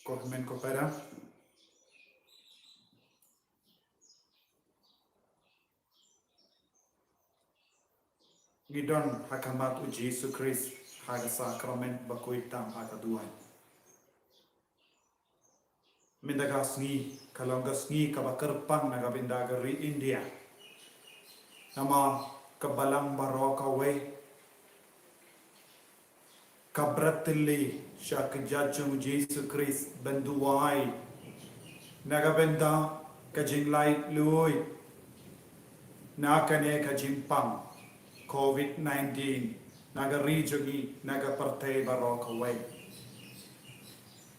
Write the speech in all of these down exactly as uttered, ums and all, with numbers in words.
Ko hynmen ko para, ngi don ha khmat u Jisu Khrist ha ka sakramen bakhuid tam ha ka duwan. Mynta ka sngi ka long ka sngi kaba kyrpang na ka bynta ka ri India. Namar ka balang baroh kawei ka bret tylli sha ka jait jong u Jisu Khrist ban duwai na ka bynta ka jinglaitluid na kane ka jingpang covid nineteen na ka ri jong ngi, na ka pyrthei baroh kawei.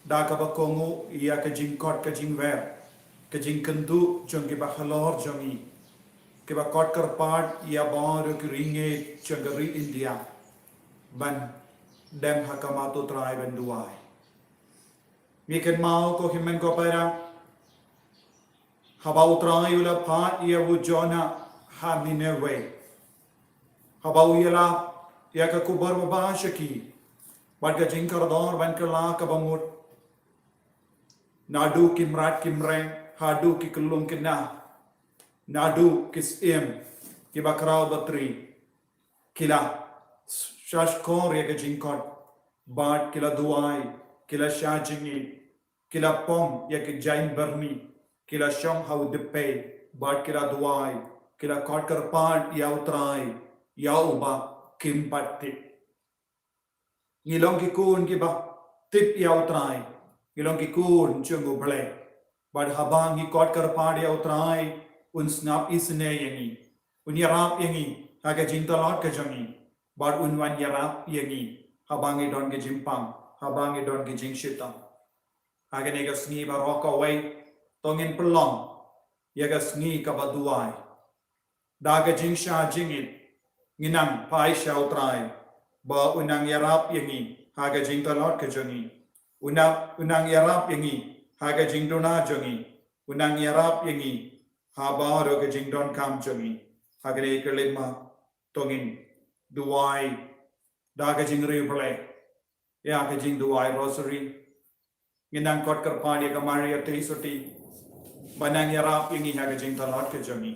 Da kaba kohnguh ïa ka jingkot ka jingwer, ka jingkynduh jong kiba halor jong ngi, kiba kot kyrpad ïa baroh ki ri ngeit jong ka ri India ban dem ha khmat u Trai ban duwai. Ngi kynmaw ko hynmen ko para, haba u Trai u la phah ïa u Jonah ha Nineveh, haba u ïalap ïa ka khubor babha sha ki bad ka jingkordor ban kylla kaba mut, naduh ki mrad ki mreng haduh ki khyllung khynnah, naduh ki syiem kiba khraw batri, ki la shahshkor ïa ka jingkot bad ki la duwai, ki la shah jingngeit, ki la pom ïa ki jaiñ byrni, ki la shong ha u dpei bad ki la duwai, ki la kot kyrpad ïa u Trai ïa uba kim pat tip. Ngi long ki khun kiba tip ïa u Trai, ngi long ki khun jong u Blei. Bad haba ngi kot kyrpad ïa u Trai, un sngap isynei ïa ngi, un ïarap ïa ngi ha ka jingtlot ka jong ngi, bad un wan ïarap ïa ngi haba ngi don ka jingpang, haba ngi don ka jingshitom. Ha kane ka sngi baroh kawei to ngin pynlong ïa ka sngi kaba duwai. Da ka jingshah jingngeit ngi nang phai sha u Trai ba u nang ïarap ïa ngi ha ka jingtlot ka jong ngi, u nang, u nang ïarap ïa ngi ha ka jingduna jong ngi, u nang ïarap ïa ngi ha baroh ka jingdonkam jong ngi. Ha kane ka lynti ma to ngin duwai da ka jingriewblei ïa ka jingduwai Rosary. Ngi nang kot kyrpad ïa ka Maria Theisotti ba nang ïarap ïa ngi ha ka jingtlot ka jong ngi.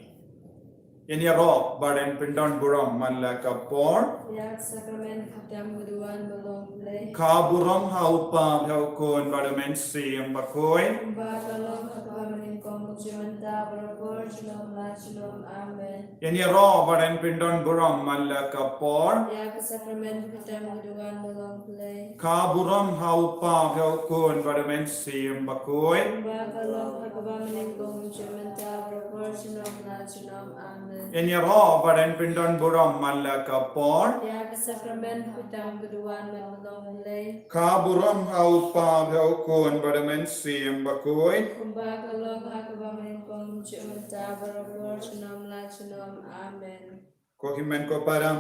Ngin ïaroh bad yn pyndonburom man la ka por. Ïa ka sakramen ka khuid tam ka duwan ba long U Blei. Ka burom ha u Kpa, ha u Khun bad ha u Mynsiem Bakhuid. Kumba ka long ha kaba mynnyngkong, mynta, barabor, junom la junom. Amen. Ngin ïaroh bad yn pyndonburom man la ka por. Ïa ka sakramen ka khuid tam ka duwan ba long U Blei. Ka burom ha u Kpa, ha u Khun bad ha u Mynsiem Bakhuid. Kumba ka long ha kaba mynnyngkong, mynta, barabor, junom la junom. Amen. Ngin ïaroh bad yn pyndonburom man la ka por. Ïa ka sakramen ka khuid tam ka duwan ba long U Blei. Ka burom ha u Kpa, ha u Khun bad ha u Mynsiem Bakhuid. Kumba ka long ha kaba mynnyngkong, mynta, barabor, junom la junom. Amen. Ko hynmen ko para,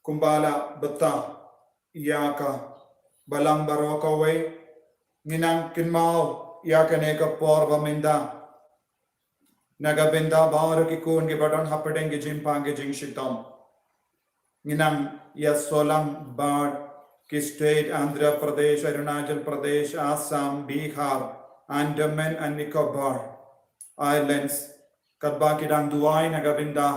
kumba la btah ïa ka balang baroh kawei, ngi nang kynmaw ïa kane ka por ba mynta na ka bynta baroh ki khun kiba don hapdeng ki jingpang ki jingshitom. Ngi nang ïasolang bad ki state Andhra Pradesh, Arunachal Pradesh, Assam, Bihar, Andaman and Nicobar Islands, katba ki dang duwai na ka bynta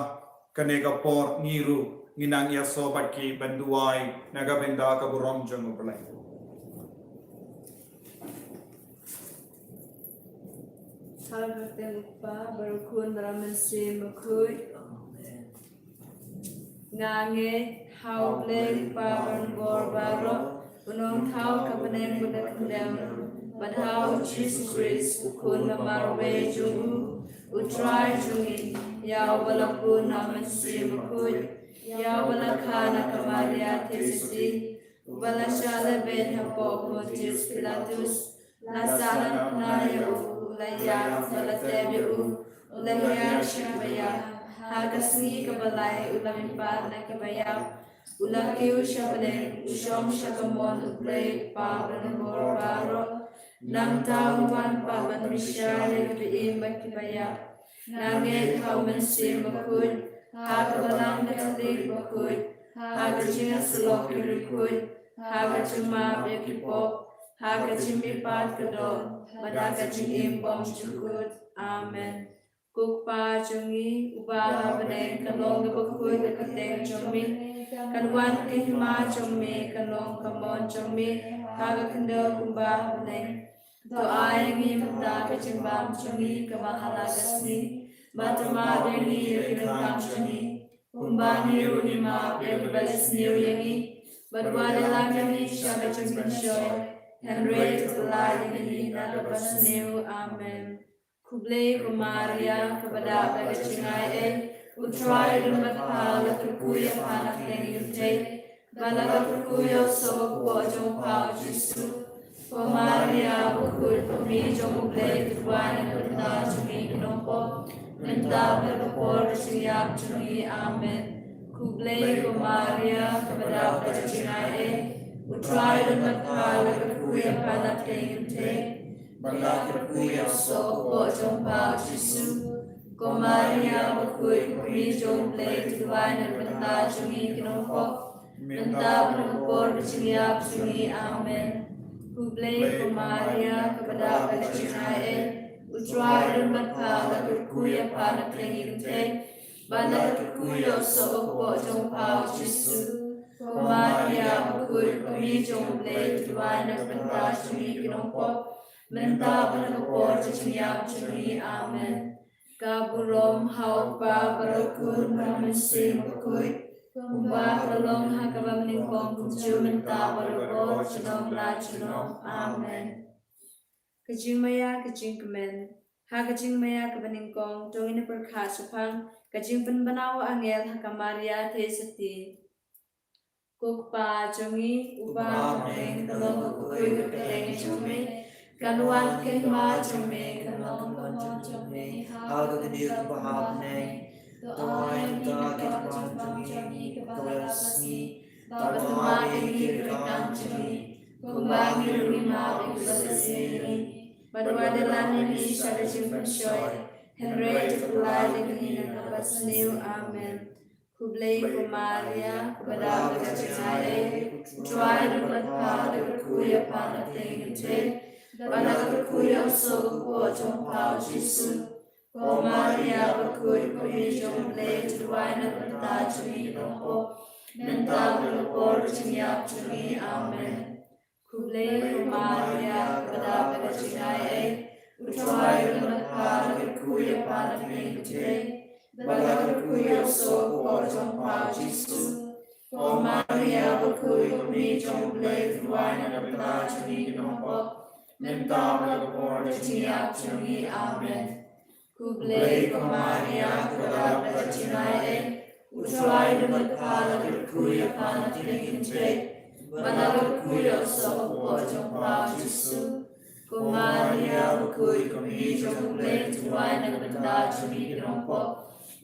kane ka por, ngi ruh ngi nang ïasoh bad ki ban duwai na ka bynta ka burom jong U Blei. Ha ka kyrteng U Kpa, bad U Khun, bad U Mynsiem Bakhuid. Nga ngeit ha U Blei U Kpa ban bor baroh, U Nongthaw ka bneng bad ka khyndew, bad ha U Jisu Khrist, U Khun ba marwei jong U, U Trai jong ngi, ïa uba la bun na U Mynsiem Bakhuid, ïa uba la kha na ka Maria Theisotti, uba la shah lehbeiñ hapoh u Pontius Pilatus, la sahnarphna ïa u, u la ïap, la tep ïa u, u la hiar sha kiba ïap, ha ka sngi kaba lai u la mihpat na kiba ïap, u la kiew sha bneng, u shong sha kamon U Blei U Kpa uba don bor baroh. Nangta un wan pat ban bishar ïa kiba im bad kiba ïap. Nga ngeit ha U Mynsiem Bakhuid, ha ka Balang Katholik bakhuid, ha ka jingïasyllok ki riewkhuid, ha ka jingmap ïa ki pop, ha ka jingmihpat ka doh, bad ha ka jingim bymjukut. Amen. Ko Kpa jong ngi uba ha bneng, ka long kaba khuid ka kyrteng jong me, kan wan ka hima jong me, kan long ka mon jong me ha ka khyndew kumba ha bneng. To ai ngi mynta ka jingbam jong ngi kaba ha la ka sngi, bad to map ïa ngi ïa ki ryngkang jong ngi, kumba ngi ruh ngi map ïa kiba isniew ïa ngi, bad wat ïalam ïa ngi sha ka jingpynshoi, hynrei to pyllait ïa ngi na kaba sniew. Amen. Khublei ko Maria, kaba dap da ka jingaiei, U Trai u don bad pha, la kyrkhu ïa pha na pdeng ki kynthei, bad la kyrkhu ïa u soh u kpoh jong pha u Jisu. Ko Maria bakhuid, ko kmie jong U Blei, to duwai na ka bynta jong ngi ki nongpop, mynta bad ha ka por ka jingïap jong ngi. Amen. Khublei ko Maria, kaba dap da ka jingaiei, U Trai u don bad pha, la kyrkhu ïa pha na pdeng ki kynthei, bad la kyrkhu ïa u soh u kpoh jong pha u Jisu. Ko Maria bakhuid, ko kmie jong U Blei, to duwai na ka bynta jong ngi ki nongpop, mynta bad ha ka por ka jingïap jong ngi. Amen. Khublei ko Maria, kaba dap da ka jingaiei, U Trai u don bad pha, la kyrkhu ïa pha na pdeng ki kynthei, bad la kyrkhu ïa u soh u kpoh jong pha u Jisu. Ko Maria bakhuid, ko kmie jong U Blei, to duwai na ka bynta jong ngi ki nongpop, mynta bad ha ka por ka jingïap jong ngi. Amen. Ka burom ha U Kpa, bad ha U Khun, bad ha U Mynsiem Bakhuid, kumba ka long ha kaba nyngkong, kumjuh, mynta bad ha ka por junom la junom. Amen. Ka jingmaïa ka jingkmen. Ha ka jingmaïa kaba nyngkong, to ngin ïa pyrkhat shaphang ka jingpynbna u angel ha ka Maria Theisotti. Ko Kpa jong ngi uba ha bneng, ka long kaba khuid ka kyrteng jong me, kan wan ka hima jong me, kan long ka mon jong me ha ka khyndew kumba ha bneng. To ai ngi mynta ka jingpynbam jong ngi kaba ha la ka sngi, bad to map ïa ngi ki ryngkang jong ngi, kumba ngi ruh ngi map ïa kiba isniew ïa ngi, bad wat ïalam ïa ngi sha ka jingpynshoi, hynrei to pyllait ïa ngi na kaba sniew. Amen. Khublei ko Maria, kaba dap da ka jingaiei, U Trai u don bad pha, la kyrkhu ïa pha na pdeng ki kynthei, bad la kyrkhu ïa u soh u kpoh jong pha u Jisu. Ko Maria bakhuid, ko kmie jong U Blei, to duwai na ka bynta jong ngi ki nongpop, mynta bad ha ka por ka jingïap jong ngi. Amen. Khublei ko Maria, kaba dap da ka jingaiei, U Trai u don bad pha, la kyrkhu ïa pha na pdeng ki kynthei, bad la kyrkhu ïa u soh u kpoh jong pha u Jisu. Ko Maria bakhuid, ko kmie jong U Blei, to duwai na ka bynta jong ngi ki nongpop, mynta bad ha ka por ka jingïap jong ngi. Amen. Khublei ko Maria, kaba dap da ka jingaiei, U Trai u don bad pha, la kyrkhu ïa pha na pdeng ki kynthei, bad la kyrkhu ïa u soh u kpoh jong pha u Jisu. Ko Maria bakhuid, ko kmie jong U Blei, to duwai na ka bynta jong ngi ki nongpop,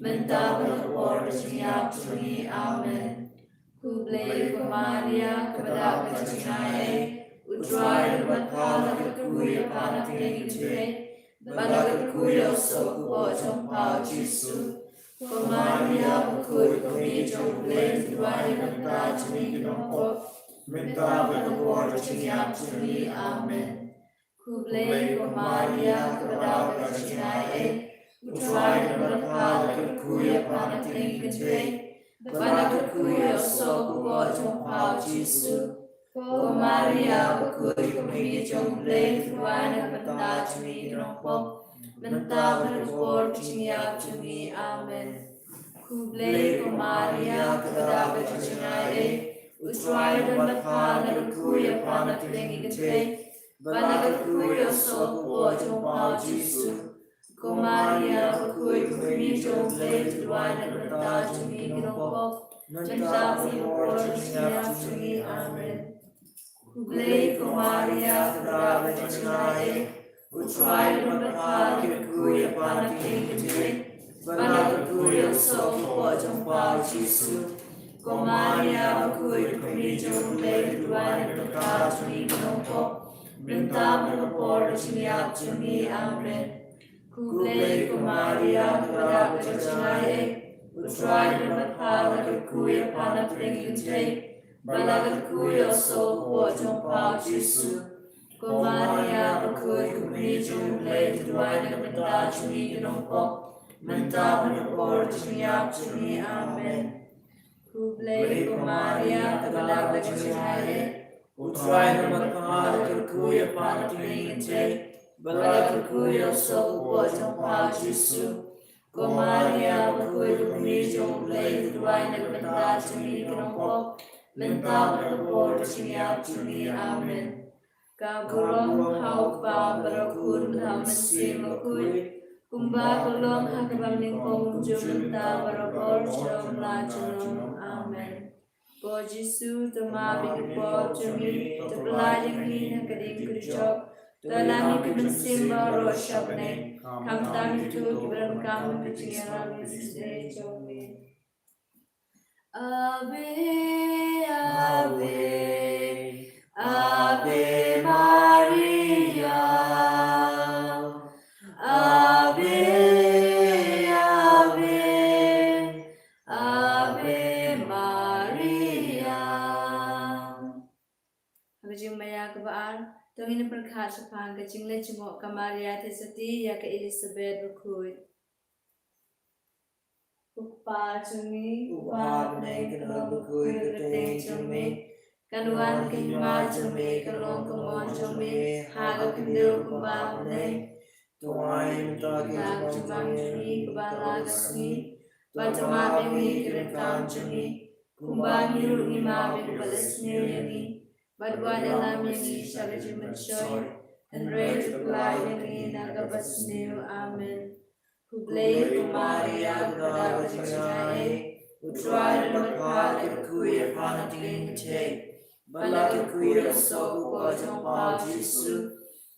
mynta bad ha ka por ka jingïap jong ngi. Amen. Khublei ko Maria, kaba dap da ka jingaiei, U Trai u don bad pha, la kyrkhu ïa pha na pdeng ki kynthei, bad la kyrkhu ïa u soh u kpoh jong pha u Jisu. Ko Maria bakhuid, ko kmie jong U Blei, to duwai na ka bynta jong ngi ki nongpop, mynta bad ha ka por ka jingïap jong ngi. Amen. Khublei ko Maria, kaba dap da ka jingaiei, U Trai u don bad pha, la kyrkhu ïa pha na pdeng ki kynthei, bad la kyrkhu ïa u soh u kpoh jong pha u Jisu. Ko Maria bakhuid, ko kmie jong U Blei, to duwai na ka bynta jong ngi ki nongpop, mynta bad ha ka por ka jingïap jong ngi. Amen. Khublei ko Maria, kaba dap da ka jingaiei, U Trai u don bad pha, la kyrkhu ïa pha na pdeng ki kynthei, bad la kyrkhu ïa u soh u kpoh jong pha u Jisu. Ko Maria bakhuid, ko kmie jong U Blei, to duwai na ka bynta jong ngi ki nongpop, mynta bad ha ka por ka jingïap jong ngi. Amen. Khublei ko Maria, kaba dap da ka jingaiei, U Trai u don bad pha, la kyrkhu ïa pha na pdeng ki kynthei, bad la kyrkhu ïa u soh u kpoh jong pha u Jisu. Ko Maria bakhuid, ko kmie jong U Blei, to duwai na ka bynta jong ngi ki nongpop, mynta bad ha ka por ka jingïap jong ngi. Amen. Khublei ko Maria, kaba dap da ka jingaiei, U Trai u don bad pha, la kyrkhu ïa pha na pdeng ki kynthei, bad la kyrkhu ïa u soh u kpoh jong pha u Jisu. Ko Maria bakhuid, ko kmie jong U Blei, to duwai na ka bynta jong ngi ki nongpop, mynta bad ha ka por jong ka jingïap jong ngi. Amen. Khublei ko Maria, ka dap ka jingaiei, U Trai u don bad pha, la kyrkhu ïa pha na ka bynta ki kynthei, bad la kyrkhu ïa u soh u kpoh jong pha u Jisu. Ko Maria bakhuid, ko kmie jong U Blei, to duwai na ka bynta jong ngi ki nongpop, mynta bad ha ka por jong ka jingïap jong ngi. Amen. Ka burom ha u Kpa bad ha u Khun bad ha u Mynsiem Bakhuid, kumba ka long ha kaba nyngkong, kumjuh mynta bad barabor, junom la junom. Amen. Ko Jisu, to map ïa ki pop jong ngi, to pyllait ïa ngi ha ka ding kyrjok, to ïalam ïa ki mynsiem baroh sha bneng, khamtam ïa kito kiba donkam ka jingïarap ïa ka jingsngewsih jong ngi. Ave, Ave, Ave Maria. Ave, Ave, Ave Maria. Ha ka jingmaïa kaba ar, to ngin ïa pyrkhat shaphang ka jingleit jngoh ka Maria Theisotti ïa ka Elizabeth bakhuid. Ko Kpa jong ngi uba ha bneng, kan long bakhuid ka kyrteng jong me, kan wan ka hima jong me, kan long ka mon jong me ha ka khyndew kumba ha bneng. To ai mynta ka jingmam jong ngi kaba la ka sngi, bad to map ïa ngi ki ryngkat jong ngi, kumba ngi ruh ngi map ïa kiba leh sniew ïa ngi, bad wat ïalam ïa ngi sha ka jingmynshoi, hynrei to pyllait ïa ngi na kaba sniew. Amen. Khublei ko Maria, ka dap ka jingaiei, U Trai u don bad pha, la kyrkhu ïa pha na ka bynta ki kynthei, bad la kyrkhu ïa u soh u kpoh jong pha u Jisu.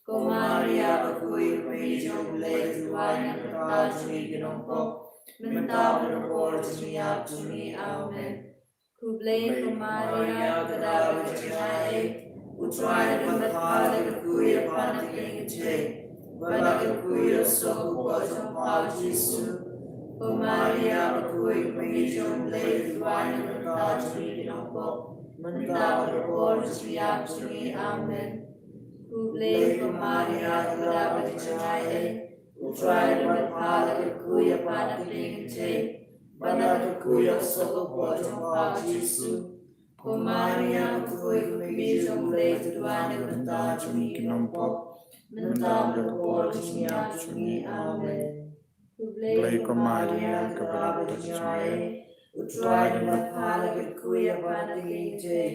Ko Maria bakhuid, ko kmie jong U Blei, to duwai na ka bynta jong ngi ki nongpop, mynta bad ha ka por jong ka jingïap jong ngi. Amen. Khublei ko Maria, ka dap ka jingaiei, U Trai u don bad pha, la kyrkhu ïa pha na ka bynta ki kynthei, bad la kyrkhu ïa u soh u kpoh jong pha u Jisu. Ko Maria bakhuid, ko kmie jong U Blei, to duwai na ka bynta jong ngi ki nongpop, mynta bad ha ka por jong ka jingïap jong ngi. Amen. Khublei ko Maria, ka dap ka jingaiei, U Trai u don bad pha, la kyrkhu ïa pha na ka bynta ki kynthei, bad la kyrkhu ïa u soh u kpoh jong pha u Jisu. Ko Maria bakhuid, ko kmie jong U Blei, to duwai na ka bynta jong ngi ki nongpop, mynta bad ha ka por jong ka jingïap jong ngi. Amen. Khublei ko Maria, ka dap ka jingaiei, U Trai u don bad pha, la kyrkhu ïa pha na ka bynta ki kynthei,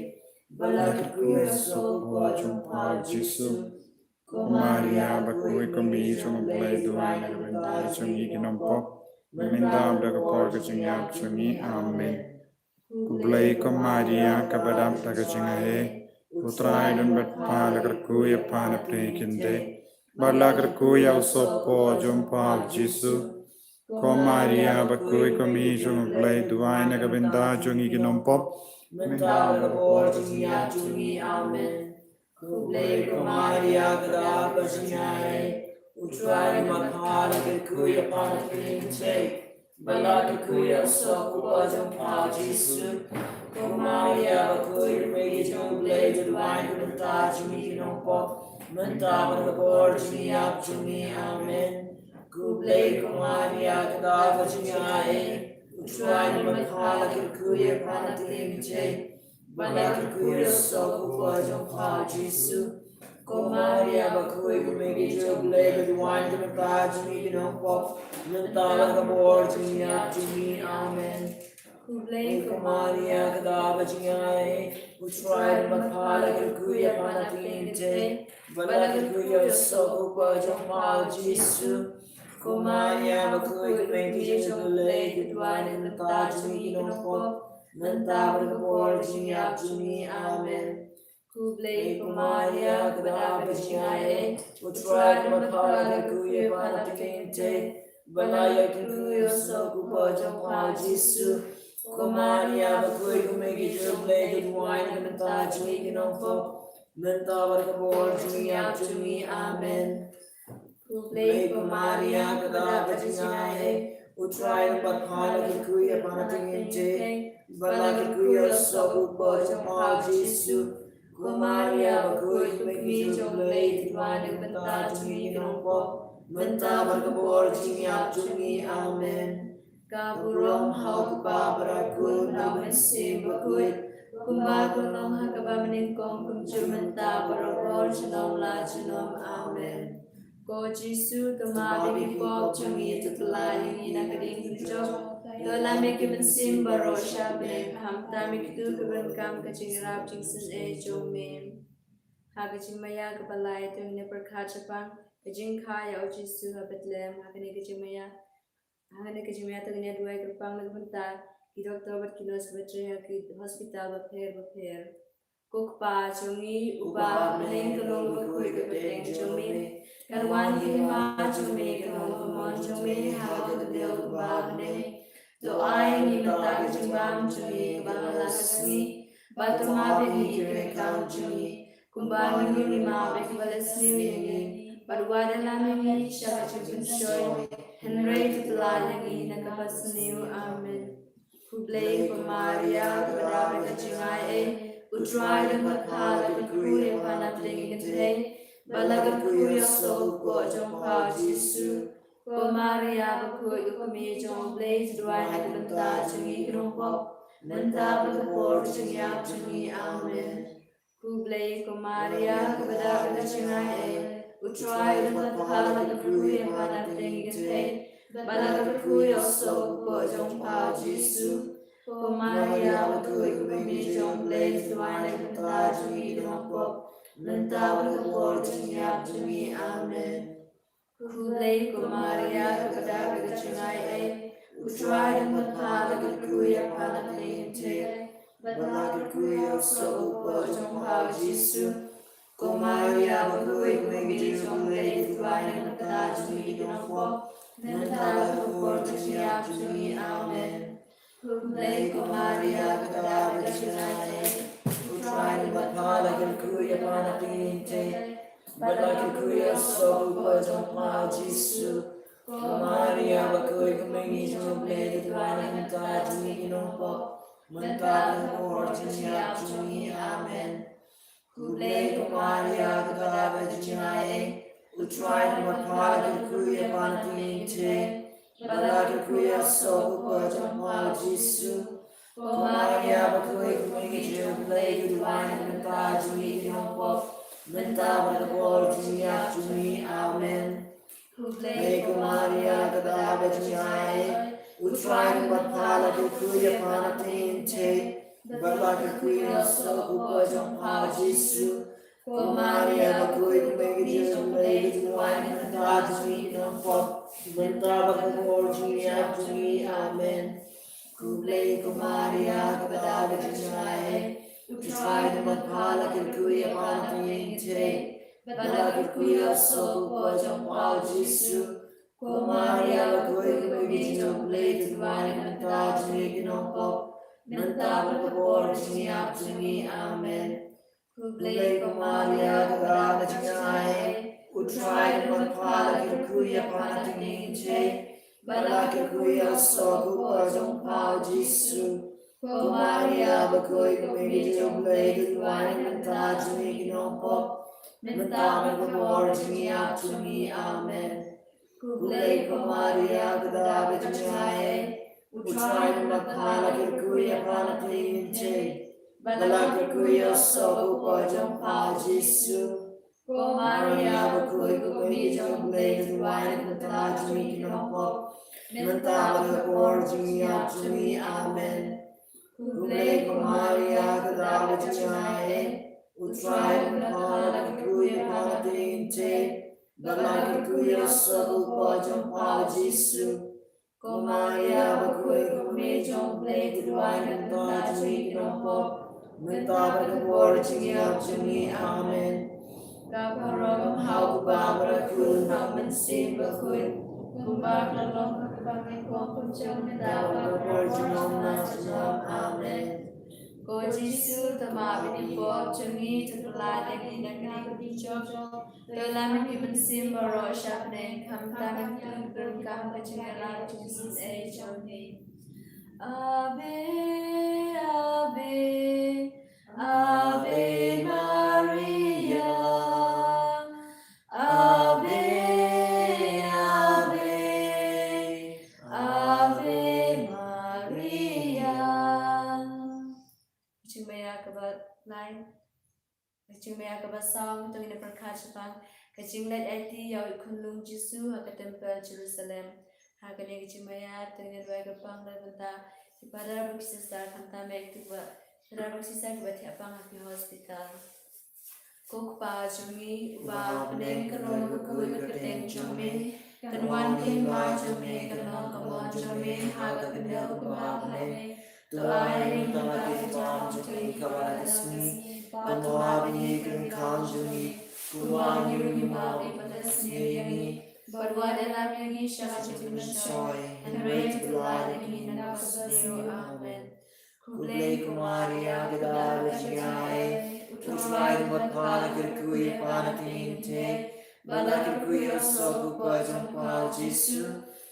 bad la kyrkhu ïa u soh u kpoh jong pha u Jisu. Ko Maria bakhuid, ko kmie jong U Blei, to duwai na ka bynta jong ngi ki nongpop, mynta bad ha ka por ka jingïap jong ngi. Amen. Khublei ko Maria, kaba dap da ka jingaiei, U Trai u don bad pha, la kyrkhu ïa pha na ka bynta ki kynthei, bad la kyrkhu ïa u soh u kpoh jong pha u Jisu. Ko Maria bakhuid, ko kmie jong U Blei, to duwai na ka bynta jong ngi ki nongpop, mynta bad ha ka por jong ka jingïap jong ngi. Amen. Khublei ko Maria, ka dap ka jingaiei, U Trai u don bad pha, la kyrkhu ïa pha na ka bynta ki kynthei, bad la kyrkhu ïa u soh u kpoh jong pha u Jisu. Ko Maria bakhuid, ko kmie jong U Blei, to duwai na ka bynta jong ngi ki nongpop, mynta bad ha ka por jong ka jingïap jong ngi. Amen. Khublei ko Maria, ka dap ka jingaiei, U Trai u don bad pha, la kyrkhu ïa pha na ka bynta ki kynthei, bad la kyrkhu ïa u soh u kpoh jong pha u Jisu. Ko Maria bakhuid, ko kmie jong U Blei, to duwai na ka bynta jong ngi ki nongpop, mynta bad ha ka por jong ka jingïap jong ngi. Amen. Khublei ko Maria, ka dap ka jingaiei, U Trai u don bad pha, la kyrkhu ïa pha na ka bynta ki kynthei, bad la kyrkhu ïa u soh u kpoh jong pha u Jisu. Ko Maria bakhuid, ko kmie jong U Blei, to duwai na ka bynta jong ngi ki nongpop, mynta bad ha ka por jong ka jingïap jong ngi. Amen. Khublei ko Maria, ka dap ka jingaiei, U Trai u don bad pha, la kyrkhu ïa pha na ka bynta ki kynthei, bad la kyrkhu ïa u soh u kpoh jong pha u Jisu. Ko Maria bakhuid, ko kmie jong U Blei, to duwai na ka bynta jong ngi ki nongpop, mynta bad ha ka por jong ka jingïap jong ngi. Amen. Khublei ko Maria, ka dap ka jingaiei, U Trai u don bad pha, la kyrkhu ïa pha na ka bynta ki kynthei, bad la kyrkhu ïa u soh u kpoh jong pha u Jisu. Ko Maria bakhuid, ko kmie jong U Blei, to duwai na ka bynta jong ngi ki nongpop, mynta bad ha ka por jingïap jong ngi. Amen. Ka burom ha U Kpa bad ha U Khun bad ha U Mynsiem Bakhuid, kumba ka long ha kaba mynnyngkong, kumjuh mynta bad barabor, junom la junom. Amen. Ko Jisu, to map ïa ki pop jong ngi, to pyllait ïa ngi na ka diengphyrjong, to ïalam ïa ki mynsiem baroh sha bneng, khamtam ïa kito kiba donkam ka jingïarap jingsynei jong me. Ha ka jingmaïa kaba lai, to ngin ïa pyrkhat shaphang ka jingkha ïa U Jisu ha Bethlehem. Ha kane ka jingmaïa, ha kane ka jingmaïa, to ngin ïa duwai kyrpang na ka bynta ki doktor bad ki nurse kiba trei ha ki hospital bapher bapher. Ko Kpa jong ngi uba ha bneng, ka long bakhuid ka kyrteng jong me. Kan wan ka hima jong me, kan long ka mon jong me ha ka duriaw kumba ha bneng. To ai ïa ngi mynta ka jingbam jong ngi kaba man la ka sngi, bad to map ïa ngi ki jingkam jong ngi, kumba ngi ruh ngi map ïa kiba leh sniew ïa ngi. Bad wat ïalam ïa ngi sha ka jingpynshoi, hynrei to pyllait ïa ngi na kaba sniew. Amen. Khublei ko Maria, kaba dap ïa ka jingaiei, U Trai u don bad pha, la kyrkhu ïa pha na pdeng ki kynthei, bad la kyrkhu ïa u soh u kpoh jong pha U Jisu. Ko Maria bakhuid, ko kmie jong U Blei, to duwai na ka bynta jong ngi ki nongpop, mynta bad ha ka por jingïap jong ngi. Amen. Khublei ko Maria, kaba dap ïa ka jingaiei, U Trai u don bad pha, la kyrkhu ïa pha na pdeng ki kynthei, bad la kyrkhu ïa u soh u kpoh jong pha U Jisu. Ko Maria bakhuid, ko kmie jong U Blei, to duwai na ka bynta jong ngi ki nongpop, mynta bad ha ka por jingïap jong ngi. Amen. Khublei ko Maria, kaba dap ïa ka jingaiei, U Trai u don bad pha, la kyrkhu ïa pha na pdeng ki kynthei, bad la kyrkhu ïa u soh u kpoh jong pha U Jisu. Ko Maria bakhuid, ko kmie jong U Blei, to duwai na ka bynta jong ngi ki nongpop, mynta bad ha ka por jingïap jong ngi. Amen. Khublei ko Maria, kaba dap ïa ka jingaiei, U Trai u don bad pha, la kyrkhu ïa pha na pdeng ki kynthei, bad la kyrkhu ïa u soh u kpoh jong pha U Jisu. Ko Maria bakhuid, ko kmie jong U Blei, to duwai na ka bynta jong ngi ki nongpop, mynta bad ha ka por jingïap jong ngi. Amen. Khublei ko Maria, kaba dap ïa ka jingaiei, U Trai u don bad pha, la kyrkhu ïa pha na pdeng ki kynthei, bad la kyrkhu ïa u soh u kpoh jong pha U Jisu. Ko Maria bakhuid, ko kmie jong U Blei, to duwai na ka bynta jong ngi ki nongpop, mynta bad ha ka por jingïap jong ngi. Amen. Khublei ko Maria, kaba dap ïa ka jingaiei, U Trai u don bad pha, la kyrkhu ïa pha na pdeng ki kynthei, bad la kyrkhu ïa u soh u kpoh jong pha U Jisu. Ko Maria bakhuid, ko kmie jong U Blei, to duwai na ka bynta jong ngi ki nongpop, mynta bad ha ka por jingïap jong ngi. Amen. Khublei ko Maria, kaba dap ïa ka jingaiei, U Trai u don bad pha, la kyrkhu ïa pha na pdeng ki kynthei, bad la kyrkhu ïa u soh u kpoh jong pha U Jisu. Ko Maria bakhuid, ko kmie jong U Blei, to duwai na ka bynta jong ngi ki nongpop, mynta bad ha ka por jingïap jong ngi. Amen. Khublei ko Maria, kaba dap ïa ka jingaiei, U Trai u don bad pha, la kyrkhu ïa pha na pdeng ki kynthei, bad la kyrkhu ïa u soh u kpoh jong pha U Jisu. Ko Maria bakhuid, ko kmie jong U Blei, to duwai na ka bynta jong ngi ki nongpop, mynta bad ha ka por jingïap jong ngi. Amen. Khublei ko Maria, kaba dap ïa ka jingaiei, U Trai u don bad pha, la kyrkhu ïa pha na pdeng ki kynthei, bad la kyrkhu ïa u soh u kpoh jong pha U Jisu. Ko Maria bakhuid, ko kmie jong U Blei, to duwai na ka bynta jong ngi ki nongpop, mynta bad ha ka por jingïap jong ngi. Amen. Khublei ko Maria, kaba dap ïa ka jingaiei, U Trai u don bad pha, la kyrkhu ïa pha na pdeng ki kynthei, bad la kyrkhu ïa u soh u kpoh jong pha U Jisu. Ko Maria bakhuid, ko kmie jong U Blei, to duwai na ka bynta jong ngi ki nongpop, mynta bad ha ka por jingïap jong ngi. Amen. Ka burom ha U Kpa bad ha U Khun bad ha U Mynsiem Bakhuid, kumba ka la long ha kaba nyngkong, kumjuh mynta bad ha ka por jingïap jong ngi. Amen. Ko Jisu, to map ïa ki pop jong ngi, to pyllait ïa ngi na ka diengphyrjong, to ïalam ïa ki mynsiem baroh sha bneng, khamtam ïa kito kiba donkam ka jingïarap jingsynei jong me. Ave, Ave, Ave Maria. Ka jingmaya kaba saw, to ngin ïa pyrkhat shaphang ka jingleit aiti ïa u khunlung Jisu ha ka templ Jerusalem. Ha kane ka jingmaya to ngin ïa duwai kyrpang na ka bynta ki padar bad ki sister, khamtam eh ki padar bad ki sister kiba thiah pang ha ki hospital. Ko Kpa jong ngi uba ha bneng, ka long ka kyrteng jong me, kan wan ka hima jong me, kan long ka mon jong me ha ka khyndew kumba ha bneng. To ai ha ngi mynta ka jingim jong ngi kaba la ka sngi, bad to map ïa ngi ki ryngkang jong ngi, kumba ngi ruh ngi map ïa kiba sniew ïa ngi, bad wat ïalam ïa ngi sha ka jingpynshoi, hynrei to pynlait ïa ngi na ka basniew. Amen. Khublei ko Maria, ka dap ka jingaiei, U Trai u don bad pha, la kyrkhu ïa pha na ka bneng, bad la kyrkhu ïa u soh u kpoh jong pha u Jisu.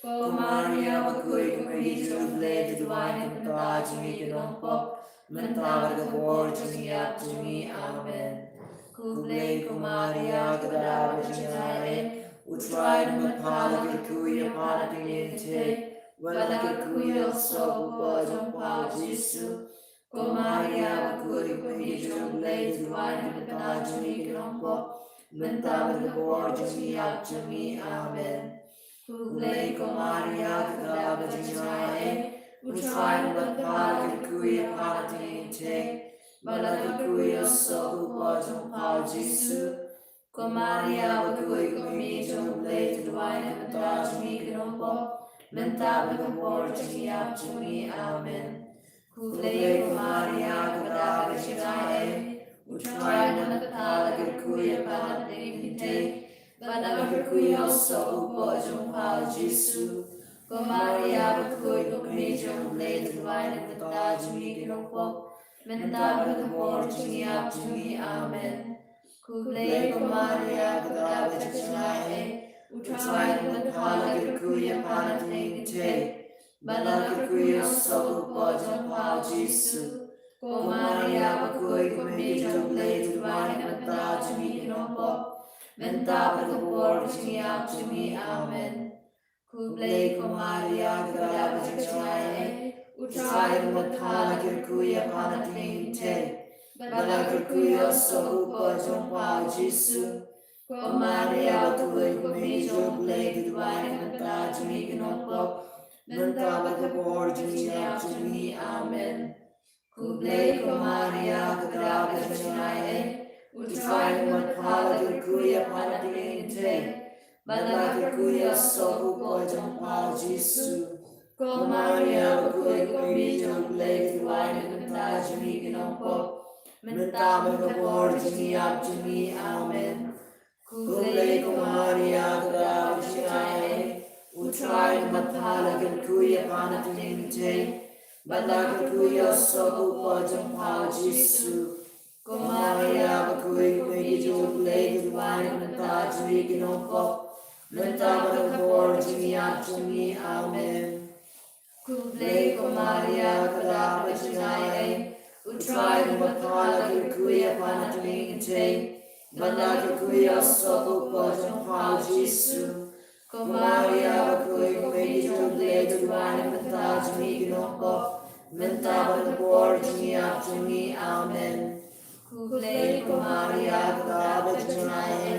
Ko Maria bakhuid, ko Mei jong U Blei, to duwai na ka bynta jong ngi ki nongpop, mynta bad ha ka por jong ngi ap jong ngi. Amen. Khublei ko Maria, ka dap ka jingaiei, U Trai u don bad pha, la kyrkhu ïa pha na ka bneng, bad la kyrkhu ïa u soh u kpoh jong pha u Jisu. Ko Maria bakhuid, ko Mei jong U Blei, to duwai na ka bynta jong ngi ki nongpop, mynta bad ha ka por jong ngi ap jong ngi. Amen. Khublei ko Maria, ka dap ka jingaiei, U Trai u don bad pha, la kyrkhu ïa pha na ka bneng, bad la kyrkhu ïa u soh u kpoh jong pha u Jisu. Ko Maria bakhuid, ko Mei jong U Blei, to duwai na ka bynta jong ngi ki nongpop, mynta bad ha ka por jong ngi ap jong ngi. Amen. Khublei ko Maria, ka dap ka jingaiei, U Trai u don bad pha, la kyrkhu ïa pha na ka bneng, bad la kyrkhu ïa u soh u kpoh jong pha u Jisu. Ko Maria bakhuid, ko Mei jong U Blei, to duwai na ka bynta jong ngi ki nongpop, mynta bad ha ka por jong ngi ap jong ngi. Amen. Khublei ko Maria, ka dap ka jingaiei, U Trai u don bad pha, la kyrkhu ïa pha na ka bneng, bad la kyrkhu ïa u soh u kpoh jong pha u Jisu. Ko Maria bakhuid, ko Mei jong U Blei, to duwai na ka bynta jong ngi ki nongpop, mynta bad ha ka por jong ngi ap jong ngi. Amen. Khublei ko Maria, ka dap ka jingaiei, U Trai u don bad pha, la kyrkhu ïa pha na ka bneng, bad la kyrkhu ïa u soh u kpoh jong pha u Jisu. Ko Maria bakhuid, ko Mei jong U Blei, to duwai na ka bynta jong ngi ki nongpop, mynta bad ha ka por jong ngi ap jong ngi. Amen. Khublei ko Maria, ka dap ka jingaiei, U Trai u don bad pha, la kyrkhu ïa pha na ka bneng, bad la kyrkhu ïa u soh u kpoh jong pha u Jisu. Ko Maria bakhuid, ko Mei jong U Blei, to duwai na ka bynta jong ngi ki nongpop, mynta bad ha ka por jong ngi ap jong ngi. Amen. Khublei ko Maria, ka dap ka jingaiei, U Trai u don bad pha, la kyrkhu ïa pha na ka bneng, bad la kyrkhu ïa u soh u kpoh jong pha u Jisu. Ko Maria bakhuid, ko Mei jong U Blei, to duwai na ka bynta jong ngi ki nongpop, mynta bad ha ka por jong ngi ap jong ngi. Amen. Khublei ko Maria, ka dap ka jingaiei, U Trai u don bad pha, la kyrkhu ïa pha na ka bneng, bad la kyrkhu ïa u soh u kpoh jong pha u Jisu. Ko Maria bakhuid, ko Mei jong U Blei, to duwai na ka bynta jong ngi ki nongpop, mynta bad ha ka por jong ngi ap jong ngi. Amen. Khublei ko Maria, ka dap ka jingaiei,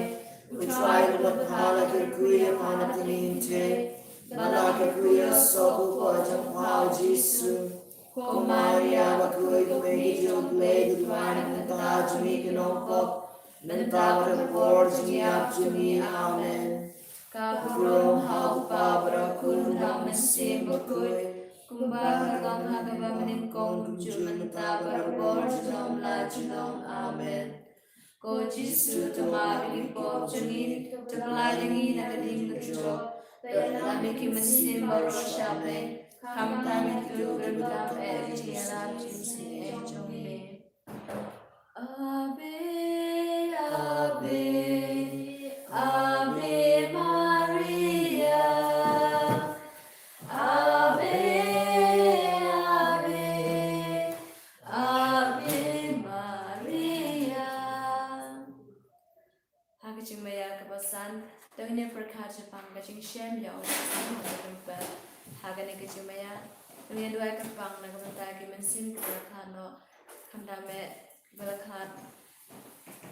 U Trai u don bad pha, la kyrkhu ïa pha na ka bneng, bad la kyrkhu ïa u soh u kpoh jong pha u Jisu. Ko Maria bakhuid, ko Mei jong U Blei, to duwai na ka bynta jong ngi ki nongpop, mynta bad ha ka por jong ngi ap jong ngi. Amen. Ka burom ha U Kpa bad ha U Khun bad ha U Mynsiem Bakhuid, kumba ka long ha kaba mynnyngkong, kumjuh mynta bad ha ka por junom la junom. Amen. Ko Jisu, to map ïa ki pop jong ngi, to pyllait ïa ngi na ka ding ka jop, to ïalam ïa ki mynsiem baroh sha bneng, khamtam ïa kito kiba donkam eh ïa ka jingïarap jong ngi. Ave, Ave, Ave Maria. Ave, Ave, Ave Maria. Ha ka jingmaya kaba san, to ngin ïa pyrkhat shaphang ka jingshem ïa u Jisu ha ka templ. Ha kane ka jingmaya, to ngin ïa duwai kyrpang na ka bynta ki mynsiem kiba la khlad noh, khamtam eh kiba la khlad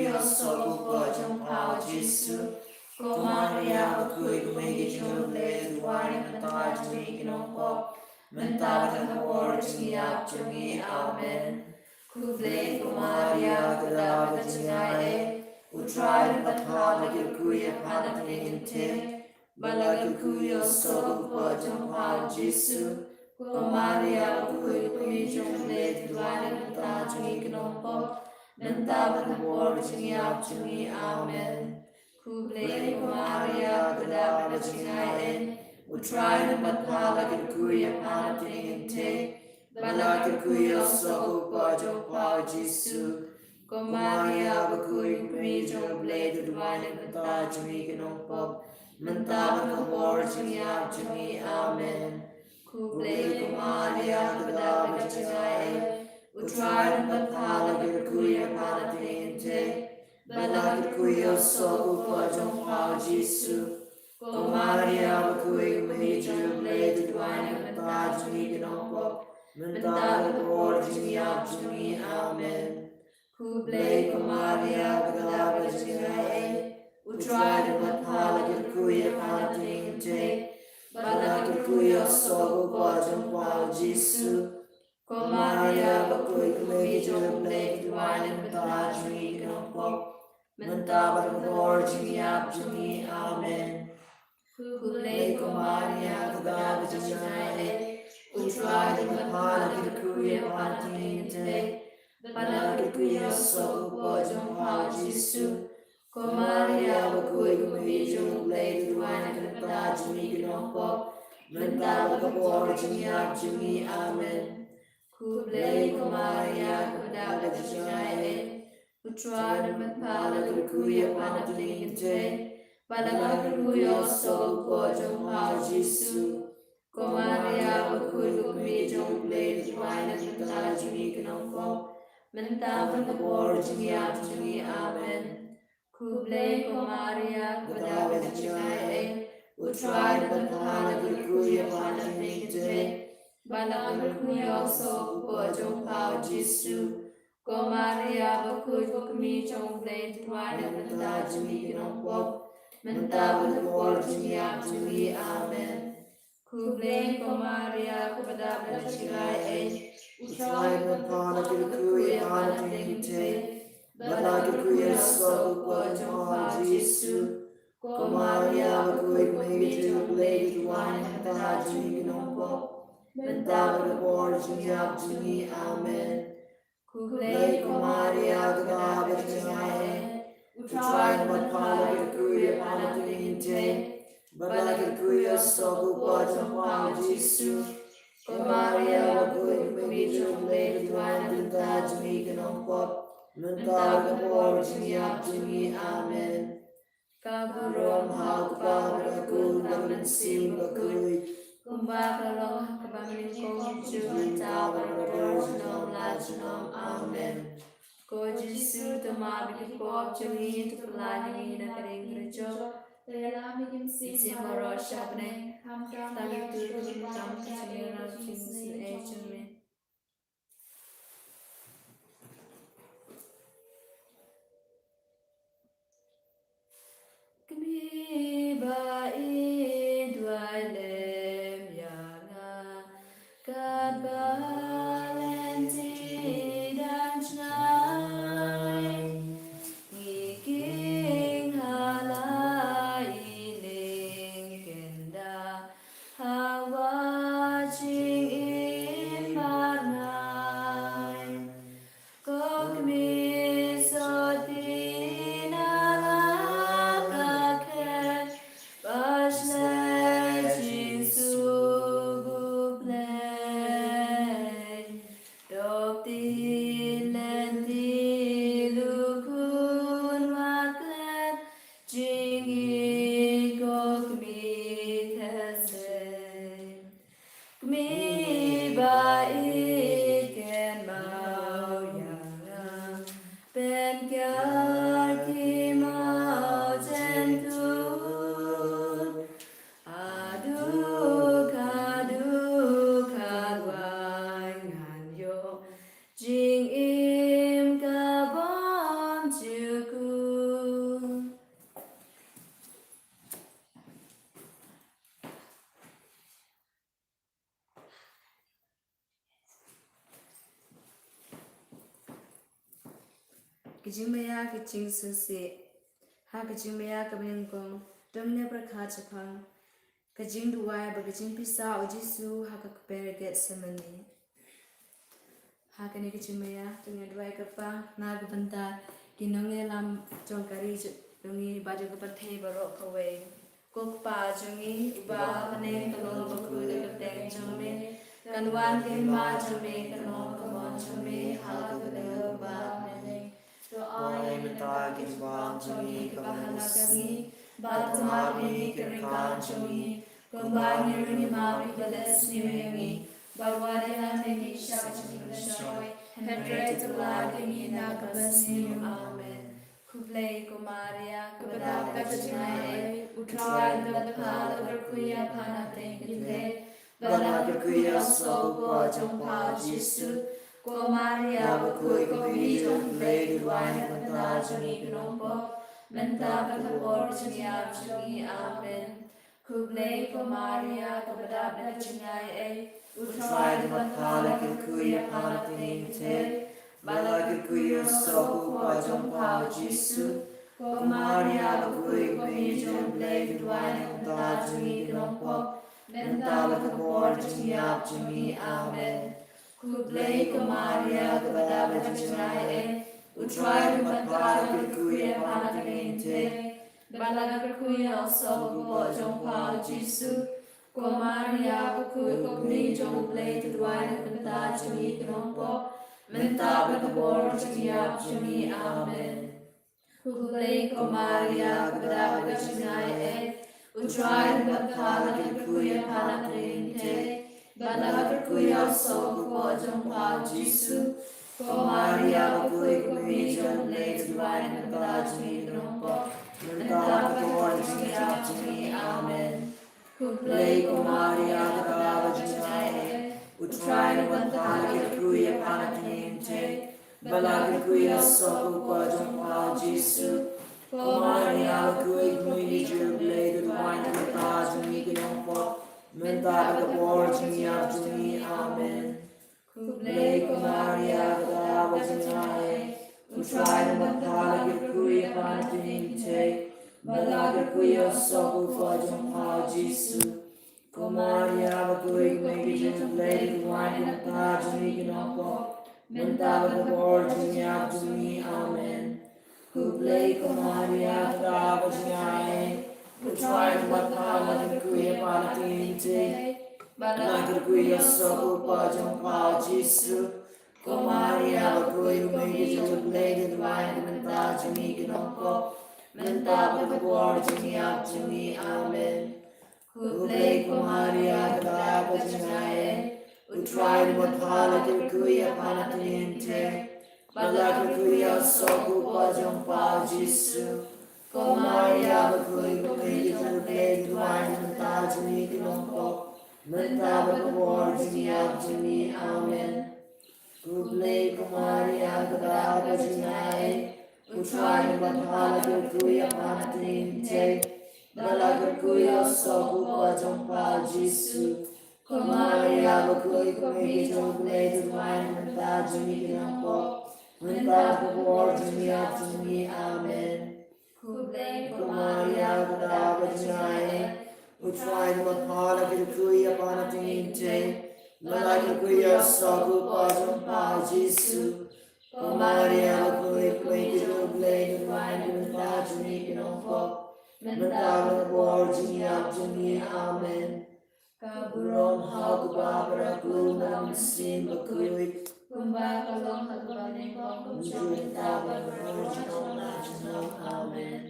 kyrkhu ïohsoh u kpoh jong pha u Jisu. Ko Maria bakhuid, ko Mei ki jong U Blei, to duwai na ka bynta jong ngi ki nongpop, mynta bad ha ka por jingïap jong ngi. Amen. Khublei ko Maria, kaba dap da ka jingaiei, U Trai u don bad pha, la kyrkhu ïa pha na bneng kynthei, bad la kyrkhu ïohsoh u kpoh jong pha u Jisu. Ko Maria bakhuid, ko Mei jong U Blei, to duwai na ka bynta jong ngi ki nongpop, mynta bad ha ka por jingïap jong ngi. Amen. Khublei ko Maria, kaba dap da ka jingaiei, U Trai u don bad pha, la kyrkhu ïa pha na bneng kynthei, bad la kyrkhu ïohsoh u kpoh jong pha u Jisu. Ko Maria bakhuid, ko Mei jong U Blei, to duwai na ka bynta jong ngi ki nongpop, mynta bad ha ka por jingïap jong ngi. Amen. Khublei ko Maria, kaba dap da ka jingaiei, U Trai u don bad pha, la kyrkhu ïa pha na bneng kynthei, bad la kyrkhu ïohsoh u kpoh jong pha u Jisu. Ko Maria bakhuid, ko Mei jong U Blei, to duwai na ka bynta jong ngi ki nongpop, mynta bad ha ka por jingïap jong ngi. Amen. Khublei ko Maria, kaba dap da ka jingaiei, U Trai u don bad pha, la kyrkhu ïa pha na bneng kynthei, bad la kyrkhu ïohsoh u kpoh jong pha u Jisu. Ko Maria bakhuid, ko Mei jong U Blei, to duwai na ka bynta jong ngi ki nongpop, mynta bad ha ka por jingïap jong ngi. Amen. Khublei ko Maria, kaba dap da ka jingaiei, U Trai u don bad pha, la kyrkhu ïa pha na bneng kynthei, bad la kyrkhu ïohsoh u kpoh jong pha u Jisu. Ko Maria bakhuid, ko Mei jong U Blei, to duwai na ka bynta jong ngi ki nongpop, mynta bad ha ka por jingïap jong ngi. Amen. Khublei ko Maria, kaba dap da ka jingaiei, U Trai u don bad pha, la kyrkhu ïa pha na bneng kynthei, bad la kyrkhu ïohsoh u kpoh jong pha u Jisu. Ko Maria bakhuid, ko Mei jong U Blei, to duwai na ka bynta jong ngi ki nongpop, mynta bad ha ka por jingïap jong ngi. Amen. Khublei ko Maria, kaba dap da ka jingaiei, U Trai u don bad pha, la kyrkhu ïa pha na bneng kynthei, bad la kyrkhu ïohsoh u kpoh jong pha u Jisu. Ko Maria bakhuid, ko Mei jong U Blei, to duwai na ka bynta jong ngi ki nongpop, mynta bad ha ka por jingïap jong ngi. Amen. Khublei ko Maria, kaba dap da ka jingaiei, U Trai u don bad pha, la kyrkhu ïa pha na bneng kynthei, bad la kyrkhu ïohsoh u kpoh jong pha u Jisu. Ko Maria bakhuid, ko Mei jong U Blei, to duwai na ka bynta jong ngi ki nongpop, mynta bad ha ka por jingïap jong ngi. Amen. Khublei ko Maria, kaba dap da ka jingaiei, U Trai u don bad pha, la kyrkhu ïa pha na bneng kynthei, bad la kyrkhu ïohsoh u kpoh jong pha u Jisu. Ko Maria bakhuid, ko Mei jong U Blei, to duwai na ka bynta jong ngi ki nongpop, mynta bad ha ka por jingïap jong ngi. Amen. Ka burom ha u Kpa bad ha u Khun bad ha u Mynsiem Bakhuid, kumba ka long ha kaba nyngkong, mynta bad ha ka por junom la junom. Amen. Ko Jisu, to map ïa ki pop jong ngi, to pyllait ïa ngi na ka diengkyndong, to ïalam ïa ki mynsiem baroh sha bneng, khamtam ïa kito kiba donkam ka jingïarap jong ngi. Kmie ba i duwai lem ïa nga, katba lynti dang jngai, ngi king ha la i lyngkynda, ha wah jingim ba Ka jingmaïa ka jingsngewsih. Ha ka jingmaïa kaba nyngkong, to ngin ïa pyrkhat shaphang ka jingduwai bad ka jingpisa u Jisu ha ka kper Gethsemane. Ha kane ka jingmaïa to ngin ïa duwai. Ko Kpa, na ka bynta ki nongïalam jong ka ri jong ngi bad jong ka pyrthei baroh kawei, ko Kpa jong ngi uba ha bneng, ka long bakhuid ka kyrteng jong me, kan wan ka hima jong me, kan long ka mon jong me ha la ka bynta uba ha bneng. To ai mynta ka jingpang jong ngi kaba ha la ka sngi, bad to map ïa ngi ki ryngkang jong ngi, kumba ngi ruh ngi map ïa kiba leh sniew ïa ngi, bad wat ïalam ïa ngi sha ka jingpynshoi, hynrei to pynlar ïa ngi na kaba sniew. Amen. Khublei ko Maria, kaba dap ka jingaiei, U Trai u don bad pha, la kyrkhu ïa pha na pdeng ki kynthei, bad la kyrkhu ïa u soh u kpoh jong pha u Jisu. Ko Maria bakhuid, ko Kmie jong U Blei, to duwai na ka bynta jong ngi ki nongpop, mynta bad ha ka por jingïap jong ngi. Amen. Khublei ko Maria, kaba dap ka jingaiei, U Trai u don bad pha, la kyrkhu ïa pha na pdeng ki kynthei, bad la kyrkhu ïa u soh u kpoh jong pha u Jisu. Ko Maria bakhuid, ko Kmie jong U Blei, to duwai na ka bynta jong ngi ki nongpop, mynta bad ha ka por jingïap jong ngi. Amen. Khublei ko Maria, kaba dap ka jingaiei, U Trai u don bad pha, la kyrkhu ïa pha na pdeng ki kynthei, bad la kyrkhu ïa u soh u kpoh jong pha u Jisu. Ko Maria bakhuid, ko Kmie jong U Blei, to duwai na ka bynta jong ngi ki nongpop, mynta bad ha ka por jingïap jong ngi. Amen. Khublei ko Maria, kaba dap ka jingaiei, U Trai u don bad pha, la kyrkhu ïa pha na pdeng ki kynthei, bad la kyrkhu ïa u soh u kpoh jong pha u Jisu. Ko Maria bakhuid, ko Kmie jong U Blei, to duwai na ka bynta jong ngi ki nongpop, mynta bad ha ka por jingïap jong ngi. Amen. Khublei ko Maria, kaba dap ka jingaiei, U Trai u don bad pha, la kyrkhu ïa pha na pdeng ki kynthei, bad la kyrkhu ïa u soh u kpoh jong pha u Jisu. Ko Maria bakhuid, ko Kmie jong U Blei, to duwai na ka bynta jong ngi ki nongpop, mynta bad ha ka por jingïap jong ngi. Amen. Khublei ko Maria, kaba dap ka jingaiei, U Trai u don bad pha, la kyrkhu ïa pha na pdeng ki kynthei, bad la kyrkhu ïa u soh u kpoh jong pha u Jisu. Ko Maria bakhuid, ko Kmie jong U Blei, to duwai na ka bynta jong ngi ki nongpop, mynta bad ha ka por jingïap jong ngi. Amen. Khublei ko Maria, kaba dap ka jingaiei, U Trai u don bad pha, la kyrkhu ïa pha na pdeng ki kynthei, bad la kyrkhu ïa u soh u kpoh jong pha u Jisu. Ko Maria bakhuid, ko Kmie jong U Blei, to duwai na ka bynta jong ngi ki nongpop, mynta bad ha ka por jingïap jong ngi. Amen. Khublei ko Maria, kaba dap ka jingaiei, U Trai u don bad pha, la kyrkhu ïa pha na pdeng ki kynthei, bad la kyrkhu ïa u soh u kpoh jong pha u Jisu. Ko Maria bakhuid, ko Kmie jong U Blei, to duwai na ka bynta jong ngi ki nongpop, mynta bad ha ka por jingïap jong ngi. Amen. Khublei ko Maria, kaba dap ka jingaiei, U Trai u don bad pha, la kyrkhu ïa pha na pdeng ki kynthei, bad la kyrkhu ïa u soh u kpoh jong pha u Jisu. Ko Maria bakhuid, ko Kmie jong U Blei, to duwai na ka bynta jong ngi ki nongpop, mynta bad ha ka por jingïap jong ngi. Amen. Khublei ko Maria, kaba dap ka jingaiei, U Trai u don bad pha, la kyrkhu ïa pha na pdeng ki kynthei, bad la kyrkhu ïa u soh u kpoh jong pha u Jisu. Ko Maria bakhuid, ko Kmie jong U Blei, to duwai na ka bynta jong ngi ki nongpop, mynta bad ha ka por jingïap jong ngi. Amen. Ka burom ha U Kpa bad ha U Khun bad ha U Mynsiem Bakhuid, kumba ka long ha kaba nyngkong, kumjuh mynta bad marwei junom la junom. Amen.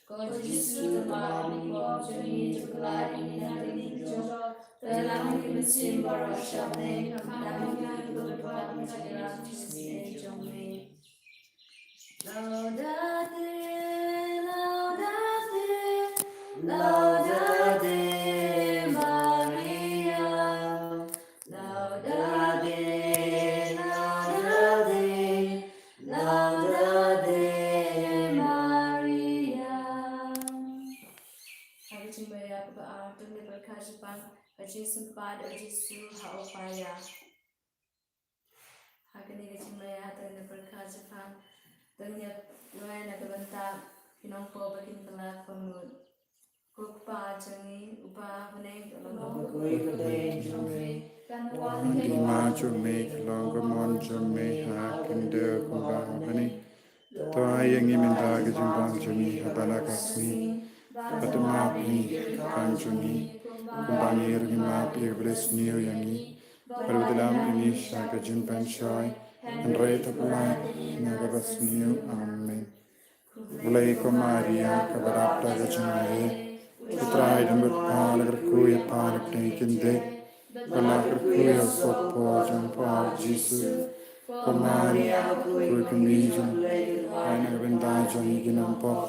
Ko Jisu, to map ïa ki pop jong ngi, to kylla ïa ngi na ka jingmut jong U Trai, to ïalam ïa ki mynsiem baroh sha bneng, khamtam ïa ngi kiba bud bad ka jingïalam jong ka sngi jong me. Laudate, laudate, laudate Maria. Laudate, laudate, laudate Maria. Ha ka jingmaïa kaba ar, to ngin pyrkhat shaphang ka jingsympat u Jisu ha u paia. Ha kane ka jingmaïa to ngin pyrkhat shaphang Tang ïa duwai na ka bynta ki nongpop ba kin kylla ka mut. Ko Kpa jong ngi uba ha bneng, ka long ba khuid ka kyrteng jong me. Kan wan ka jingwan jong me, ka long ka mon jong me ha ka khyndew kumba ha bneng. To ai ïa ngi mynta ka jingbam jong ngi ha kane ka sngi. Bad to map ïa ngi ki kam jong ngi, kumba ngi ruh ngi map ïa kiba la sniew ïa ngi. Bad wat ïalam ïa ngi sha ka jingpynshoi, hynrei to pynlait ïa ngi na kaba sniew. Amen. Khublei ko Maria, kaba dap da ka jingaiei. U Trai u don bad pha, la kyrkhu ïa pha na pdeng ki khyndai, bad la kyrkhu ïa u soh jong pha u Jisu. Ko Maria, khuid kmie jong U Blei, to duwai na ka bynta jong ngi ki nongpop,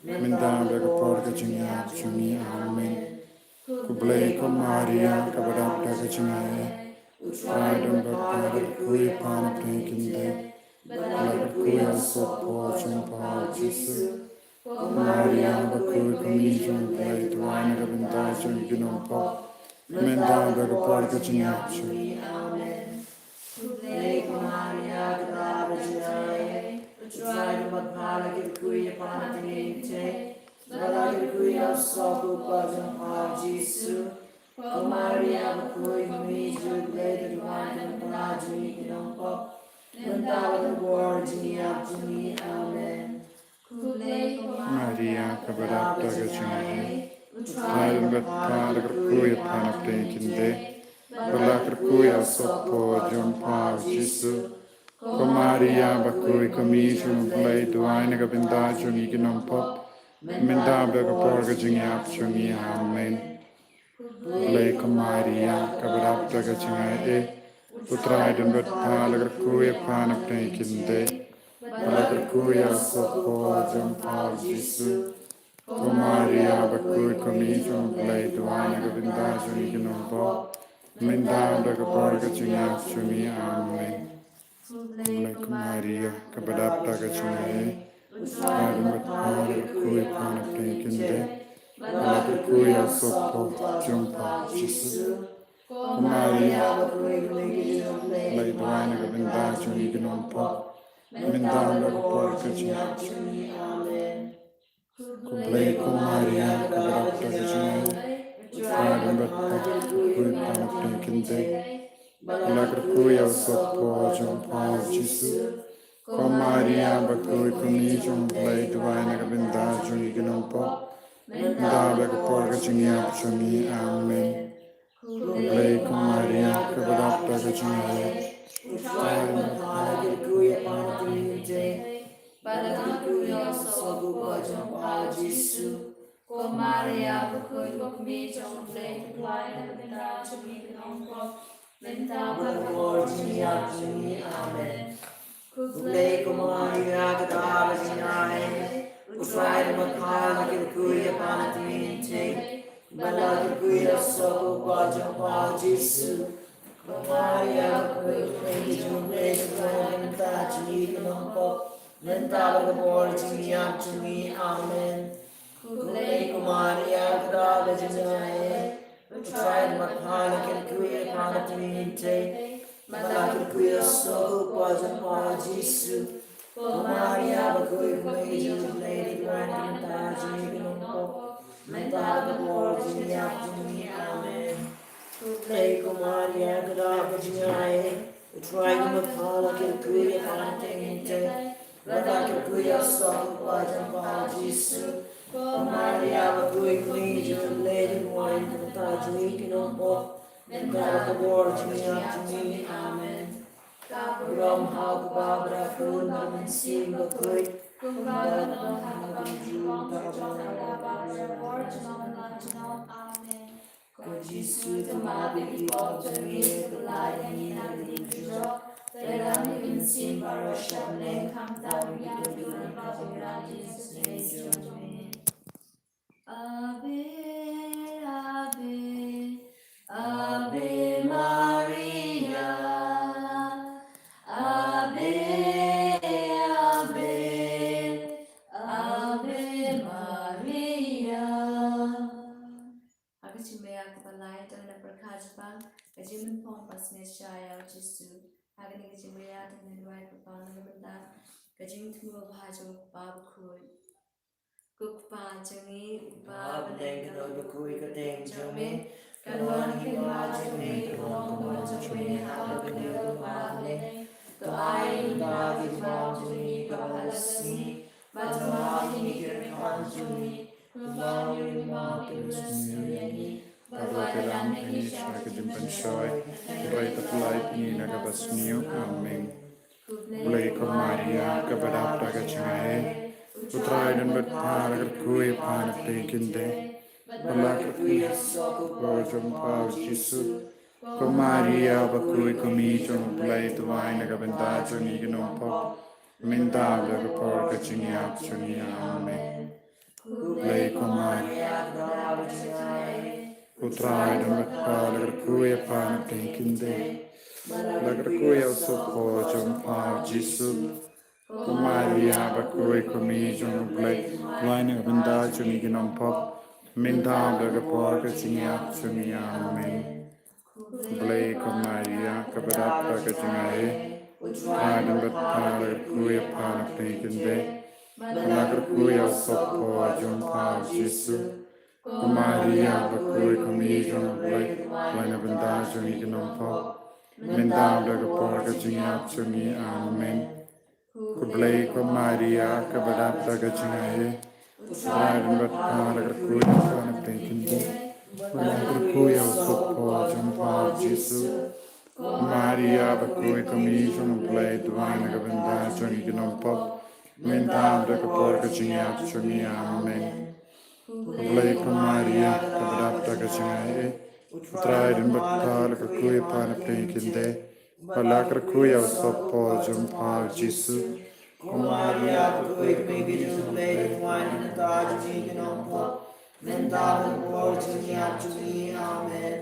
mynta bad ha ka por ka jingïap jong ngi. Amen. Khublei ko Maria, kaba dap da ka jingaiei. U Trai u don bad pha, la kyrkhu ïa pha na pdeng ki khyndai, bad la kyrkhu ïa u soh jong pha u Jisu. Ko Maria, bakhuid kmie jong U Blei, to duwai na ka bynta jong ngi ki nongpop, mynta bad ha ka por ka jingïap jong ngi. Amen. Khublei ko Maria, kaba dap da ka jingaiei. U Trai u don bad pha, la kyrkhu ïa pha na pdeng ki khyndai, bad la kyrkhu ïa u soh jong pha u Jisu. Ko Maria, bakhuid kmie jong U Blei, to duwai na ka bynta jong ngi ki nongpop, mynta bad ha ka por ka jingïap jong ngi. Amen. Khublei ko Maria, kaba dap da ka jingaiei. U Trai u don bad pha, la kyrkhu ïa pha na pdeng ki khyndai, bad la kyrkhu ïa u soh jong pha u Jisu. Ko Maria, bakhuid kmie jong U Blei, to duwai na ka bynta jong ngi ki nongpop, mynta bad ha ka por ka jingïap jong ngi. Amen. Khublei ko Maria, kaba dap da ka jingaiei. U Trai u don bad pha, la kyrkhu ïa pha na pdeng ki khyndai, bad la kyrkhu ïa u soh jong pha u Jisu. Ko Maria, bakhuid kmie jong U Blei, to duwai na ka bynta jong ngi ki nongpop, mynta bad ha ka por ka jingïap jong ngi. Amen. Khublei ko Maria, kaba dap da ka jingaiei. U Trai u don bad pha, la kyrkhu ïa pha na pdeng ki khyndai, bad la kyrkhu ïa u soh jong pha u Jisu. Ko Maria, bakhuid kmie jong U Blei, to duwai na ka bynta jong ngi ki nongpop, mynta bad ha ka por ka jingïap jong ngi. Amen. Khublei ko Maria, kaba dap da ka jingaiei. U Trai u don bad pha, la kyrkhu ïa pha na pdeng ki khyndai, bad la kyrkhu ïa u soh jong pha u Jisu. Ko Maria, bakhuid kmie jong U Blei, to duwai na ka bynta jong ngi ki nongpop, mynta bad ha ka por ka jingïap jong ngi. Amen. Khublei ko Maria, kaba dap da ka jingaiei. U Trai u don bad pha, la kyrkhu ïa pha na pdeng ki khyndai, bad la kyrkhu ïa u soh jong pha u Jisu. Ko Maria, bakhuid kmie jong U Blei, to duwai na ka bynta jong ngi ki nongpop, mynta bad ha ka por ka jingïap jong ngi. Amen. Khublei ko Maria, kaba dap da ka jingaiei. U Trai u don bad pha, la kyrkhu ïa pha na pdeng ki khyndai, bad la kyrkhu ïa u soh jong pha u Jisu. Ko Maria, bakhuid kmie jong U Blei, to duwai na ka bynta jong ngi ki nongpop, mynta bad ha ka por ka jingïap jong ngi. Amen. Khublei ko Maria, kaba dap da ka jingaiei. U Trai u don bad pha, la kyrkhu ïa pha na pdeng ki khyndai, bad la kyrkhu ïa u soh jong pha u Jisu. Ko Maria, bakhuid kmie jong U Blei, to duwai na ka bynta jong ngi ki nongpop, mynta bad ha ka por ka jingïap jong ngi. Amen. Khublei ko Maria, kaba dap da ka jingaiei. U Trai u don bad pha, la kyrkhu ïa pha na pdeng ki khyndai, bad la kyrkhu ïa u soh jong pha u Jisu. Ko Maria, bakhuid kmie jong U Blei, to duwai na ka bynta jong ngi ki nongpop, mynta bad ha ka por ka jingïap jong ngi. Amen. Ka burom ha U Kpa bad ha U Khun bad ha U Mynsiem Bakhuid, kumba ka long ha kaba mynta, junom, junom, junom, junom. Amen. Ko Jisu, to map ïa ki pop jong ngi, to lait ïa ngi na ka dujok, to ïalam ïa ki mynsiem baroh sha bneng, khamtam ïa ki ba don ha ka jingrwai jong ngi. Ave, Ave, Ave Maria. Ave, Ave, Ave Maria. Ha ka jingmih ïa kaba lai, to ngin ïa pyrkhat shaphang ka jingpynphong basngi sha ïa U Jisu. Ha kane ka jingmih ïa, to ngin ïa duwai kyrpang na ka bynta Ka jingthmu babha jong u Kpa bakhuid. Ko Kpa jong ngi uba ha bneng, ka nong bakhuid ka kyrteng jong me. Kan wan ka hima jong me, kan long ka mon jong me ha ka bynta ka bneng. To ai ïa ngi mynta ka jingbam jong ngi kaba ha la ka sngi. Bad to map ïa ngi ki ryngkang jong ngi, kumba ngi map ïa kiba sniew ïa ngi. Bad wat ïalam ïa ngi sha ka jingpynshoi, hynrei to pynlait ïa ngi na kaba sniew. Amen. Khublei ko Maria, kaba dap da ka jingaiei. U Trai u don bad pha, la kyrkhu ïa pha na pdeng ki kynthei, bad la kyrkhu ïa u soh u kpa jong pha u Jisu. Ko Maria bakhuid, ko Mei jong u Blei, duwai na ka bynta jong ngi ki nongpop, mynta bad ha ka por ka jingïap jong ngi. Amen. Khublei ko Maria, kaba dap da ka jingaiei. U Trai u don bad pha, la kyrkhu ïa pha na pdeng ki kynthei, la kyrkhu ïa u soh u kpa jong pha u Jisu. Ko Maria bakhuid, ko Mei jong u Blei, duwai na ka bynta jong ngi ki nongpop, mynta bad ha ka por ka jingïap jong ngi. Amen. Khublei ko Maria, kaba dap da ka jingaiei. U Trai u don bad pha, la kyrkhu ïa pha na pdeng ki kynthei, bad la kyrkhu ïa u soh u kpa jong pha u Jisu. Ko Maria bakhuid, ko Mei jong u Blei, duwai na ka bynta jong ngi ki nongpop, mynta bad ha ka por ka jingïap jong ngi. Amen. Khublei ko Maria, kaba dap da ka jingaiei. U Trai u don bad pha, la kyrkhu ïa pha na pdeng ki kynthei, bad la kyrkhu ïa u soh u kpa jong pha u Jisu. Ko Maria bakhuid, ko Mei jong u Blei, duwai na ka bynta jong ngi ki nongpop, mynta bad ha ka por ka jingïap jong ngi. Amen. Khublei ko Maria, kaba dap da ka jingaiei. U Trai u don bad pha, la kyrkhu ïa pha na pdeng ki kynthei, bad la kyrkhu ïa u soh u kpa jong pha u Jisu. Ko Maria bakhuid, ko Mei jong u Blei, duwai na ka bynta jong ngi ki nongpop, mynta bad ha ka por ka jingïap jong ngi. Amen.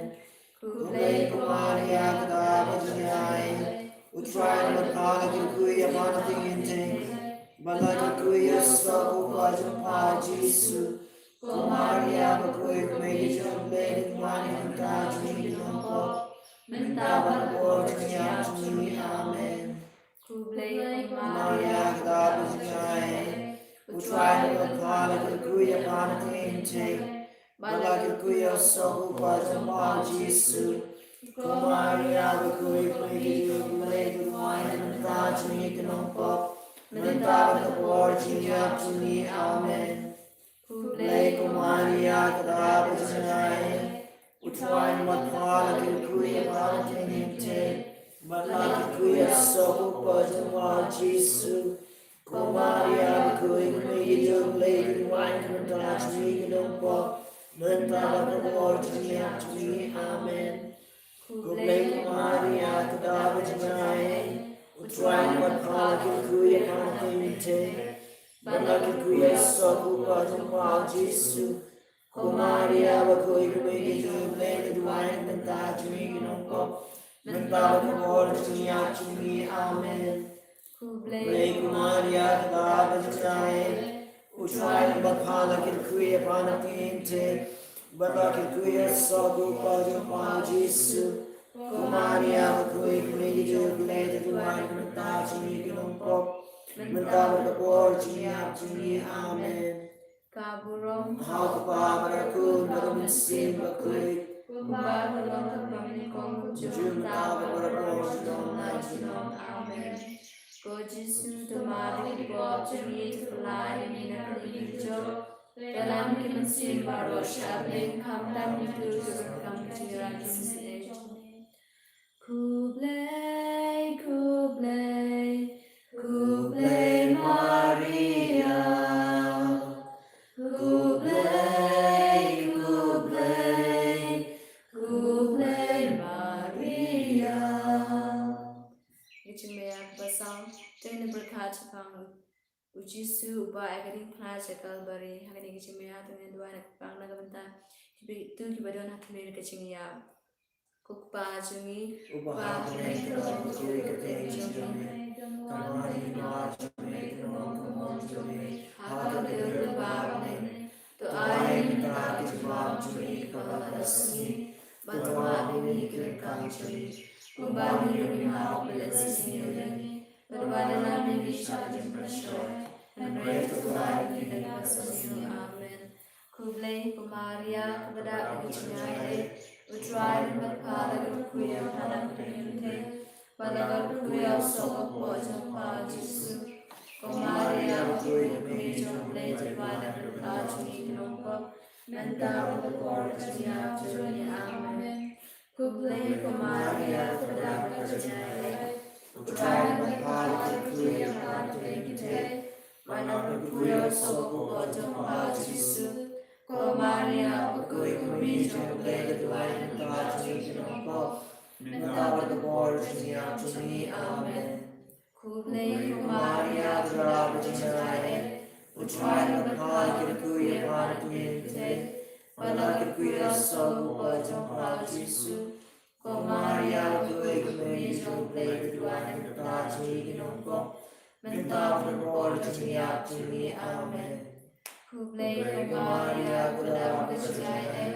Khublei ko Maria, kaba dap da ka jingaiei. U Trai u don bad pha, la kyrkhu ïa pha na pdeng ki kynthei, bad la kyrkhu ïa u soh u kpa jong pha u Jisu. Ko Maria bakhuid, ko Mei jong u Blei, duwai na ka bynta jong ngi ki nongpop, mynta bad ha ka por ka jingïap jong ngi. Amen. Khublei ko Maria, kaba dap da ka jingaiei. U Trai u don bad pha, la kyrkhu ïa pha na pdeng ki kynthei, bad la kyrkhu ïa u soh u kpa jong pha u Jisu. Ko Maria bakhuid, ko Mei jong u Blei, duwai na ka bynta jong ngi ki nongpop, mynta bad ha ka por ka jingïap jong ngi. Amen. Khublei ko Maria, kaba dap da ka jingaiei. U Trai u don bad pha, la kyrkhu ïa pha na pdeng ki kynthei, bad la kyrkhu ïa u soh u kpa jong pha u Jisu. Ko Maria bakhuid, ko Mei jong u Blei, duwai na ka bynta jong ngi ki nongpop, mynta bad ha ka por ka jingïap jong ngi. Amen. Khublei ko Maria, kaba dap da ka jingaiei. U Trai u don bad pha, la kyrkhu ïa pha na pdeng ki kynthei, bad la kyrkhu ïa u soh u kpa jong pha u Jisu. Ko Maria bakhuid, ko Mei jong u Blei, duwai na ka bynta jong ngi ki nongpop, mynta bad ha ka por ka jingïap jong ngi. Amen. Khublei ko Maria, kaba dap da ka jingaiei. U Trai u don bad pha, la kyrkhu ïa pha na pdeng ki kynthei, bad la kyrkhu ïa u soh u kpa jong pha u Jisu. Ko Maria bakhuid, ko Mei jong u Blei, duwai na ka bynta jong ngi ki nongpop, mynta bad ha ka por ka jingïap jong ngi. Amen. Ka burom ha u Kpa bad ha u Khun bad ha u Mynsiem Bakhuid, kumba ka long ha kaba nyngkong, kumjuh mynta bad barabor, junom la junom. Amen. Ko Jisu, to map ïa ki pop jong ngi, to pyllait ïa ngi na ka lynti jong u Blei. To ïalam ïa ki mynsiem baroh sha bneng, khamtam ïa kito kiba donkam ka jingïarap jong ngi. Khublei, khublei, khublei Maria. Khublei, khublei, khublei Maria. Ka jingmap ïa ka basam, to ngin pyrkhat shaphang u Jisu uba ai ka diengphna sha Kalbari. Ha kane ka jingmap ïa ka, to ngin duwai na ka pang na ka bynta kito kiba don ha khmih ka jingïap. Ko Kpa jong ngi uba ha bneng, ka long bakhuid ka kyrteng jong me. Kan wan ka hima jong me, kan long ka mon jong me ha ka bynta kaba ha bneng. To ai ïa ngi mynta ka jingbam jong ngi kaba ha la ka sngi. Bad to map ïa ngi ki ryngkang jong ngi, kumba ngi ruh ngi map ïa kiba sniew ïa ngi. Bad wat ïalam ïa ngi sha ka jingpynshoi, hynrei to pynlait ïa ngi na ka bymjukut. Amen. Khublei ko Maria, kaba dap da ka jingaiei, U Trai u don bad pha. La kyrkhu ïa pha na ka bynta ki kynthei, bad la kyrkhu ïa u soh u kpoh jong pha, u Jisu. Ko Maria, bakhuid, ka kmie jong U Blei, to duwai na ka bynta jong ngi ki nongpop, mynta bad ha ka por ka jingïap jong ngi. Amen. Khublei ko Maria, kaba dap da ka jingaiei, U Trai u don bad pha. La kyrkhu ïa pha na ka bynta ki kynthei, bad la kyrkhu ïa u soh u kpoh jong pha, u Jisu. Ko Maria, bakhuid, ka kmie jong U Blei, to duwai na ka bynta jong ngi ki nongpop, mynta bad ha ka por ka jingïap jong ngi. Amen. Khublei ko Maria, kaba dap da ka jingaiei, U Trai u don bad pha. La kyrkhu ïa pha na ka bynta ki kynthei, bad la kyrkhu ïa u soh u kpoh jong pha, u Jisu. Ko Maria, bakhuid, ka kmie jong U Blei, to duwai na ka bynta jong ngi ki nongpop, mynta bad ha ka por ka jingïap jong ngi. Amen. Khublei ko Maria, kaba dap da ka jingaiei,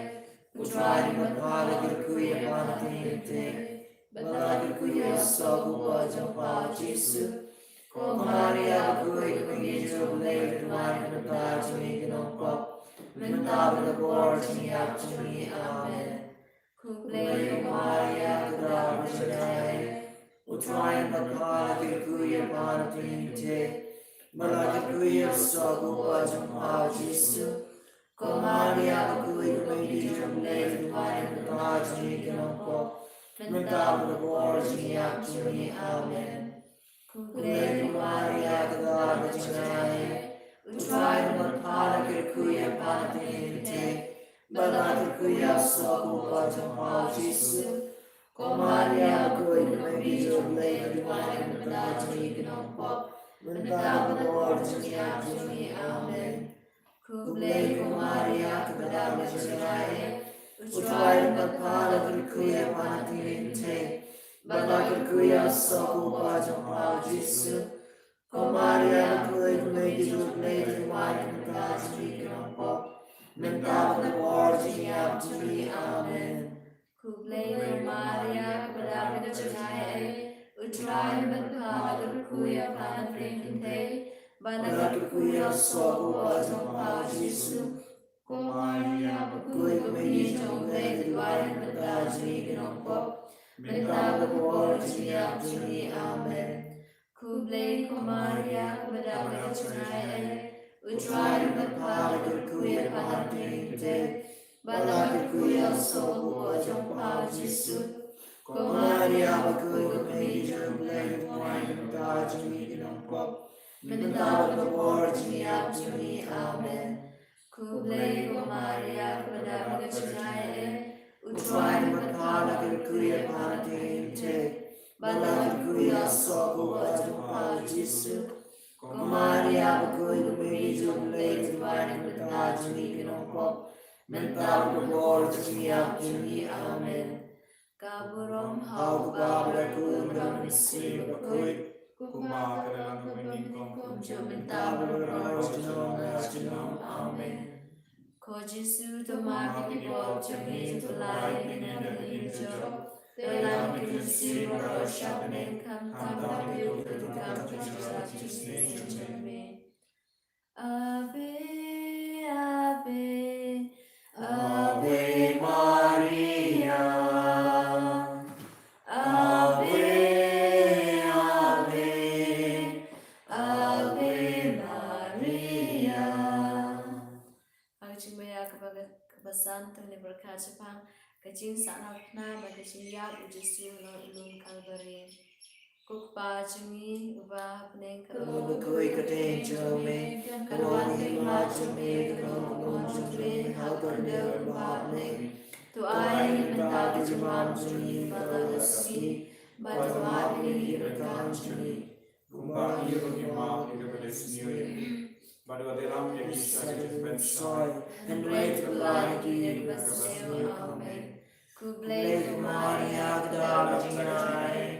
U Trai u don bad pha. La kyrkhu ïa pha na ka bynta ki kynthei, bad la kyrkhu ïa u soh u kpoh jong pha, u Jisu. Ko Maria, bakhuid, ka kmie jong U Blei, to duwai na ka bynta jong ngi ki nongpop, mynta bad ha ka por ka jingïap jong ngi. Amen. Khublei ko Maria, kaba dap da ka jingaiei, U Trai u don bad pha. La kyrkhu ïa pha na ka bynta ki kynthei, bad la kyrkhu ïa u soh u kpoh jong pha, u Jisu. Ko Maria, bakhuid, ka kmie jong U Blei, to duwai na ka bynta jong ngi ki nongpop, mynta bad ha ka por ka jingïap jong ngi. Amen. Khublei ko Maria, kaba dap da ka jingaiei, U Trai u don bad pha. La kyrkhu ïa pha na ka bynta ki kynthei, bad la kyrkhu ïa u soh u kpoh jong pha, u Jisu. Ko Maria, bakhuid, ka kmie jong U Blei, to duwai na ka bynta jong ngi ki nongpop, mynta bad ha ka por ka jingïap jong ngi. Amen. Khublei ko Maria, kaba dap da ka jingaiei, U Trai u don bad pha. La kyrkhu ïa pha na ka bynta ki kynthei, bad la kyrkhu ïa u soh u kpoh jong pha, u Jisu. Ko Maria, bakhuid, ka kmie jong U Blei, to duwai na ka bynta jong ngi ki nongpop, mynta bad ha ka por ka jingïap jong ngi. Amen. Khublei ko Maria, kaba dap da ka jingaiei, U Trai u don bad pha. La kyrkhu ïa pha na ka bynta ki kynthei, bad la kyrkhu ïa u soh u kpoh jong pha, u Jisu. Ko Maria, bakhuid, ka kmie jong U Blei, to duwai na ka bynta jong ngi ki nongpop, mynta bad ha ka por ka jingïap jong ngi. Amen. Khublei ko Maria, kaba dap da ka jingaiei, U Trai u don bad pha. La kyrkhu ïa pha na ka bynta ki kynthei, bad la kyrkhu ïa u soh u kpoh jong pha, u Jisu. Ko Maria, bakhuid, ka kmie jong U Blei, to duwai na ka bynta jong ngi ki nongpop, mynta bad ha ka por ka jingïap jong ngi. Amen. Khublei ko Maria, kaba dap da ka jingaiei, U Trai u don bad pha. La kyrkhu ïa pha na ka bynta ki kynthei, bad la kyrkhu ïa u soh u kpoh jong pha, u Jisu. Ko Maria, bakhuid, ka kmie jong U Blei, to duwai na ka bynta jong ngi ki nongpop, mynta bad ha ka por ka jingïap jong ngi. Amen. Ka burom ha U Kpa bad ha U Khun bad ha U Mynsiem Bakhuid, kumba ka la long, kumba ka la long, kumjuh mynta, bad baroh junom la junom. Amen. Ko Jisu, to map ïa ki pop jong ngi, to la ïa ngi na ka diengjop, to ïalam ïa ki mynsiem baroh sha bneng, khamtam ïa u kynduh jong ka jingïaseng jong me. Ave, Ave, Ave Maria. Ave, Ave, Ave Maria. Ha ka jingmaïa kaba, kaba san, to ngin ïa pyrkhat shaphang ka jingsahnarphna bad ka jingïap U Jisu halor u lum Kalbari. Ko Kpa jong ngi uba ha bneng, ka long bakhuid ka kyrteng jong me, ka long ka hima jong me, ka long ka mon jong me, ha kaba dei kumba ha bneng. To ai ïa ngi mynta ka jingbam jong ngi kaba la ka sngi, bad to map ïa ngi ki ryngkang jong ngi, kumba ngi ruh ngi map ïa kiba leh sniew ïa ngi. Bad wat ïalam ïa ngi sha ka jingpynshoi, hynrei to pynlait ïa ngi na ka bymsniew. Amen. Khublei ko Maria, kaba dap da ka jingaiei,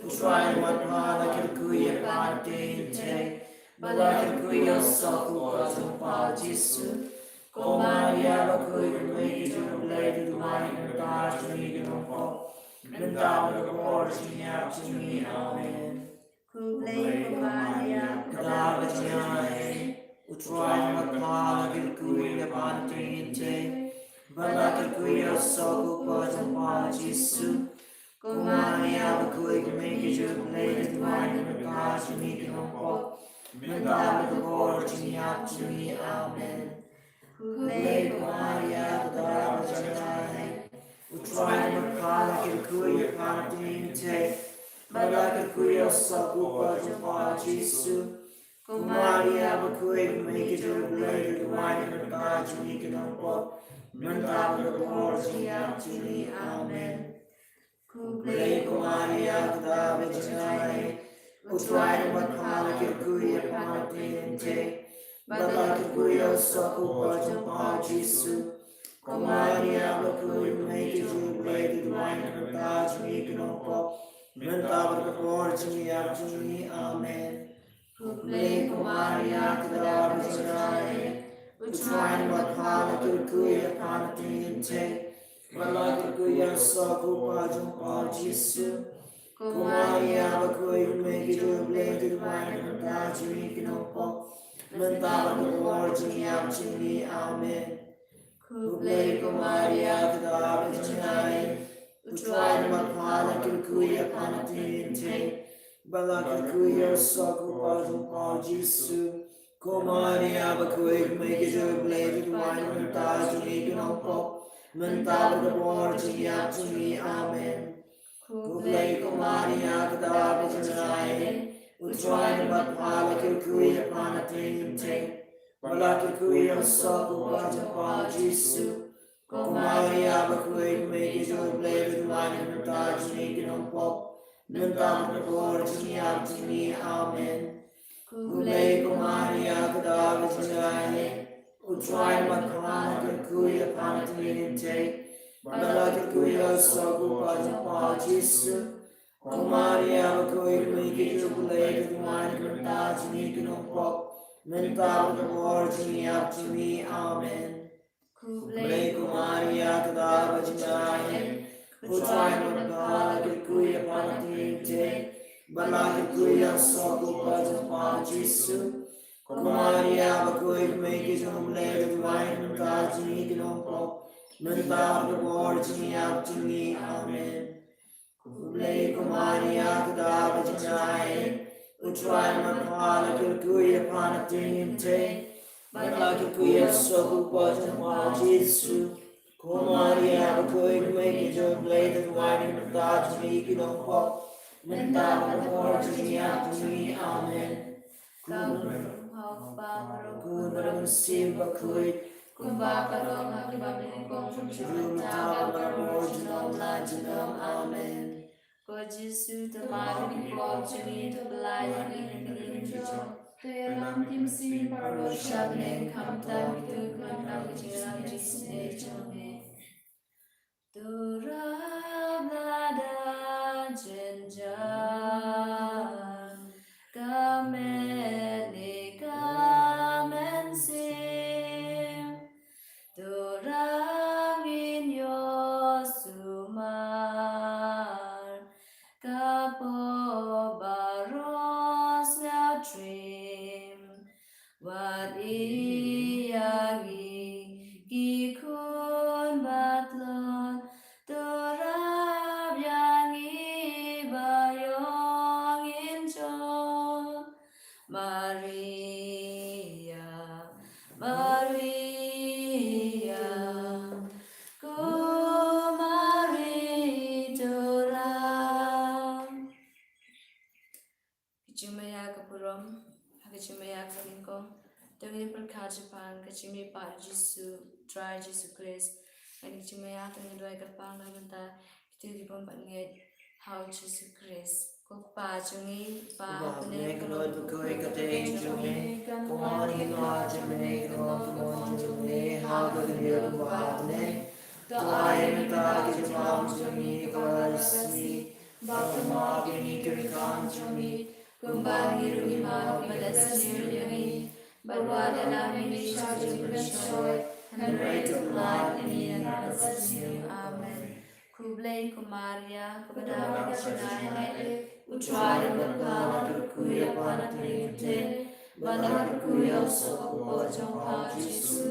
U Trai u don bad pha, la kyrkhu ïa pha na ka bynta ki kynthei, bad la kyrkhu ïa u soh u kpoh jong pha, u Jisu. Ko Maria bakhuid, ka kmie jong U Blei, to duwai na ka bynta jong ngi ki nongpop, mynta bad ha ka por ka jingïap jong ngi. Amen. Khublei ko Maria, ka daw ka jngai, U Trai u don bad pha, la kyrkhu ïa pha na ka bynta ki kynthei, bad la kyrkhu ïa u soh u kpa jong pha Jisu. Ko Maria bakhuid, ka Mei ka jong U Blei, duwai ïa ngi ki nongpop, mynta bad ka por jong ngi ïap jong ngi. Amen. Khublei ko Maria, ka daw ka jngai, U Trai u don bad pha, la kyrkhu ïa pha na ka bynta ki kynthei, bad la kyrkhu ïa u soh u kpa jong pha Jisu. Ko Maria bakhuid, ka Mei ka jong U Blei, duwai ïa ngi ki nongpop, mynta bad ka por jong ngi ïap jong ngi. Amen. Khublei ko Maria, ka daw ka jngai, U Trai u don bad pha, la kyrkhu ïa pha na ka bynta ki kynthei, bad la kyrkhu ïa u soh u kpa jong pha Jisu. Ko Maria bakhuid, ka Mei ka jong U Blei, duwai ïa ngi ki nongpop, mynta bad ka por jong ngi ïap jong ngi. Amen. Khublei ko Maria, ka daw ka jngai, U Trai u don bad pha, la kyrkhu ïa pha na ka bynta ki kynthei, bad la kyrkhu ïa u soh u kpa jong pha Jisu. Ko Maria bakhuid, ka Mei ka jong U Blei, duwai ïa ngi ki nongpop, mynta bad ka por jong ngi ïap jong ngi. Amen. Khublei ko Maria, ka daw ka jngai, U Trai u don bad pha, la kyrkhu ïa pha na ka bynta ki kynthei, bad la kyrkhu ïa u soh u kpa jong pha Jisu. Ko Maria bakhuid, ka Mei ka jong U Blei, duwai ïa ngi ki nongpop, mynta bad ka por jong ngi ïap jong ngi. Amen. Khublei ko Maria, ka daw ka jngai, U Trai u don bad pha, la kyrkhu ïa pha na ka bynta ki kynthei, bad la kyrkhu ïa u soh u kpa jong pha Jisu. Ko Maria bakhuid, ka Mei ka jong U Blei, duwai ïa ngi ki nongpop, mynta bad ka por jong ngi ïap jong ngi. Amen. Khublei ko Maria, ka daw ka jngai, U Trai u don bad pha, la kyrkhu ïa pha na ka bynta ki kynthei, bad la kyrkhu ïa u soh u kpa jong pha Jisu. Ko Maria bakhuid, ka Mei ka jong U Blei, duwai ïa ngi ki nongpop, mynta bad ka por jong ngi ïap jong ngi. Amen. Khublei ko Maria, ka daw ka jngai, U Trai u don bad pha, la kyrkhu ïa pha na ka bynta ki kynthei, bad la kyrkhu ïa u soh u kpa jong pha Jisu. Ko Maria bakhuid, ka Mei ka jong U Blei, duwai ïa ngi ki nongpop, mynta bad ka por jong ngi ïap jong ngi. Amen. Khublei ko Maria, ka daw ka jngai, U Trai u don bad pha, la kyrkhu ïa pha na ka bynta ki kynthei, bad la kyrkhu ïa u soh u kpa jong pha Jisu. Ko Maria bakhuid, ka Mei ka jong U Blei, duwai ïa ngi ki nongpop, mynta bad ka por jong ngi ïap jong ngi. Amen. Ka burom ha u Kpa, bad ha u Khun, bad ha u Mynsiem Bakhuid, kumba ka long ha kiba bun, kumjuh mynta bad marjunom, la junom. Amen. Ko Jisu, to map ïa ki pop jong ngi, to pyllait ïa ngi na ka ïing jong ngi, to ïalam ïa ki mynsiem baroh sha bneng, khamtam kito kiba don ha ka jingïaseng jong ngi. To rap lada jynjar, ka met ne ka mynsiem, to rap ngin ïoh sumar, ka pop baroh sngewtriem. Wat ïa ngi ki khun ba tlot, to rap ïa ngi ba ïoh ngin jot. Maria, Maria, ko Maria, to rap. Ka jingmaïa ka burom, ha ka jingmaïa ka nyngkong, to ngin pyrkhat shaphang ka jingmihpat Jisu, Trai Jisu Khrist. Ha ka jingmaïa to ngin duwai kyrpang na ka bynta kito ki bym pat ngeit ha u Jisu Khrist. Ko Kpa jong ngi, Kpa ha bneng, ka long bakhuid ka kyrteng jong me, ka mon ka jong me, ka long ka mon jong me ha ka khyndew ruh ha bneng. To ai mynta ka jingmam jong ngi kaba la ka sngi. Bad to map ïa ngi ki riewkam jong ngi, kumba ngi ruh ngi map ïa kiba la sniew ïa ngi. Bad wat ïalam ïa ngi sha ka jingpynshoi, hynrei to pyllait ïa ngi na ka bynta ka sniew. Amen. Khublei ko Maria, kaba don bad ka jingngeit, U Trai u la pynpaw la ki rkui ïa pha na tnga jong u Blei, bad la ki rkui ïa u soh ka kpoh jong pha u Jisu.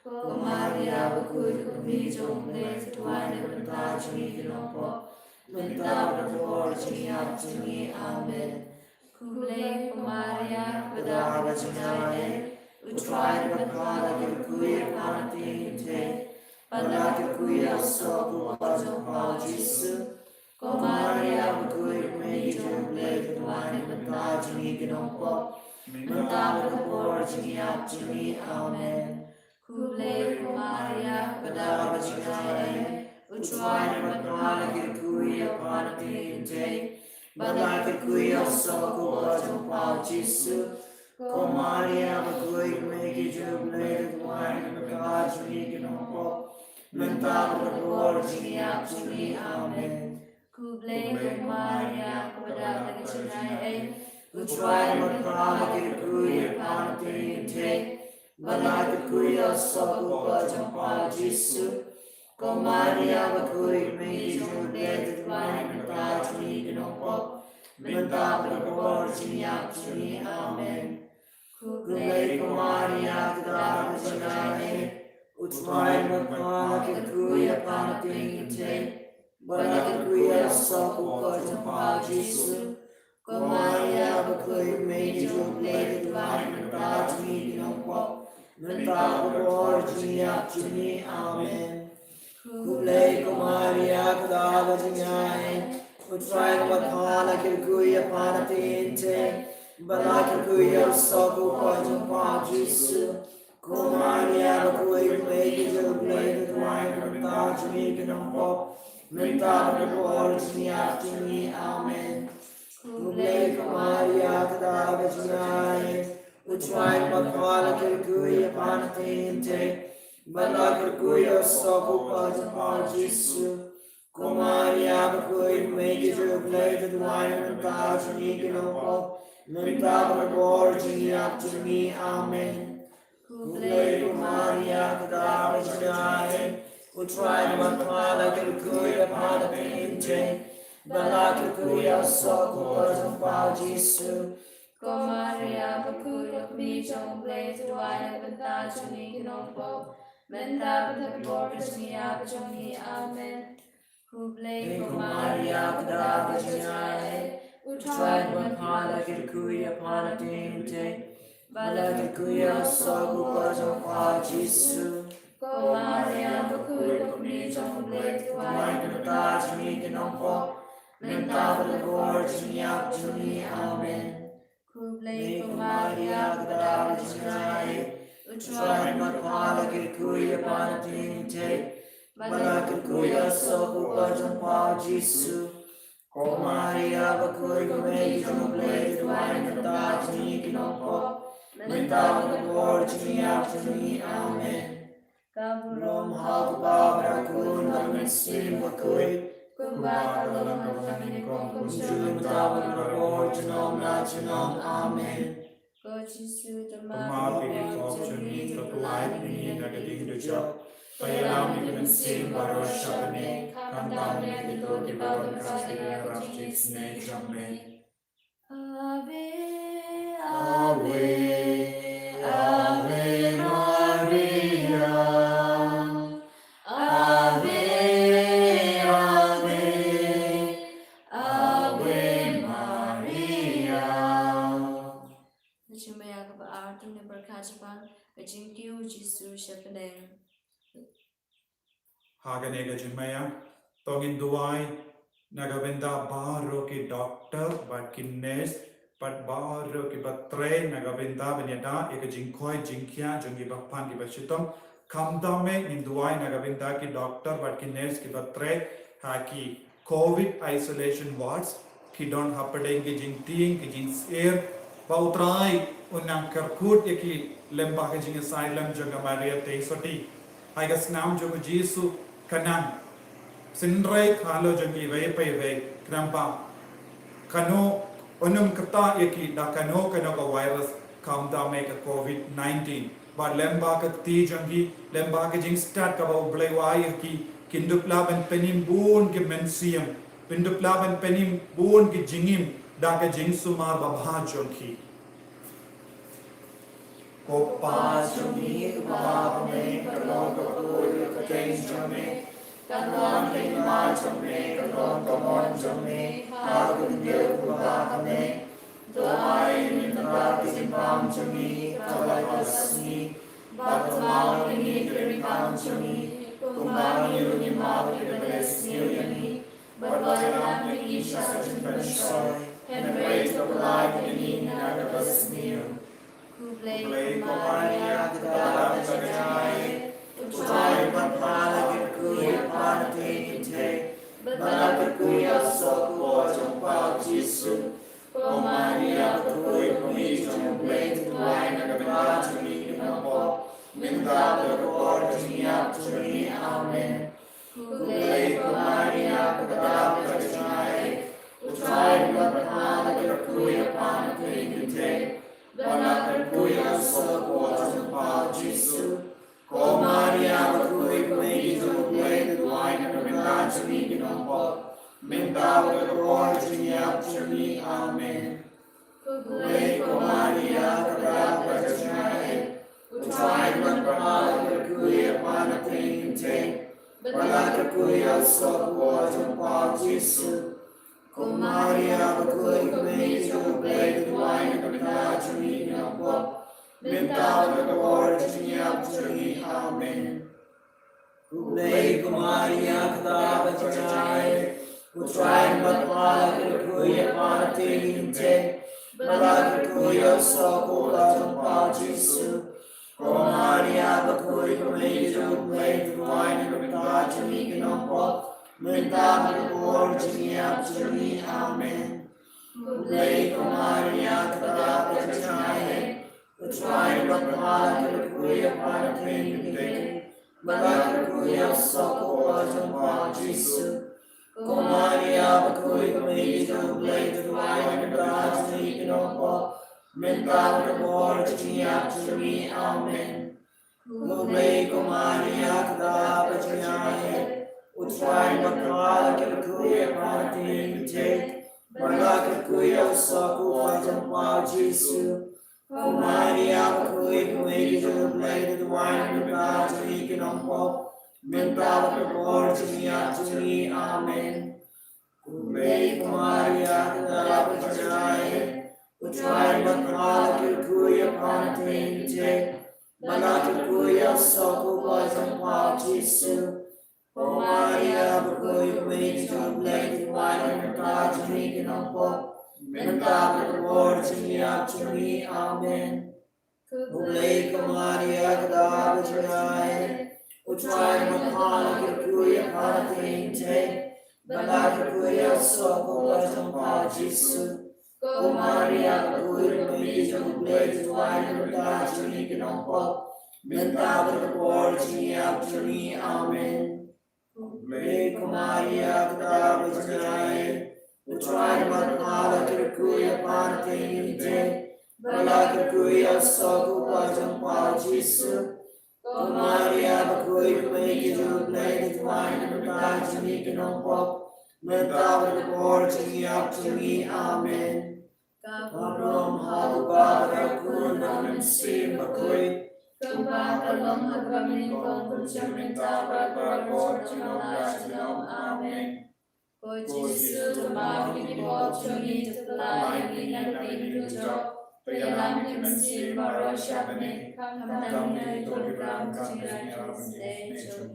Ko Maria bakhuid, ko kmie jong u Blei, to duwai na ka bynta jong ngi ki nongpop, mynta bad ha ka por jingïap jong ngi. Amen. Khublei ko Maria, kaba da kaba jngai, U Trai u la pynpaw la ki rkui ïa pha na tnga jong u Blei, bad la ki rkui ïa u soh ka kpoh jong pha u Jisu. Ko Maria bakhuid, ko kmie jong u Blei, to duwai na ka bynta jong ngi ki nongpop, mynta bad ha ka por jingïap jong ngi. Amen. Khublei ko Maria, kaba da kaba jngai, U Trai u la pynpaw la ki rkui ïa pha na tnga jong u Blei, bad la ki rkui ïa u soh ka kpoh jong pha u Jisu. Ko Maria bakhuid, ko kmie jong u Blei, to duwai na ka bynta jong ngi ki nongpop, mynta bad ha ka por jingïap jong ngi. Amen. Khublei ko Maria, kaba da kaba jngai, U Trai u la pynpaw la ki rkui ïa pha na tnga jong u Blei, bad la ki rkui ïa u soh ka kpoh jong pha u Jisu. Ko Maria bakhuid, ko kmie jong u Blei, to duwai na ka bynta jong ngi ki nongpop, mynta bad ha ka por jingïap jong ngi. Amen. Khublei ko Maria, kaba da kaba jngai, U Trai u la pynpaw la ki rkui ïa pha na tnga jong u Blei, bad la ki rkui ïa u soh ka kpoh jong pha u Jisu. Ko Maria bakhuid, ko kmie jong u Blei, to duwai na ka bynta jong ngi ki nongpop, mynta bad ha ka por jingïap jong ngi. Amen. Khublei ko Maria, kaba da kaba jngai, U Trai u la pynpaw la ki rkui ïa pha na tnga jong u Blei, bad la ki rkui ïa u soh ka kpoh jong pha u Jisu. Ko Maria bakhuid, ko kmie jong u Blei, to duwai na ka bynta jong ngi ki nongpop, mynta bad ha ka por jingïap jong ngi. Amen. Khublei ko Maria, kaba da kaba jngai, U Trai u la pynpaw la ki rkui ïa pha na tnga jong u Blei, bad la ki rkui ïa u soh ka kpoh jong pha u Jisu. Ko Maria bakhuid, ko kmie jong u Blei, to duwai na ka bynta jong ngi ki nongpop, mynta bad ha ka por jingïap jong ngi. Amen. Khublei ko Maria, kaba da kaba jngai, U Trai u la pynpaw la ki rkui ïa pha na tnga jong u Blei, bad la ki rkui ïa u soh ka kpoh jong pha u Jisu. Ko Maria bakhuid, ko kmie jong u Blei, to duwai na ka bynta jong ngi ki nongpop, mynta bad ha ka por jingïap jong ngi. Amen. Khublei ko Maria, kaba da kaba jngai, U Trai u la pynpaw la ki rkui ïa pha na tnga jong u Blei, bad la ki rkui ïa u soh ka kpoh jong pha u Jisu. Ko Maria bakhuid, ko kmie jong u Blei, to duwai na ka bynta jong ngi ki nongpop, mynta bad ha ka por jingïap jong ngi. Amen. Khublei ko Maria, kaba da kaba jngai, U Trai u la pynpaw la ki rkui ïa pha na tnga jong u Blei, bad la ki rkui ïa u soh ka kpoh jong pha u Jisu. Ko Maria bakhuid, ko kmie jong u Blei, to duwai na ka bynta jong ngi ki nongpop, mynta bad ha ka por jingïap jong ngi. Amen. Ka burom ha u Kpa bad ha u Khun bad ha u Mynsiem Bakhuid, kumba ka long ha kaba nyngkong, kumjuh, mynta bad ha ka por junom la junom. Amen. Ko Jisu, to map ïa ki khop jong ngi, to pyllait ïa ngi na ka jingdujok, to ïalam ïa ki mynsiem baroh sha bneng, khamtam ïa kito kiba bun ka ïa ka jingïaseng jong me. Ave, Ave, Ave Maria. Ave, Ave, Ave Maria. Ka jingmaïa kaba ar, to ngin pyrkhat shaphang ka jingkiew u Jisu sha bneng. Ha kane ka jingmaïa, to ngin duwai na ka bynta baroh ki doktor bad ki nurse bad baroh kiba trei na ka bynta ban ïada ïa ka jingkoit jingkhiah jong kiba pang kiba shitom. Khamtam eh ngin duwai na ka bynta ki doktor bad ki nurse kiba trei ha ki covid isolation wards, ki don hapdeng ki jingtieng ki jingsyier, ba U Trai un nang kyrkhu ïa ki lem bad ka jingïasaiñ lem jong ka Maria Theisotti. Ha ka snam jong u Jisu ka nang synreit halor jong kiwei pa iwei, khnang ba kano un ym ktah ïa ki da kano kano ka virus, khamtam eh ka covid nineteen. Bad lem bad ka kti jong ki, lem bad ka jingstad kaba U Blei u ai ïa ki, kin dup lah ban pynim bun ki mynsiem, kin dup lah ban pynim bun ki jingim, da ka jingsumar babha jong ki. Ko Pa jong ngi uba ha bneng, ka long ka kyrteng jong me, kan long ka hima jong me, kan long ka mon jong me ha ka khyndew kumba ha bneng. To ai ïa ngi mynta ka jingbam jong ngi kaba lai kaba sngi, bad to map ïa ngi ki ryngkang jong ngi kumba ngi ruh ngi map ïa kiba la sniew ïa ngi. Bad wat ïalam ïa ngi sha ka jingpynshoi, hynrei to pynlait ïa ngi na kaba sniew. Khublei ko Maria, kaba dap ka jingaiei, U Trai u don bad pha, la kyrkhu ïa pha na pdeng ki kynthei, bad la kyrkhu ïa u soh ka por jong pha, U Jisu. Ko Maria bakhuid, ko Mei jong U Blei, to duwai na ka bynta jong ngi ki nongpop, mynta bad ha ka por jong ka jingïap jong ngi. Amen. Khublei ko Maria, kaba dap ka jingaiei, U Trai u don bad pha, la kyrkhu ïa pha na pdeng ki kynthei, bad la kyrkhu ïa u soh ka por jong pha, U Jisu. Ko Maria bakhuid, ko Mei jong U Blei, to duwai na ka bynta jong ngi ki nongpop, mynta bad ha ka por jong ka jingïap jong ngi. Amen. Khublei ko Maria, kaba dap ka jingaiei, U Trai u don bad pha, la kyrkhu ïa pha na pdeng ki kynthei, bad la kyrkhu ïa u soh ka por jong pha, U Jisu. Ko Maria bakhuid, ko Mei jong U Blei, to duwai na ka bynta jong ngi ki nongpop, mynta bad ha ka por jong ka jingïap jong ngi. Amen. Khublei ko Maria, kaba dap ka jingaiei, U Trai u don bad pha, la kyrkhu ïa pha na pdeng ki kynthei, bad la kyrkhu ïa u soh ka por jong pha, U Jisu. Ko Maria bakhuid, ko Mei jong U Blei, to duwai na ka bynta jong ngi ki nongpop, mynta bad ha ka por jong ka jingïap jong ngi. Amen. Khublei ko Maria, kaba dap ka jingaiei, U Trai u don bad pha, la kyrkhu ïa pha na pdeng ki kynthei, bad la kyrkhu ïa u soh ka por jong pha, U Jisu. Ko Maria bakhuid, ko Mei jong U Blei, to duwai na ka bynta jong ngi ki nongpop, mynta bad ha ka por jong ka jingïap jong ngi. Amen. Khublei ko Maria, kaba dap ka jingaiei, U Trai u don bad pha, la kyrkhu ïa pha na pdeng ki kynthei, bad la kyrkhu ïa u soh ka por jong pha, U Jisu. Ko Maria bakhuid, ko Mei jong U Blei, to duwai na ka bynta jong ngi ki nongpop, mynta bad ha ka por jong ka jingïap jong ngi. Amen. Khublei ko Maria, kaba dap ka jingaiei, U Trai u don bad pha, la kyrkhu ïa pha na pdeng ki kynthei, bad la kyrkhu ïa u soh ka por jong pha, U Jisu. Ko Maria bakhuid, ko Mei jong U Blei, to duwai na ka bynta jong ngi ki nongpop, mynta bad ha ka por jong ka jingïap jong ngi. Amen. Khublei ko Maria, kaba dap ka jingaiei, U Trai u don bad pha, la kyrkhu ïa pha na pdeng ki kynthei, bad la kyrkhu ïa u soh ka por jong pha, U Jisu. Ko Maria bakhuid, ko Mei jong U Blei, to duwai na ka bynta jong ngi ki nongpop, mynta bad ha ka por jong ka jingïap jong ngi. Amen. Khublei ko Maria, kaba dap ka jingaiei, U Trai u don bad pha, la kyrkhu ïa pha na pdeng ki kynthei, bad la kyrkhu ïa u soh ka por jong pha, U Jisu. Ko Maria bakhuid, ko Mei jong U Blei, to duwai na ka bynta jong ngi ki nongpop, mynta bad ha ka por jong ka jingïap jong ngi. Amen. Ka burom ha U Kpa bad ha U Khun bad ha U Mynsiem Bakhuid. Kumba ka long ha kaba nyngkong, kumjuh mynta bad ha baroh ka junom la junom. Amen. Ko Jisu, to map ïa ki pop jong ngi, to pyllait ïa ngi na ka bynta jong u dieng, to ïalam ïa ki mynsiem baroh sha bneng, khamtam ïa ki dohnud jong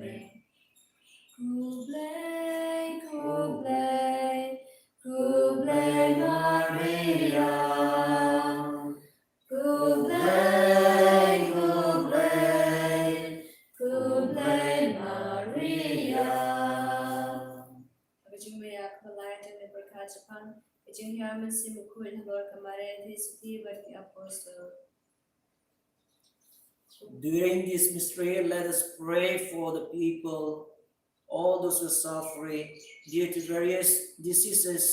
ngi. Khublei, khublei, khublei Maria. Khublei, khublei, khublei Maria. Ka jingmih ïa ka bnai, jingmih pyrkhat shaphang ka jinghiar Mynsiem Bakhuid halor ka Maria Theisotti bad ki apostol. During this mystery, let us pray for the people, all those who are suffering due to various diseases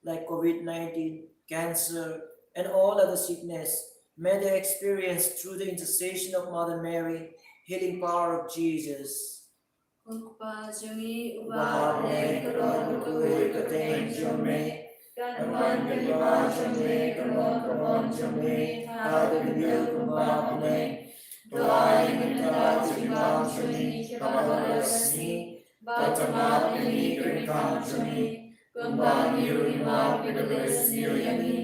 like covid nineteen, cancer, and all other sickness. May they experience, through the intercession of Mother Mary, healing power of Jesus. Ko Kpa jong ngi uba ha bneng, ka don bakhuid ka kyrteng jong me. Kan Wan ka jingpang jong me, ka long ka mon jong me, ha ka ïing kumba ha bneng. To ai ïa ngi mynta ka jingpang jong ngi kaba la sniew, bad to map ïa ngi ki ryngkat jong ngi, kumba ngi ruh ngi map ïa kiba la sniew ïa ngi.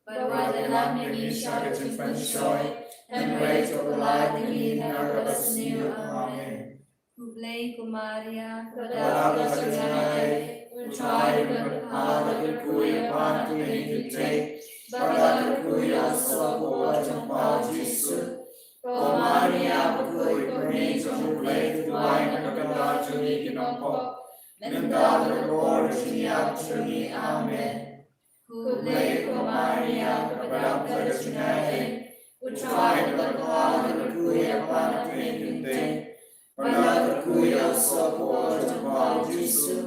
Bad wat ïalam ïa ngi sha ka jingpynshoi, hynrei to pyllait ïa ngi na kaba sniew. Amen. Khublei ko Maria, kaba dap ka jingaiei, U Trai u don bad pha, la kyrkhu ïa pha na pdeng ki kynthei, bad la kyrkhu ïa u soh ka kpoh jong pha u Jisu. Ko Maria bakhuid, ko Mei jong U Blei, to duwai na ka bynta jong ngi ki nongpop, mynta bad ha ka por jingïap jong ngi. Amen. Khublei ko Maria, kaba dap ka jingaiei, U Trai u don bad pha, la kyrkhu ïa pha na pdeng ki kynthei, bad la kyrkhu ïa u soh ka kpoh jong pha u Jisu.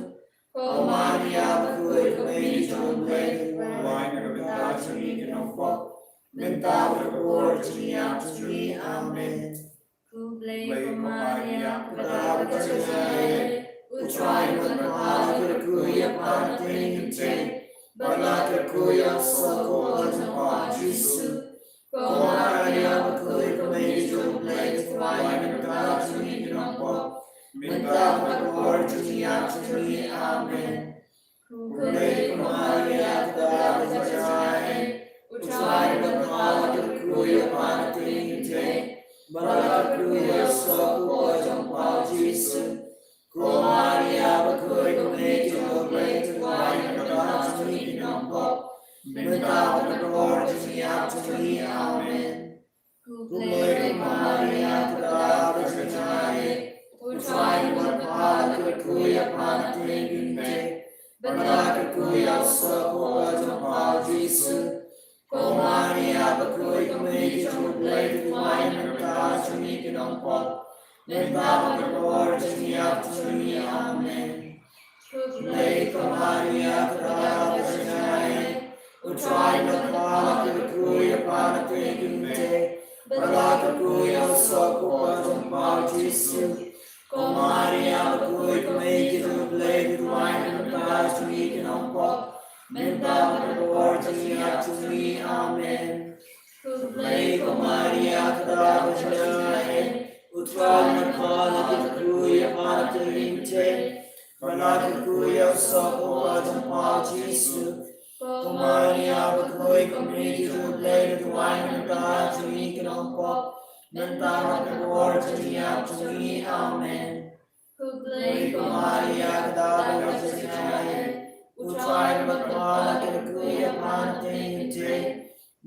Ko Maria bakhuid, ko Mei jong U Blei, to duwai na ka bynta jong ngi ki nongpop, mynta bad ha ka por jingïap jong ngi. Amen. Khublei ko Maria, kaba dap ka jingaiei, U Trai u don bad pha, la kyrkhu ïa pha na pdeng ki kynthei, bad la kyrkhu ïa u soh ka kpoh jong pha u Jisu. Ko Maria bakhuid, ko Mei jong U Blei, to duwai na ka bynta jong ngi ki nongpop, mynta bad ha ka por jingïap jong ngi. Amen. Khublei ko Maria, kaba dap ka jingaiei, U Trai u don bad pha, la kyrkhu ïa pha na pdeng ki kynthei, bad la kyrkhu ïa u soh ka kpoh jong pha u Jisu. Ko Maria bakhuid, ko Mei jong U Blei, to duwai na ka bynta jong ngi ki nongpop, mynta bad ha ka por jingïap jong ngi. Amen. Khublei ko Maria, kaba dap ka jingaiei, U Trai u don bad pha, la kyrkhu ïa pha na pdeng ki kynthei, bad la kyrkhu ïa u soh ka kpoh jong pha u Jisu. Ko Maria bakhuid, ko Mei jong U Blei, to duwai na ka bynta jong ngi ki nongpop, mynta bad ha ka por jingïap jong ngi. Amen. Khublei ko Maria, kaba dap ka jingaiei, U Trai u don bad pha, la kyrkhu ïa pha na pdeng ki kynthei, bad la kyrkhu ïa u soh ka kpoh jong pha u Jisu. Ko Maria bakhuid, ko Mei jong U Blei, to duwai na ka bynta jong ngi ki nongpop, mynta bad ha ka por jingïap jong ngi. Amen. Khublei ko Maria, kaba dap ka jingaiei, U Trai u don bad pha, la kyrkhu ïa pha na pdeng ki kynthei, bad la kyrkhu ïa u soh ka kpoh jong pha u Jisu. Ko Maria bakhuid, ko Mei jong U Blei, to duwai na ka bynta jong ngi ki nongpop, mynta bad ha ka por jingïap jong ngi. Amen. Khublei ko Maria, kaba dap ka jingaiei, U Trai u don bad pha, la kyrkhu ïa pha na pdeng ki kynthei,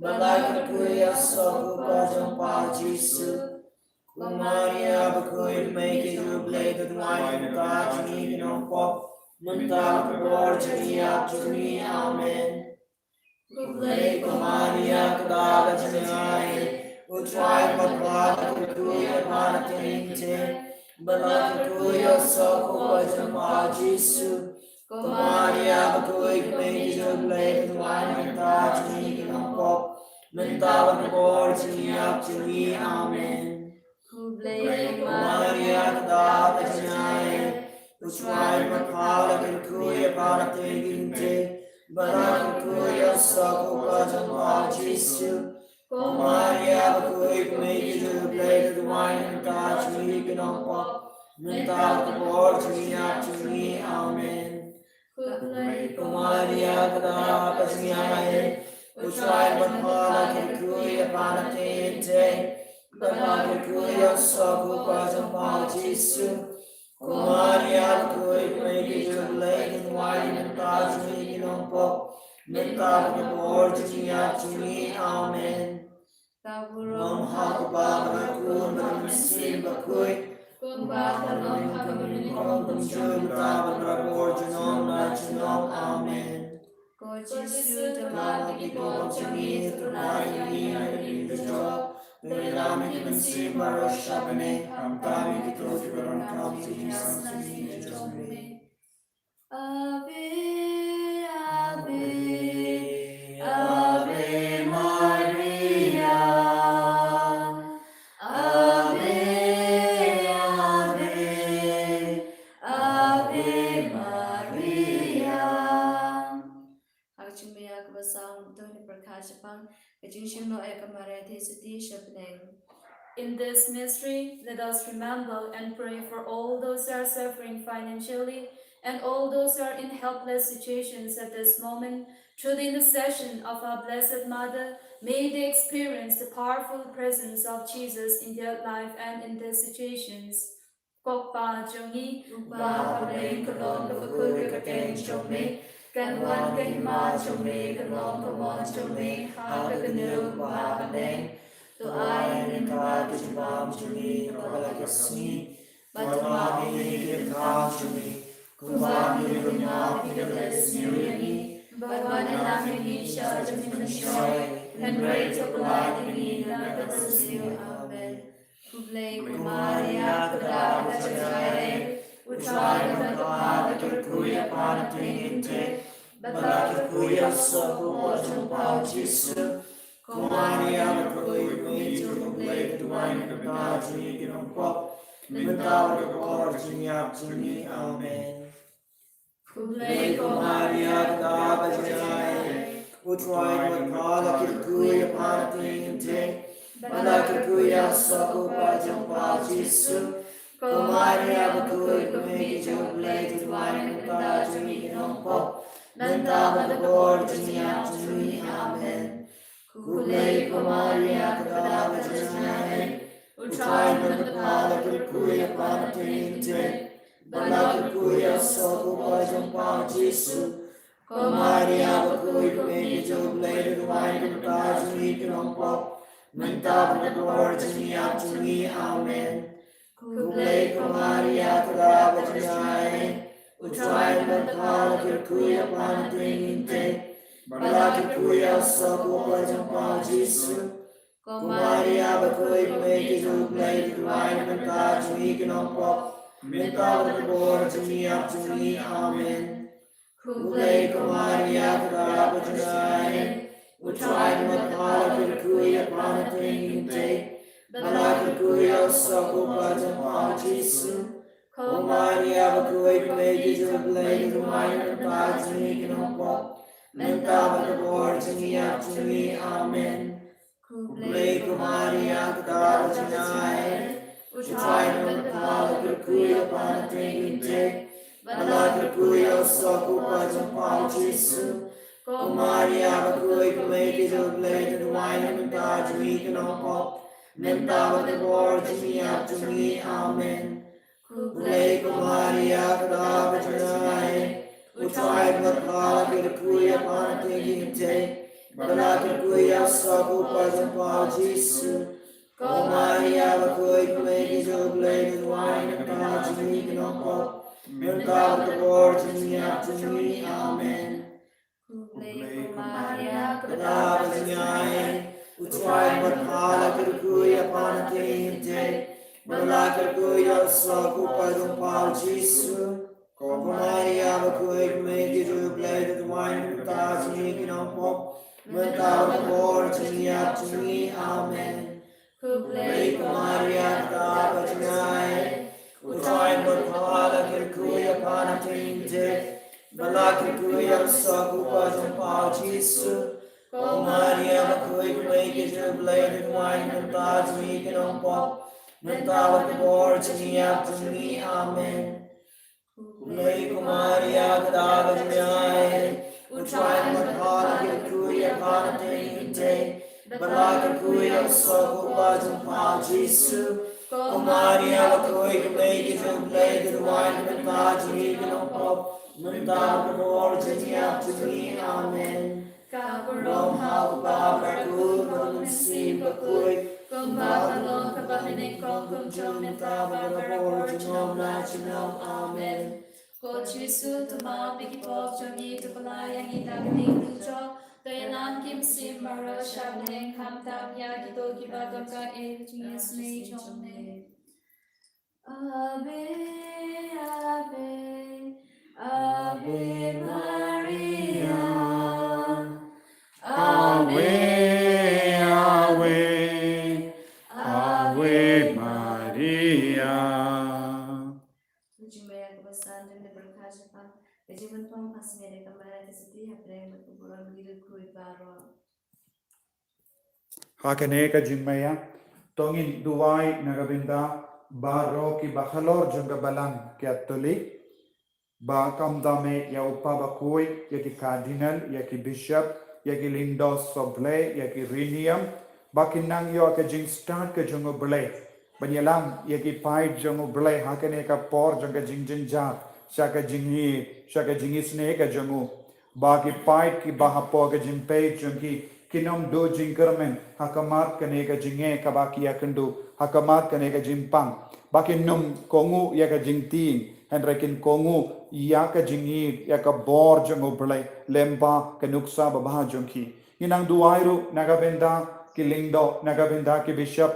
bad la kyrkhu ïa u soh ka kpoh jong pha u Jisu. Ko Maria bakhuid, ko Mei jong U Blei, to duwai na ka bynta jong ngi ki nongpop, mynta bad ha ka por jingïap jong ngi. Amen. Khublei ko Maria, kaba dap ka jingaiei, U Trai u don bad pha, la kyrkhu ïa pha na pdeng ki kynthei, bad la kyrkhu ïa u soh ka kpoh jong pha u Jisu. Ko Maria bakhuid, ko Mei jong U Blei, to duwai na ka bynta jong ngi ki nongpop, mynta bad ha ka por jingïap jong ngi. Amen. Khublei ko Maria, kaba dap ka jingaiei, U Trai u don bad pha, la kyrkhu ïa pha na pdeng ki kynthei, bad la kyrkhu ïa u soh ka kpoh jong pha u Jisu. Ko Maria bakhuid, ko Mei jong U Blei, to duwai na ka bynta jong ngi ki nongpop, mynta bad ha ka por jingïap jong ngi. Amen. Khublei ko Maria, kaba dap ka jingaiei, U Trai u don bad pha, la kyrkhu ïa pha na pdeng ki kynthei, bad la kyrkhu ïa u soh ka kpoh jong pha u Jisu. Ko Maria bakhuid, ko Mei jong U Blei, to duwai na ka bynta jong ngi ki nongpop, mynta bad ha ka por jingïap jong ngi. Amen. Ka burom ha u Kpa bad ha u Khun bad ha u Mynsiem Bakhuid, kumba ka long ha ka mynnyngkong, kumjuh mynta bad barabor, junom la junom. Amen. Ko Jisu, to map ïa ki pop jong ngi, to pynlait ïa ngi na ka ïing ka jong, to ïalam ïa ki mynsiem baroh sha bneng, khamtam ïa kito kiba donkam jingïasam jong ngi. Ave, Ave, Ave Maria. Ave, Ave, Ave Maria. Ha ka jingmaya kaba saw, to ngin pyrkhat shaphang ka jingshim noh ïa ka Maria Theisotti sha bneng. In this mystery, let us remember and pray for all those who are suffering financially and all those who are in helpless situations at this moment. Through the intercession of our Blessed Mother, may they experience the powerful presence of Jesus in their life and in their situations. Ko Pa jong ngi, uba ha bneng, ka long ka bakhuid ka kyrteng jong me, kan wan ka hima jong me, kan long ka mon jong me ha ka kynja uba ha bneng. To ai ïa ngi mynta ka jingbam jong ngi kaba la ka sngi, bad to map ïa ngi ki kyrdan jong ngi, kumba ngi ruh ngi map ïa ki ba la sniew ïa ngi, bad wat ïalam ïa ngi sha ka jingpynshoi, hynrei to pynlait ïa ngi na ka duh sniew. Amen. Khublei ko Maria, ka dap ka jingaiei, U Trai u don bad pha, la kyrkhu ïa pha na pdeng ki kynthei, bad la kyrkhu ïa u soh kaba jong pha u Jisu. Ko Maria bakhuid, ko Mei jong U Blei, to duwai ïa ngi ki bynta jong ngi ki nongpop, mynta bad ka por jingïap jong ngi. Amen. Khublei ko Maria, ka dap ka jingaiei, U Trai u don bad pha, la kyrkhu ïa pha na pdeng ki kynthei, bad la kyrkhu ïa u soh kaba jong pha u Jisu. Ko Maria bakhuid, ko Mei jong U Blei, to duwai ïa ngi ki bynta jong ngi ki nongpop, mynta bad ka por jingïap jong ngi. Amen. Khublei ko Maria, ka dap ka jingaiei, U Trai u don bad pha, la kyrkhu ïa pha na pdeng ki kynthei, bad la kyrkhu ïa u soh kaba jong pha u Jisu. Ko Maria bakhuid, ko Mei jong U Blei, to duwai ïa ngi ki bynta jong ngi ki nongpop, mynta bad ka por jingïap jong ngi. Amen. Khublei ko Maria, ka dap ka jingaiei, U Trai u don bad pha, la kyrkhu ïa pha na pdeng ki kynthei, bad la kyrkhu ïa u soh kaba jong pha u Jisu. Ko Maria bakhuid, ko Mei jong U Blei, to duwai ïa ngi ki bynta jong ngi ki nongpop, mynta bad ka por jingïap jong ngi. Amen. Khublei ko Maria, ka dap ka jingaiei, U Trai u don bad pha, la kyrkhu ïa pha na pdeng ki kynthei, bad la kyrkhu ïa u soh kaba jong pha u Jisu. Ko Maria bakhuid, ko Mei jong U Blei, to duwai ïa ngi ki bynta jong ngi ki nongpop, mynta bad ka por jingïap jong ngi. Amen. Khublei ko Maria, ka dap ka jingaiei, U Trai u don bad pha, la kyrkhu ïa pha na pdeng ki kynthei, bad la kyrkhu ïa u soh kaba jong pha u Jisu. Ko Maria bakhuid, ko Mei jong U Blei, to duwai ïa ngi ki bynta jong ngi ki nongpop, mynta bad ka por jingïap jong ngi. Amen. Khublei ko Maria, ka dap ka jingaiei, U Trai u don bad pha, la kyrkhu ïa pha na pdeng ki kynthei, bad la kyrkhu ïa u soh kaba jong pha u Jisu. Ko Maria bakhuid, ko Mei jong U Blei, to duwai ïa ngi ki bynta jong ngi ki nongpop, mynta bad ka por jingïap jong ngi. Amen. Khublei ko Maria, ka dap ka jingaiei, U Trai u don bad pha, la kyrkhu ïa pha na pdeng ki kynthei, bad la kyrkhu ïa u soh kaba jong pha u Jisu. Ko Maria bakhuid, ko Mei jong U Blei, to duwai ïa ngi ki bynta jong ngi ki nongpop, mynta bad ka por jingïap jong ngi. Amen. Khublei ko Maria, ka dap ka jingaiei, U Trai u don bad pha, la kyrkhu ïa pha na pdeng ki kynthei, bad la kyrkhu ïa u soh kaba jong pha u Jisu. Ko Maria bakhuid, ko Mei jong U Blei, to duwai ïa ngi ki bynta jong ngi ki nongpop, mynta bad ka por jingïap jong ngi. Amen. Khublei ko Maria, ka dap ka jingaiei, U Trai u don bad pha, la kyrkhu ïa pha na pdeng ki kynthei, bad la kyrkhu ïa u soh kaba jong pha u Jisu. Ko Maria bakhuid, ko Mei jong U Blei, to duwai ïa ngi ki bynta jong ngi ki nongpop, mynta bad ka por jingïap jong ngi. Amen. Ka burom ha u Kpa bad u Khun bad u Mynsiem Bakhuid, kumba ka long, kaba mynnyngkong, kumjuh, mynta bad ha ka por junom la junom. Amen. Ko Jisu, to map ïa ki pop jong ngi, to pyllait ïa ngi da ka ïing duh jop, to ïalam ïa ki mynsiem baroh sha bneng, khamtam ïa kito kiba donkam eh ka jingisynei jong me. Ave, Ave, Ave Maria. Ave, Ave, Ave Maria. Ka jingmaya kaba san, to ngin pyrkhat shaphang ka jingpynpaw Mas ngene kamera ti siti hapdeng bad ka burom ki riew khuid baroh. Ha kane ka jingmaya, to ngin duwai na ka bynta baroh ki bahalor jong ka balang Katholik, ba kam dame ïa u Papa Bakhuid, ïa ki Cardinal, ïa ki Bishop, ïa ki Lyngdoh Sohblei, ïa ki Riewniam, ba kin nang ïoh ka jingstad ka jong U Blei. Ban ïalam ïa ki paid jong U Blei ha kane ka por jong ka jingjynjar, sha ka jingïeit, sha ka jingisynei ka jong u. Ba ki paid kiba hapoh ka jingpeit jong ki, kin ym duh jingkyrmen ha khmat kane ka jingeh kaba ki ïakynduh, ha khmat kane ka jingpang. Ba kin ym kohnguh ïa ka jingtieng, hynrei kin kohnguh ïa ka jingïeit, ïa ka bor jong U Blei, lyngba ka nuksa babha jong ki. Ngin nang duwai ruh na ka bynta ki Lyngdoh, na ka bynta ki Bishop,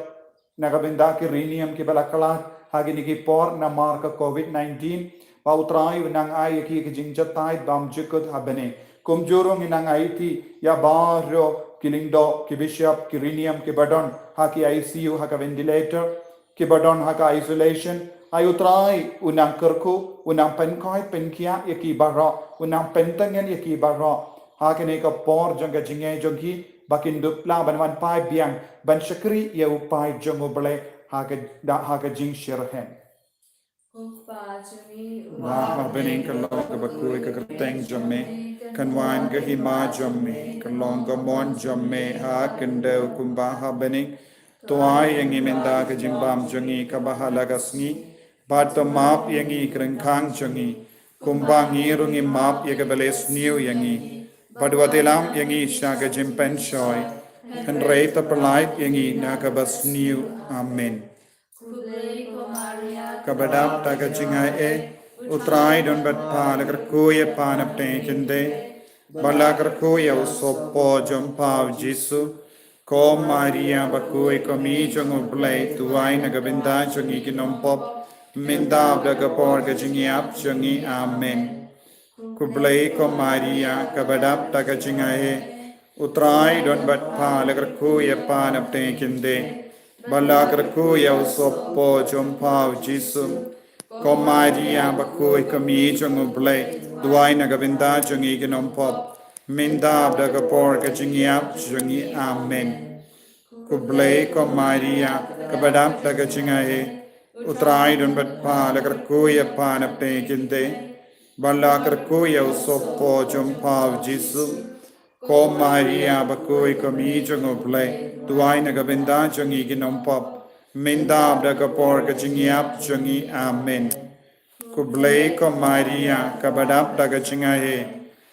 na ka bynta ki Riewniam kiba la khlad ha kine ki por namar ka Covid nineteen, ba U Trai un nang ai ïa ki ka jingjahthait bymjukut ha bneng. Kumjuh ruh ngin nang aiti ïa baroh ki Lyngdoh, ki Bishop, ki Riewniam kiba don ha ki I C U, ha ka ventilator, kiba don ha ka isolation. Ai U Trai un nang kyrkhu, un nang pynkoit pynkhiah ïa ki baroh, un nang pyntngen ïa ki baroh ha kane ka por jong ka jingeh jong ki, ba kin dup lah ban wan phai biang ban shakri ïa u paid jong U Blei ha ka, da ha ka jingshitrhem. Ko Kpa jong ngi uba ha bneng, ka long kaba khuid ka kyrteng jong me, kan wan ka hima jong me, kan long ka mon jong me ha khyndew kumba ha bneng. To ai ïa ngi mynta ka jingbam jong ngi kaba ha la ka sngi, bad to map ïa ngi ki ryngkang jong ngi, kumba ngi ruh ngi map ïa kiba leh sniew ïa ngi. Bad wat ïalam ïa ngi sha ka jingpynshoi, hynrei to pyllait ïa ngi na kaba sniew. Amen. Khublei ko Maria, kaba dap da ka jingaiei, U Trai don bad pha, la kyrkhu ïa pha na pdeng ki khyndai, bad la kyrkhu ïa u sohpop jong pha U Jisu. Ko Maria bakhuid, ko mei jong U Blei, duwai na ka bynta jong ngi ki nongpop, mynta bad ha ka por ka jingïap jong ngi. Amen. Khublei ko Maria, kaba dap da ka jingaiei, U Trai don bad pha, la kyrkhu ïa pha na pdeng ki khyndai, bad la kyrkhu ïa u sohpop jong pha U Jisu. Ko Maria bakhuid, ko mei jong U Blei, duwai na ka bynta jong ngi ki nongpop, mynta bad ha ka por ka jingïap jong ngi. Amen. Khublei ko Maria, kaba dap da ka jingaiei, U Trai don bad pha, la kyrkhu ïa pha na pdeng ki khyndai, bad la kyrkhu ïa u sohpop jong pha U Jisu. Ko Maria bakhuid, ko mei jong U Blei, duwai na ka bynta jong ngi ki nongpop, mynta bad ha ka por ka jingïap jong ngi. Amen. Khublei ko Maria, kaba dap da ka jingaiei,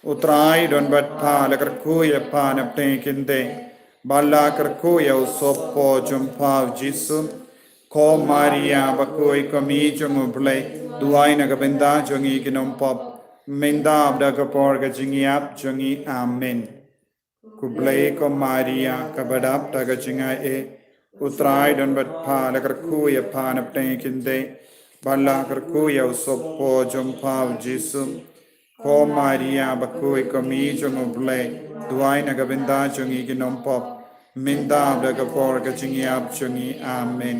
U Trai don bad pha, la kyrkhu ïa pha na pdeng ki khyndai, bad la kyrkhu ïa u sohpop jong pha U Jisu. Ko Maria bakhuid, ko mei jong U Blei, duwai na ka bynta jong ngi ki nongpop, mynta bad ha ka por ka jingïap jong ngi. Amen. Khublei ko Maria, kaba dap da ka jingaiei, U Trai don bad pha, la kyrkhu ïa pha na pdeng ki khyndai, bad la kyrkhu ïa u sohpop jong pha U Jisu. Ko Maria bakhuid, ko mei jong U Blei, duwai na ka bynta jong ngi ki nongpop, mynta bad ha ka por ka jingïap jong ngi. Amen.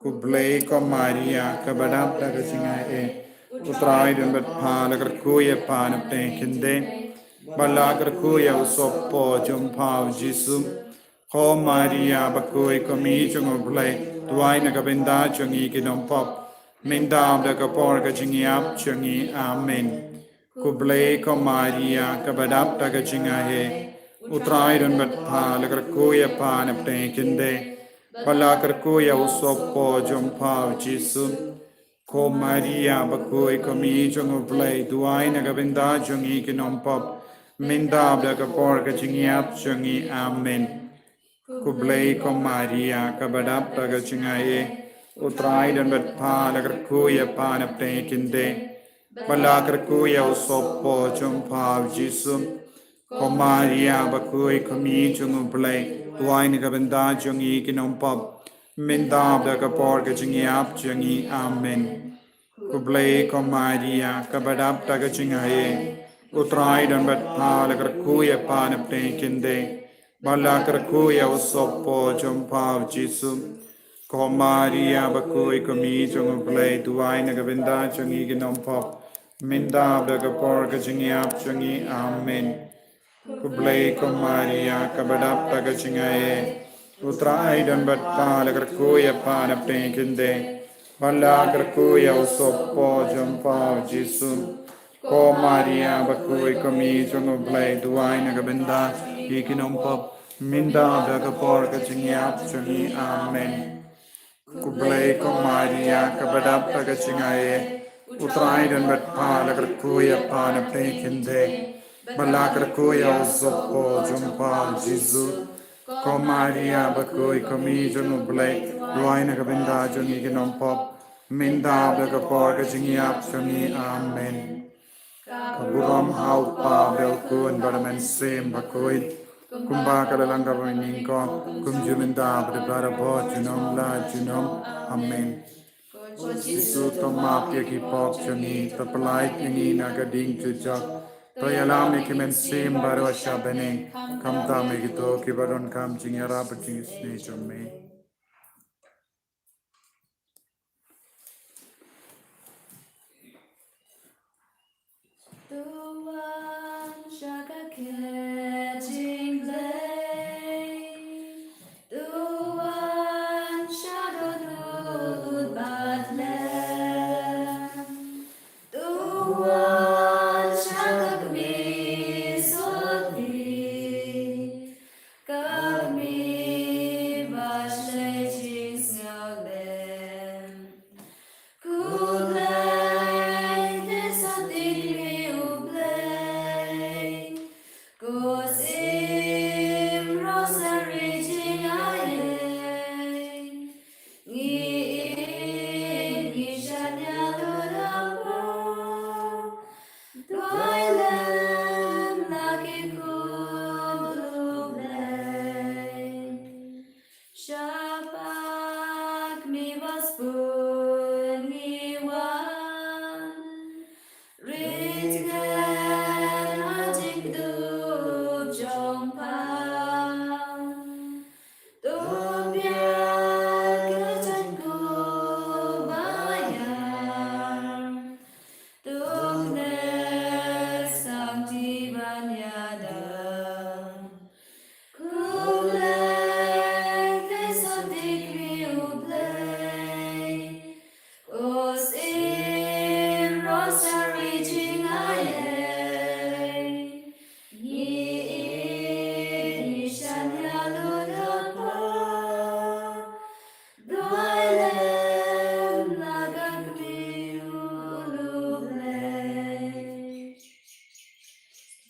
Khublei ko Maria, kaba dap da ka jingaiei, U Trai don bad pha, la kyrkhu ïa pha na pdeng ki khyndai, bad la kyrkhu ïa u sohpop jong pha U Jisu. Ko Maria bakhuid, ko mei jong U Blei, duwai na ka bynta jong ngi ki nongpop, mynta bad ha ka por ka jingïap jong ngi. Amen. Khublei ko Maria, kaba dap da ka jingaiei, U Trai don bad pha, la kyrkhu ïa pha na pdeng ki khyndai, bad la kyrkhu ïa u sohpop jong pha U Jisu. Ko Maria bakhuid, ko mei jong U Blei, duwai na ka bynta jong ngi ki nongpop, mynta bad ha ka por ka jingïap jong ngi. Amen. Khublei ko Maria, kaba dap da ka jingaiei, U Trai don bad pha, la kyrkhu ïa pha na pdeng ki khyndai, bad la kyrkhu ïa u sohpop jong pha U Jisu. Ko Maria bakhuid, ko mei jong U Blei, duwai na ka bynta jong ngi ki nongpop, mynta bad ha ka por ka jingïap jong ngi. Amen. Khublei ko Maria, kaba dap da ka jingaiei, U Trai don bad pha, la kyrkhu ïa pha na pdeng ki khyndai, bad la kyrkhu ïa u sohpop jong pha U Jisu. Ko Maria bakhuid, ko mei jong U Blei, duwai na ka bynta jong ngi ki nongpop, mynta bad ha ka por ka jingïap jong ngi. Amen. Khublei ko Maria, kaba dap ha ka jingaiei, U Trai u don bad pha, la kyrkhu ïa pha na pdeng ki kynthei, bad la kyrkhu ïa u sohpop jong pha, U Jisu. Ko Maria bakhuid, ko Mei jong U Blei, duwai na ka bynta jong ngi ki nongpop, mynta bad ha ka por ka jingïap jong ngi. Amen. Khublei ko Maria, kaba dap ha ka jingaiei, U Trai u don bad pha, la kyrkhu ïa pha na pdeng ki kynthei, bad la kyrkhu ïa u sohpop jong pha, U Jisu. Ko Maria bakhuid, ko Mei jong U Blei, duwai na ka bynta jong ngi ki nongpop, mynta bad ha ka por ka jingïap jong ngi. Amen. Ka burom ha U Kpa bad ha U Khun bad ha U Mynsiem Bakhuid, kumba ka la long kaba nyngkong, kumjuh mynta bad barabor, junom la junom. Amen. Ko Jisu, to map ïa ki pop jong ngi, to pyllait ïa ngi na ka ding jujok, to ïalam ïa ki mynsiem baroh sha bneng, khamtam ïa kito kiba donkam jingïarap bad jingisynei jong me. To wan sha ka khet jong U Blei, to wan sha ka dohnud bad lem, to wan sha ka kmie sotti, ka kmie ba shlei jingsngewlem. Khublei te sotti me U Blei, ko Syiem Rosary jingaiei. Ngi ïeit, ngi shaniah lut ha pha, duwai lem la ki khun U Blei. Sha pha kmie ba sbun ngi wan, rit ngin ha jingkdup jong pha. To piat ka jingkhublei ïa, to ngin sangeh ban ïada. Khublei te sotti me U Blei, ko Syiem Rosary jingaiei. Ngi ïeit, ngi shaniah lut ha pha, duwai lem la ka kmie U Blei.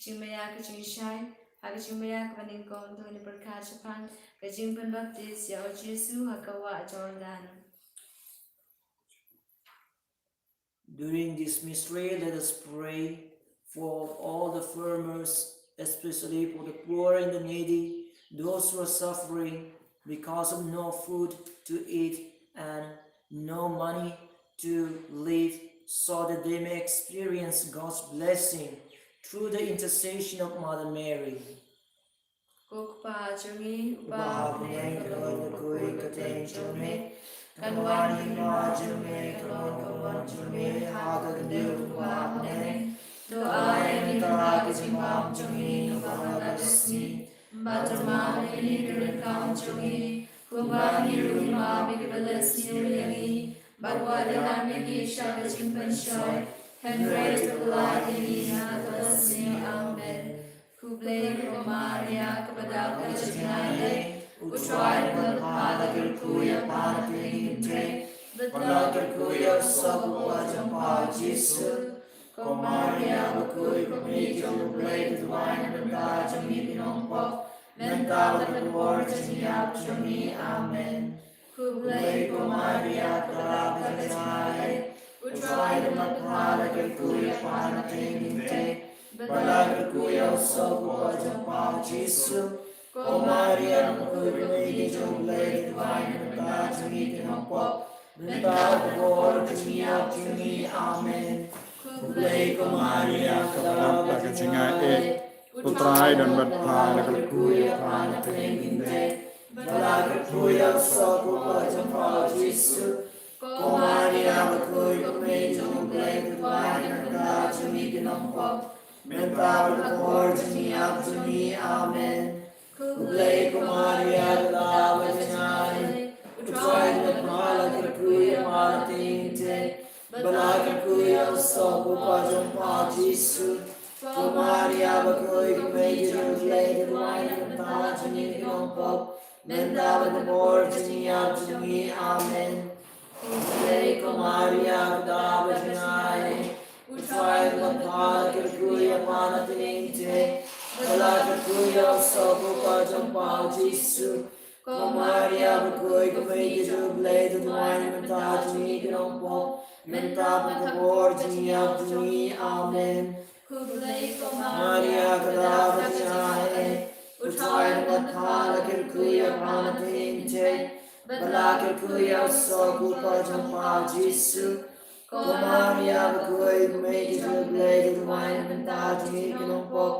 Jingmaïa ka jingshai. Ha ka jingmaïa kaba nyngkong to ngin pyrkhat shaphang ka jingpynbaptis ïa U Jisu ha ka wah Jordan. During this mystery, let us pray for all the farmers, especially for the poor and the needy, those who are suffering because of no food to eat and no money to live, so that they may experience God's blessing through the intercession of Mother Mary. Ko Kpa jong ngi uba ha bneng, ka long bakhuid ka kyrteng jong me. Kan wan ka hima jong me, kan long ka mon jong me ha ka khyndew kumba ha bneng. To ai ïa ngi mynta ka jingbam jong ngi kaba man la ka sngi. Bad to map ïa ngi ki riewkam jong ngi, kumba ngi ruh ngi map ïa kiba leh sniew ïa ngi. Bad wat ïalam ïa ngi sha ka jingpynshoi, hynrei to pyllait ïa ngi na ka tnga. Amen. Khublei ko Maria, kaba dap ha ka jingaiei, U Trai u don bad pha, la kyrkhu ïa pha na pdeng ki kynthei, bad la kyrkhu ïa u sohpop jong pha, U Jisu. Ko Maria bakhuid, ko Mei jong U Blei, to duwai na ka bynta jong ngi ki nongpop, mynta bad ha ka por ka jingïap jong ngi. Amen. Khublei ko Maria, kaba dap ha ka jingaiei, U Trai u don bad pha, la kyrkhu ïa pha na pdeng ki kynthei, bad la kyrkhu ïa u sohpop jong pha, U Jisu. Ko Maria bakhuid, ko Mei jong U Blei, to duwai na ka bynta jong ngi ki nongpop, mynta bad ha ka por ka jingïap jong ngi. Amen. Khublei ko Maria, kaba dap ha ka jingaiei, U Trai u don bad pha, la kyrkhu ïa pha na pdeng ki kynthei, bad la kyrkhu ïa u sohpop jong pha, U Jisu. Ko Maria bakhuid, ko Mei jong U Blei, to duwai na ka bynta jong ngi ki nongpop, mynta bad ha ka por jong ngi ap jong ngi. Amen. Khublei ko Maria, ka daw ka jngai, U Trai u don bad pha, la kyrkhu ïa pha na ka bynta jong ngi, bad la kyrkhu ïa u soh u kpa jong pha Jisu. Ko Maria bakhuid, ko Mei jong U Blei, to duwai na ka bynta jong ngi ki nongpop, mynta bad ha ka por jong ngi ap jong ngi. Amen. Khublei ko Maria, ka daw ka jngai, U Trai u don bad pha, la kyrkhu ïa pha na ka bynta jong ngi, bad la kyrkhu ïa u soh u kpa jong pha Jisu. Ko Maria bakhuid, ko Mei jong U Blei, to duwai na ka bynta jong ngi ki nongpop, mynta bad ha ka por jong ngi ap jong ngi. Amen. Khublei ko Maria, ka daw ka jngai, U Trai u don bad pha, la kyrkhu ïa pha na ka bynta jong ngi, bad la kyrkhu ïa u soh u kpa jong pha Jisu. Ko Maria bakhuid, ko Mei jong U Blei, to duwai na ka bynta jong ngi ki nongpop,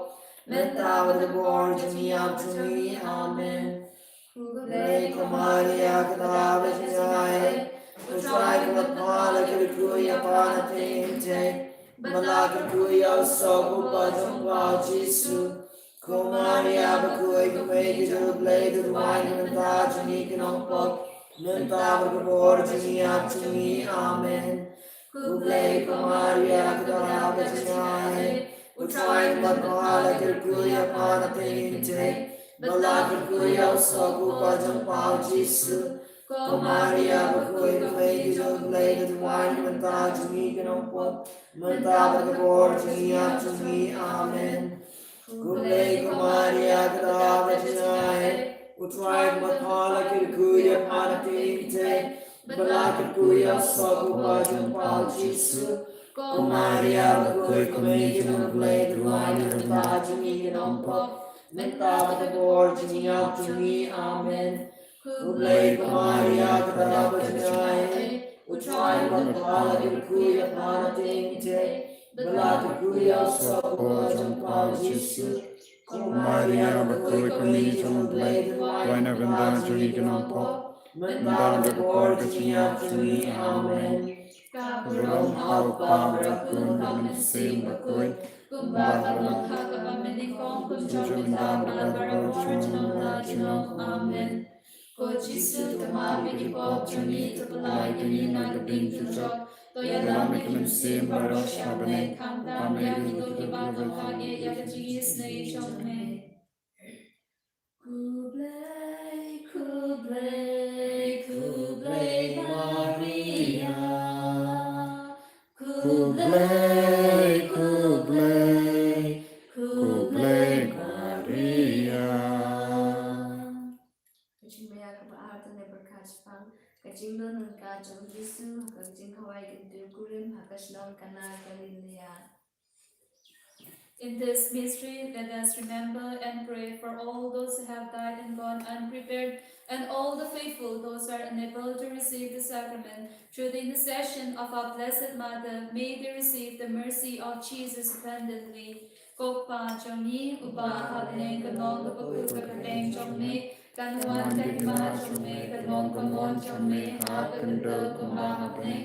mynta bad ha ka por jong ngi ap jong ngi. Amen. Khublei ko Maria, ka daw ka jngai, U Trai u don bad pha, la kyrkhu ïa pha na ka bynta jong ngi, bad la kyrkhu ïa u soh u kpa jong pha Jisu. Ko Maria bakhuid, ko Mei jong U Blei, to duwai na ka bynta jong ngi ki nongpop, mynta bad ha ka por jong ngi ap jong ngi. Amen. Khublei ko Maria, ka daw ka jngai, U Trai u don bad pha, la kyrkhu ïa pha na ka bynta jong ngi, bad la kyrkhu ïa u soh u kpa jong pha Jisu. Ko Maria bakhuid, ko Mei jong U Blei, to duwai na ka bynta jong ngi ki nongpop, mynta bad ha ka por jong ngi ap jong ngi. Amen. Khublei ko Maria, ka daw ka jngai, U Trai u don bad pha, la kyrkhu ïa pha na ka bynta jong ngi, bad la kyrkhu ïa u soh u kpa jong pha Jisu. Ko Maria bakhuid, ko Mei jong U Blei, to duwai na ka bynta jong ngi ki nongpop, mynta bad ha ka por jong ngi ap jong ngi. Amen. Khublei ko Maria, ka daw ka jngai, U Trai u don bad pha, la kyrkhu ïa pha na ka bynta jong ngi, bad la kyrkhu ïa u soh u kpa jong pha Jisu. Ko Maria bakhuid, ko Mei jong U Blei, to duwai na ka bynta jong ngi ki nongpop, mynta bad ha ka por ka jingïap jong ngi. Amen. Ka burom ha u Kpa bad ha u Khun bad ha u Mynsiem Bakhuid, kumba ka long ha kaba mynnyngkong, kumjuh mynta bad ha ka por jong ngi, mynta bad junom. Amen. Ko Jisu, to map ïa ki pop jong ngi, to pyllait ïa ngi na ka ding jong u jok, to ïalam ïa ka mynsiem baroh sha bneng, khamtam ïa kito kiba kynhun ïa ka jingisynei jong me. Khublei, khublei, khublei Maria. Khublei, khublei, khublei Maria. Ka jingmaya kaba ar te ne byrkhat shaphang ka jingdon ryngkat jong u Jisu ha ka jingkhawai kynthei Kurim ha ka shnong Kana Galilea. In this mystery, let us remember and pray for all those who have died and gone unprepared, and all the faithful, those who are unable to receive the sacrament, through the intercession of our Blessed Mother, may they receive the mercy of Jesus abundantly. Ko Kpa jong ngi uba ha bneng, ka kyrteng kaba kyrkhu ka kyrteng jong me, kan wan ka hima jong me, kan long ka mon jong me ha ka khyndew kumba ha bneng.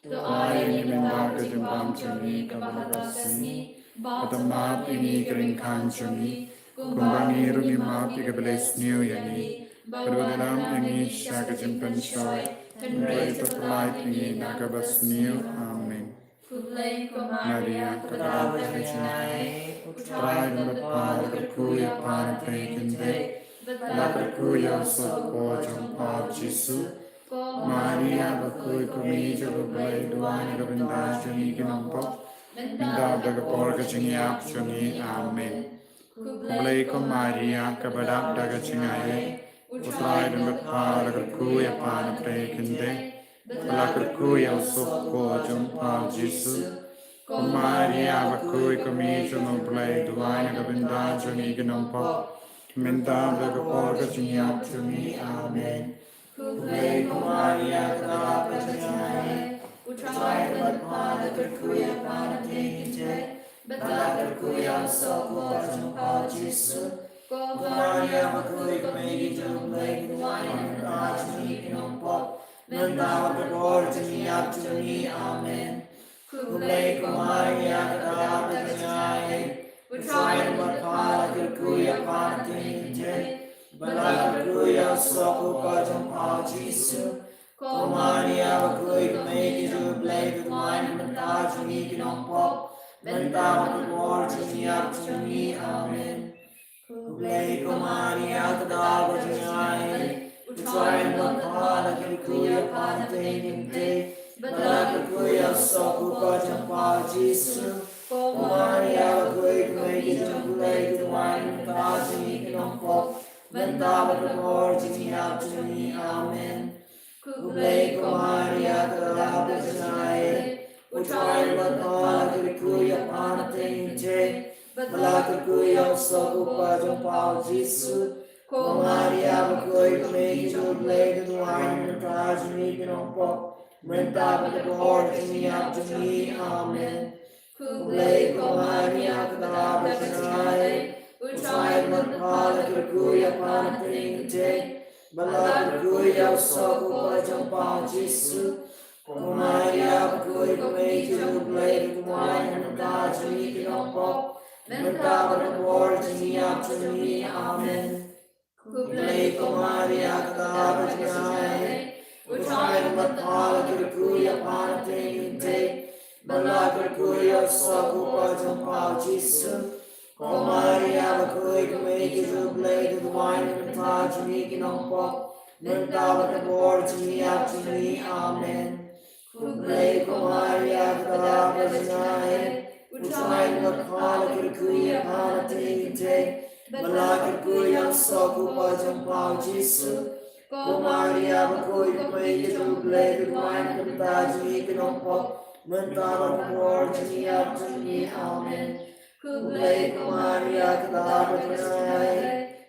To ai ïa ngi mynta ka jingbam jong ngi kaba ha ka sngi, bad to map ïa ngi ki ryngkang jong ngi, kumba ngi ruh ngi map ïa kiba leh sniew ïa ngi, bad wat ïalam ïa ngi sha ka jingpynshoi, hynrei to pyllait ïa ngi na kaba sniew. Amen. Khublei ko Maria, kaba dap da ka jingaiei, U Trai u don bad pha, la kyrkhu ïa pha na pdeng ki kynthei, bad la kyrkhu ïa u soh u kpa jong pha Jisu. Ko Maria bakhuid, ko Kmie jong U Blei, duwai na ka bynta jong ngi ki nongpop, mynta bad ha ka por ka jingïap jong ngi. Amen. Khublei ko Maria, kaba dap da ka jingaiei, U Trai u don bad pha, la kyrkhu ïa pha na pdeng ki kynthei, bad la kyrkhu ïa u soh u kpa jong pha Jisu. Ko Maria bakhuid, ko Kmie jong U Blei, duwai na ka bynta jong ngi ki nongpop, mynta bad ha ka por ka jingïap jong ngi. Amen. Khublei ko Maria, kaba dap da ka jingaiei, U Trai u don bad pha, la kyrkhu ïa pha na pdeng ki kynthei, bad la kyrkhu ïa u soh u kpa jong pha Jisu. Ko Maria bakhuid, ko Kmie jong U Blei, duwai na ka bynta jong ngi ki nongpop, mynta bad ka por jong ngi ap jong ngi. Amen. Khublei ko Maria, ka dap ka jong ngi, U Trai u don bad pha, la kyrkhu ïa pha na pdeng ki kynthei, bad la kyrkhu ïa u soh u kpa jong pha u Jisu. Ko Maria bakhuid, ko Mei ka jong U Blei, to duwai namar ka bynta jong ngi ki nongpop, mynta bad ka por jong ngi ap jong ngi. Amen. Khublei ko Maria, ka dap ka jong ngi, U Trai u don bad pha, la kyrkhu ïa pha na pdeng ki kynthei, bad la kyrkhu ïa u soh u kpa jong pha u Jisu. Ko Maria bakhuid, ko Mei ka jong U Blei, to duwai namar ka bynta jong ngi ki nongpop, mynta bad ka por jong ngi ap jong ngi. Amen. Khublei ko Maria, ka dap ka jong ngi, U Trai u don bad pha, la kyrkhu ïa pha na pdeng ki kynthei, bad la kyrkhu ïa u soh u kpa jong pha u Jisu. Ko Maria bakhuid, ko Mei ka jong U Blei, to duwai namar ka bynta jong ngi ki nongpop, mynta bad ka por jong ngi ap jong ngi. Amen. Khublei ko Maria, ka dap ka jong ngi, U Trai u don bad pha, la kyrkhu ïa pha na pdeng ki kynthei, bad la kyrkhu ïa u soh u kpa jong pha u Jisu. Ko Maria bakhuid, ko Mei ka jong U Blei, to duwai namar ka bynta jong ngi ki nongpop, mynta bad ka por jong ngi ap jong ngi. Amen. Khublei ko Maria, ka dap ka jong ngi, U Trai u don bad pha, la kyrkhu ïa pha na pdeng ki kynthei, bad la kyrkhu ïa u soh u kpa jong pha u Jisu. Ko Maria bakhuid, ko Mei ka jong U Blei, to duwai namar ka bynta jong ngi ki nongpop, mynta bad ka por jong ngi ap jong ngi. Amen. Khublei ko Maria, ka dap ka jong ngi, U Trai u don bad pha, la kyrkhu ïa pha na pdeng ki kynthei, bad la kyrkhu ïa u soh u kpa jong pha u Jisu. Ko Maria bakhuid, ko Mei ka jong U Blei, to duwai namar ka bynta jong ngi ki nongpop, mynta bad ka por jong ngi ap jong ngi. Amen. Khublei ko Maria, ka dap ka jong ngi,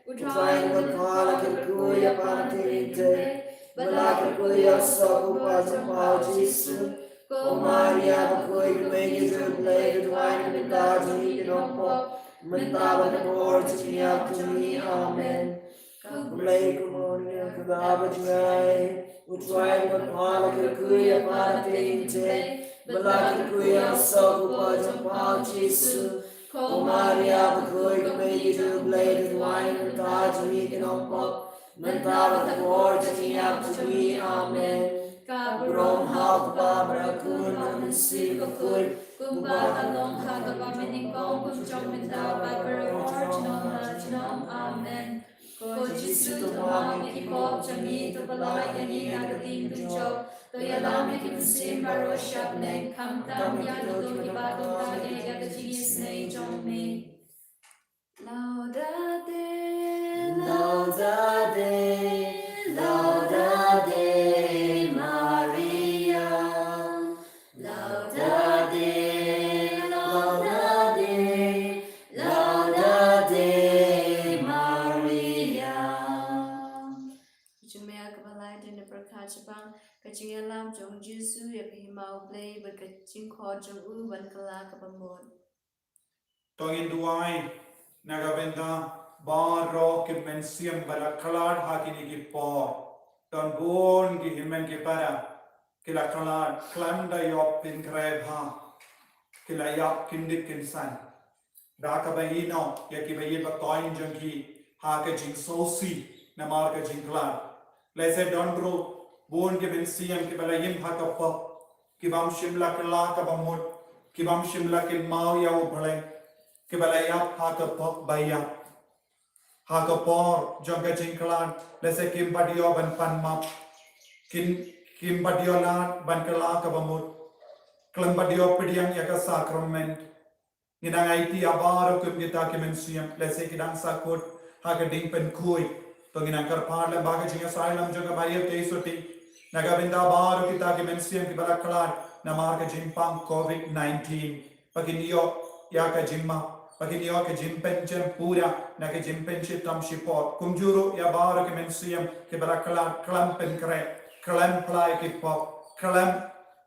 U Trai u don bad pha, la kyrkhu ïa pha na pdeng ki kynthei, bad la kyrkhu ïa u soh u kpa jong pha u Jisu. Ko Maria bakhuid, ko Mei ka jong U Blei, to duwai namar ka bynta jong ngi ki nongpop, mynta bad ka por jong ngi ap jong ngi. Amen. Khublei ko Maria, ka dap ka jong ngi, U Trai u don bad pha, la kyrkhu ïa pha na pdeng ki kynthei, bad la kyrkhu ïa u soh u kpa jong pha u Jisu. Ko Maria bakhuid, ko Mei ka jong U Blei, to duwai namar ka bynta jong ngi ki nongpop, mynta bad ka por jong ngi ap jong ngi. Amen. Ka burom ha u Kpa bad ha u Khun bad ha u Mynsiem Bakhuid, kumba ka long ha kaba mynnyngkong, kum jong mynta bad baroh junom la junom. Amen. Ko Jisu, to map ïa ki pop jong ngi, to pyllait ïa ngi na ka ding dujok, to ïalam ïa ki mynsiem baroh sha bneng, khamtam ïa kito kiba don target ïa ka jingisynei jong me. Laudate, laudate, laudate Maria. Laudate, laudate, laudate Maria. Jingmut kaba lai dei na pyrkhat shaphang ka jingïalam jong u Jisu ïa ka hima u Blei bad ka jingkhot jong u ban kylla kaba mut. To ngin duwai na ka bynta baroh ki mynsiem ba la khlad ha kine ki por. Don bun ki hynmen ki para ki la khlad khlem da ïoh pynkhreh bha, ki la ïap kyndit kynsan. Da kaba ïehnoh ïa kiba ïeit ba thoiñ jong ki ha ka jingsngewsih namar ka jingkhlad. Lehse don ruh bun ki mynsiem kiba la im ha ka pop, ki bym shym la kylla kaba mut, ki bym shym la kynmaw ïa U Blei, kiba la ïap ha ka pop ba ïap. Ha ka por jong ka jingkhlad, lehse kim pat ïoh ban pan map, kim, kim pat ïoh lad ban kylla kaba mut, khlem pat ïoh pdiang ïa ka sakrament. Ngi nang aiti ïa baroh kum kita ki mynsiem, lehse ki dang sahkut ha ka ding pynkhuid. To ngi nang kyrpad lem bad ka jingïasaid lam jong ka Maria Theisotti na ka bynta baroh kita ki mynsiem kiba la khlad namar ka jingpang covid nineteen. Ba kin ïoh ïa ka jingmap, ba kin ïoh ka jingpynjem pura na ka jingpynshitom shipor. Kumjuh ruh ïa baroh ki mynsiem kiba la khlad khlem pynkhreh, khlem phla ïa ki pop, khlem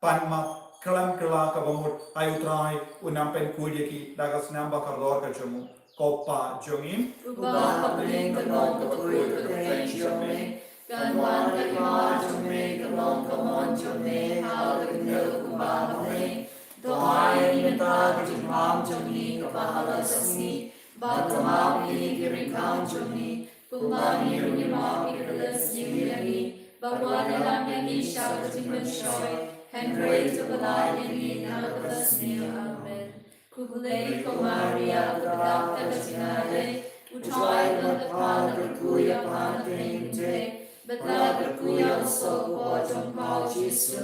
pan map, khlem kylla kaba mut. Ai U Trai un nang pynkhuid ïa ki da ka snam ba kordor ka jong u. Ko Pa jong ngi uba ha bneng, ka long ka kyrteng jong me. Kan wan ka hima jong me, kan long ka mon jong me ha ka khyndew kumba ha bneng. To ai ïa ngi mynta ka jingbam jong ngi kaba ha la ka sngi, bad to map ïa ngi ki ryngkang jong ngi, kumba ngi ruh ngi map ïa ki ba la sniew ïa ngi, bad wat ïalam ïa ngi sha ka jingpynshoi, hynrei to pyllait ïa ngi na ka ba sniew. Amen. Khublei ko Maria, kaba dap da ka jingai lei, U Trai u don bad pha, la kyrkhu ïa pha na pdeng ki kynthei, bad la kyrkhu ïa u soh u kpoh jong pha u Jisu.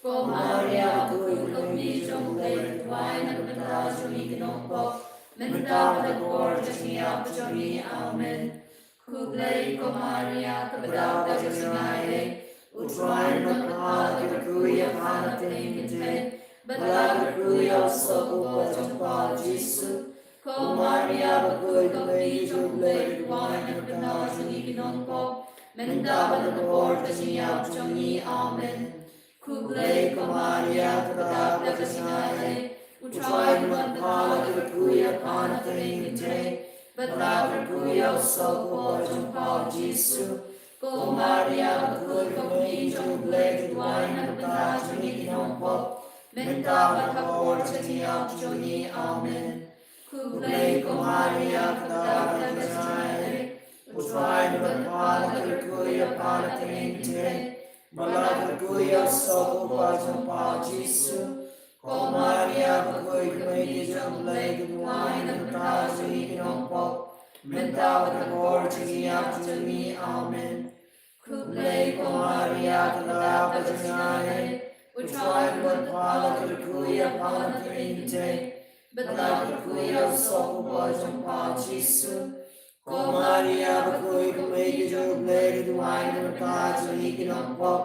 Ko Maria, bakhuid ko kmie jong U Blei, duwai na ka bynta jong ngi ki nongpop, mynta bad ha ka por jong ka jingïap jong ngi. Amen. Khublei ko Maria, kaba dap da ka jingai lei, U Trai u don bad pha, la kyrkhu ïa pha na pdeng ki kynthei, bad la kyrkhu ïa u soh u kpoh jong pha u Jisu. Ko Maria, bakhuid ko kmie jong U Blei, duwai na ka bynta jong ngi ki nongpop, mynta bad ha ka por jong ka jingïap jong ngi. Amen. Khublei ko Maria, kaba dap da ka jingai lei, U Trai u don bad pha, la kyrkhu ïa pha na pdeng ki kynthei, bad la kyrkhu ïa u soh u kpoh jong pha u Jisu. Ko Maria, bakhuid ko kmie jong U Blei, duwai na ka bynta jong ngi ki nongpop, mynta bad ha ka por jong ka jingïap jong ngi. Amen. Khublei ko Maria, kaba dap da ka jingai lei, U Trai u don bad pha, la kyrkhu ïa pha na pdeng ki kynthei, bad la kyrkhu ïa u soh u kpoh jong pha u Jisu. Ko Maria, bakhuid ko kmie jong U Blei, duwai na ka bynta jong ngi ki nongpop, mynta bad ha ka por jong ka jingïap jong ngi. Amen. Khublei ko Maria, kaba dap da ka jingai lei, U Trai u don bad pha, la kyrkhu ïa pha na pdeng ki kynthei, bad la kyrkhu ïa u soh u kpoh jong pha u Jisu. Ko Maria, bakhuid ko kmie jong U Blei, duwai na ka bynta jong ngi ki nongpop,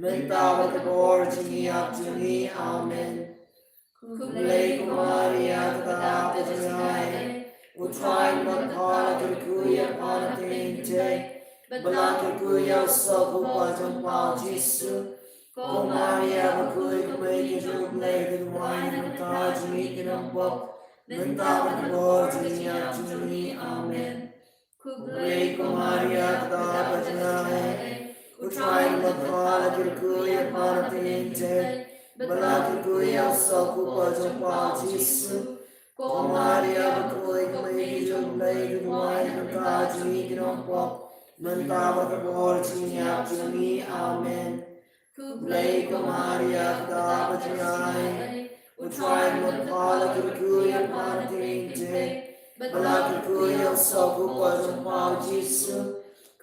mynta bad ha ka por jong ka jingïap jong ngi. Amen. Khublei ko Maria, kaba dap da ka jingai lei, U Trai u don bad pha, la kyrkhu ïa pha na pdeng ki kynthei, bad la kyrkhu ïa u soh u kpoh jong pha u Jisu. Ko Maria, bakhuid ko kmie jong U Blei, duwai na ka bynta jong ngi ki nongpop, mynta bad ha ka por jong ka jingïap jong ngi. Amen. Khublei ko Maria, kaba dap da ka jingai lei, U Trai u don bad pha, la kyrkhu ïa pha na pdeng ki kynthei, bad la kyrkhu ïa u soh u kpoh jong pha u Jisu. Ko Maria, bakhuid ko kmie jong U Blei, duwai na ka bynta jong ngi ki nongpop, mynta bad ha ka por jong ka jingïap jong ngi. Amen. Khublei ko Maria, kaba dap da ka jingai lei, U Trai u don bad pha, la kyrkhu ïa pha na pdeng ki kynthei, bad la kyrkhu ïa u soh u kpoh jong pha u Jisu.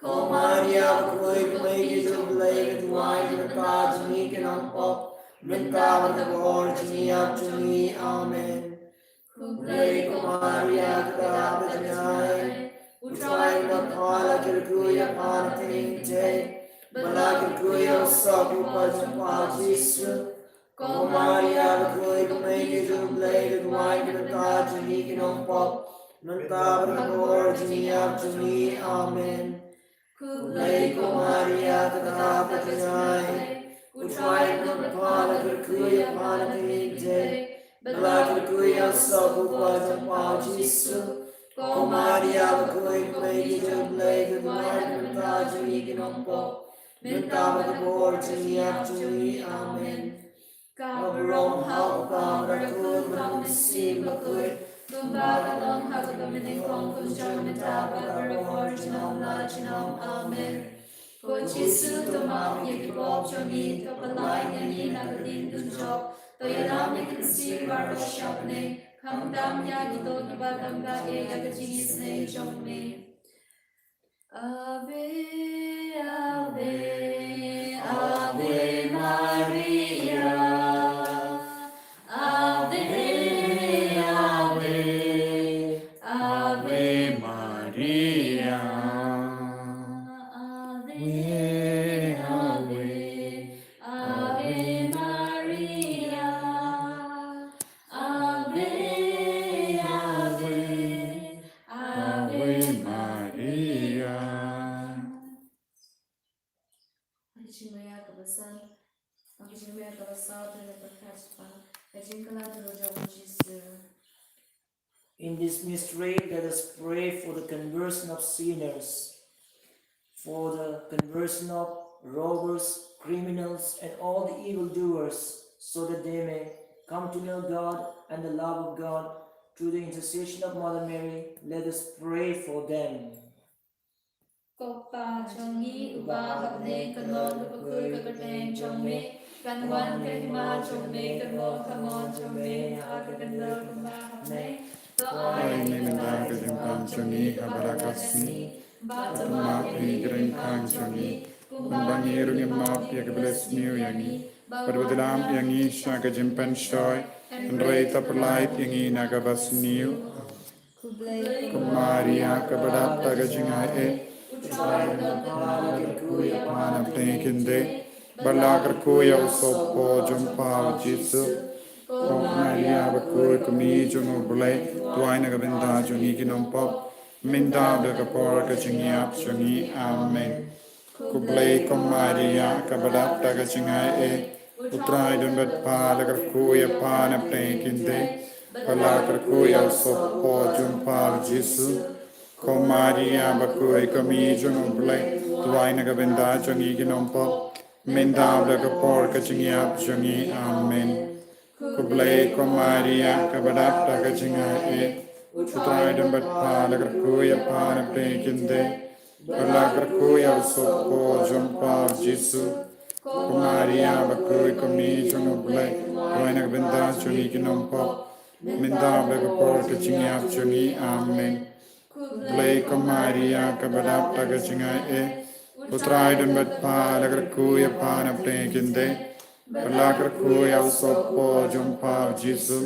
Ko Maria, bakhuid ko kmie jong U Blei, duwai na ka bynta jong ngi ki nongpop, mynta bad ha ka por jong ka jingïap jong ngi. Amen. Khublei ko Maria, kaba dap da ka jingai lei, U Trai u don bad pha, la kyrkhu ïa pha na pdeng ki kynthei, bad la kyrkhu ïa u soh u kpoh jong pha u Jisu. Ko Maria, bakhuid ko kmie jong U Blei, duwai na ka bynta jong ngi ki nongpop, mynta bad ha ka por jong ka jingïap jong ngi. Amen. Khublei ko Maria, kaba dap da ka jingai lei, U Trai u don bad pha, la kyrkhu ïa pha na pdeng ki kynthei, bad la kyrkhu ïa u soh u kpoh jong pha u Jisu. Ko Maria, bakhuid ko kmie jong U Blei, duwai na ka bynta jong ngi ki nongpop, mynta bad ha ka por jong ka jingïap jong ngi. Amen. Ka burom ha u Kpa, bad ha u Khun, bad ha u Mynsiem Bakhuid, kumba ka long ha kaba nyngkong, kumjuh mynta bad barabor, junom la junom. Amen. Ko Jisu, to map ïa ki pop jong ngi, to pyllait ïa ngi na ka ïing dujok, to ïalam ïa ki mynsiem baroh sha bneng, khamtam ïa kito kiba dang ïeit ïa ka jingisynei jong me. Ave, Ave, Ave Maria. Ave, Ave, Ave Maria. Ave, Ave, Ave Maria. Ave, Ave, Ave Maria. Ka jingmut ïa kaba san, ka jingmut ïa kaba san, ka jingmut ïa kaba san, ka jingkylla jong u Jisu. In this mystery, let us pray for the conversion of sinners. for the conversion of robbers, criminals, and all the evildoers, so that they may come to know God and the love of God. Through the intercession of Mother Mary, let us pray for them. Ko Pa jong ngi uba ha bneng, ka nong ka bakhuid ka kyrteng jong me, kan wan ka hima jong me, kan long ka mon jong me ha ka khyndew kumba ha bneng. To ai ïa ngi mynta ka jingpang jong ngi ha kaba la ka sngi, bad to map ïa ngi ki jingpang jong ngi, kumba ngi ruh ngi map ïa kiba la sniew ïa ngi, bad wat lam ïa ngi sha ka jingpynshoi, hynrei to pyllait ïa ngi na kaba sniew. Ko Maria kaba dap da ka jingai eh, U Trai u don bad pha, la kyrkhu ïa pha na pdeng ki kynthei, bad la kyrkhu ïa u sohpor jong pha u Jisu. Ko Maria bakhuid, ko kmie jong u Blei, duwai na ka bynta jong ngi ki nongpop, mynta bad ha ka por ka jingïap jong ngi. Amen. Khublei ko Maria kaba dap da ka jingai eh, U Trai u don bad pha, la kyrkhu ïa pha na pdeng ki kynthei, bad la kyrkhu ïa u sohpor jong pha u Jisu. Ko Maria bakhuid, ko kmie jong u Blei, duwai na ka bynta jong ngi ki nongpop, mynta bad ha ka por ka jingïap jong ngi. Amen. Khublei ko Maria kaba dap da ka jingai eh, U Trai u don bad pha, la kyrkhu ïa pha na pdeng ki kynthei, bad la kyrkhu ïa u sohpor jong pha u Jisu. Ko Maria bakhuid, ko kmie jong u Blei, duwai na ka bynta jong ngi ki nongpop, mynta bad ha ka por ka jingïap jong ngi. Amen. Khublei ko Maria kaba dap da ka jingai eh, U Trai u don bad pha, la kyrkhu ïa pha na pdeng ki kynthei, bad la kyrkhu ïa u sohpor jong pha u Jisu.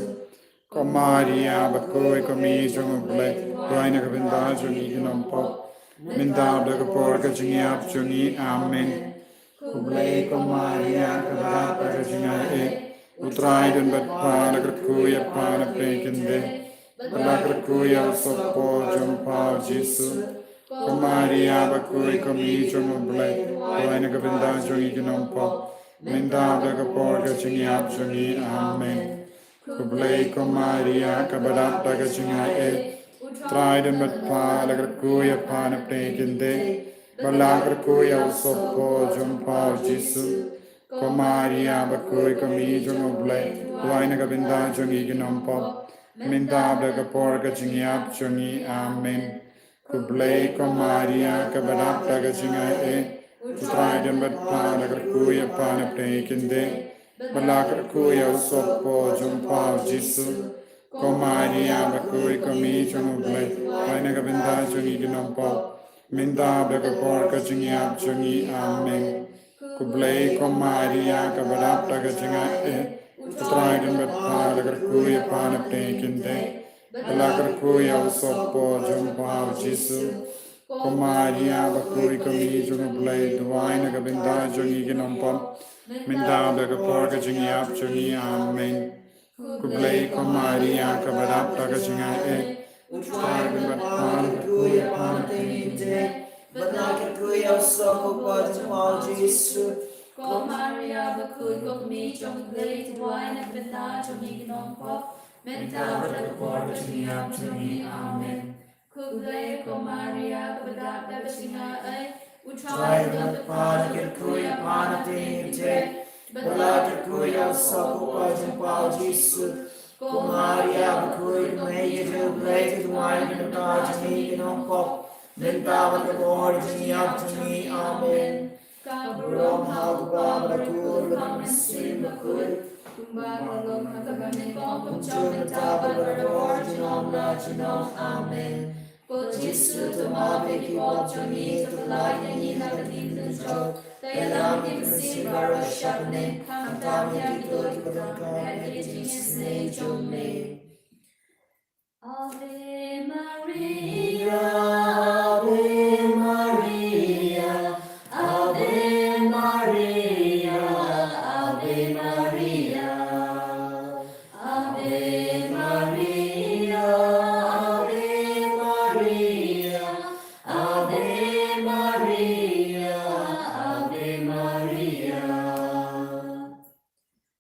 Ko Maria bakhuid, ko kmie jong u Blei, duwai na ka bynta jong ngi ki nongpop, mynta bad ha ka por ka jingïap jong ngi. Amen. Khublei ko Maria kaba dap da ka jingai eh, U Trai u don bad pha, la kyrkhu ïa pha na pdeng ki kynthei, bad la kyrkhu ïa u sohpor jong pha u Jisu. Ko Maria bakhuid, ko kmie jong u Blei, duwai na ka bynta jong ngi ki nongpop, mynta bad ha ka por ka jingïap jong ngi. Amen. Khublei ko Maria kaba dap da ka jingai eh, U Trai u don bad pha, la kyrkhu ïa pha na pdeng ki kynthei, bad la kyrkhu ïa u sohpor jong pha u Jisu. Ko Maria bakhuid, ko kmie jong u Blei, duwai na ka bynta jong ngi ki nongpop, mynta bad ha ka por ka jingïap jong ngi. Amen. Khublei ko Maria kaba dap da ka jingai eh, U Trai u don bad pha, la kyrkhu ïa pha na pdeng ki kynthei, bad la kyrkhu ïa u sohpor jong pha u Jisu. Ko Maria bakhuid, ko kmie jong u Blei, duwai na ka bynta jong ngi ki nongpop, mynta bad ha ka por ka jingïap jong ngi. Amen. Khublei ko Maria kaba dap da ka jingai eh, U Trai u don bad pha, la kyrkhu ïa pha na pdeng ki kynthei, bad la kyrkhu ïa u sohpor jong pha u Jisu. Ko Maria bakhuid, ko kmie jong u Blei, duwai na ka bynta jong ngi ki nongpop, mynta bad ha ka por ka jingïap jong ngi. Amen. Khublei ko Maria kaba dap da ka jingai eh, U Trai u don bad pha, la kyrkhu ïa pha na pdeng ki kynthei, bad la kyrkhu ïa u sohpor jong pha u Jisu. Ko Maria bakhuid, ko kmie jong u Blei, duwai na ka bynta jong ngi ki nongpop, mynta bad ha ka por ka jingïap jong ngi. Amen. Khublei ko Maria kaba dap da ka jingai eh, U Trai u don bad pha, la kyrkhu ïa pha na pdeng ki kynthei, bad la kyrkhu ïa u sohpor jong pha u Jisu. Ko Maria bakhuid, ko kmie jong u Blei, duwai na ka bynta jong ngi ki nongpop, mynta bad ha ka por ka jingïap jong ngi. Amen. Ka burom ha u Kpa bad ha u Khun bad ha u Mynsiem Bakhuid, kumba ka long ha kaba nyngkong, kumjuh mynta bad barabor, junom la junom. Amen. Ko Jisu, to map ïa ki pop jong ngi, to pyllait ïa ngi na ka ïing dujok, to ïalam ïa ki mynsiem baroh sha bneng, khamtam ïa kito kiba donkam ïa ka jingisynei jong me. Ave Maria, Ave Maria, Ave Maria, Ave Maria. Ave Maria, Ave Maria, Ave Maria, Ave Maria.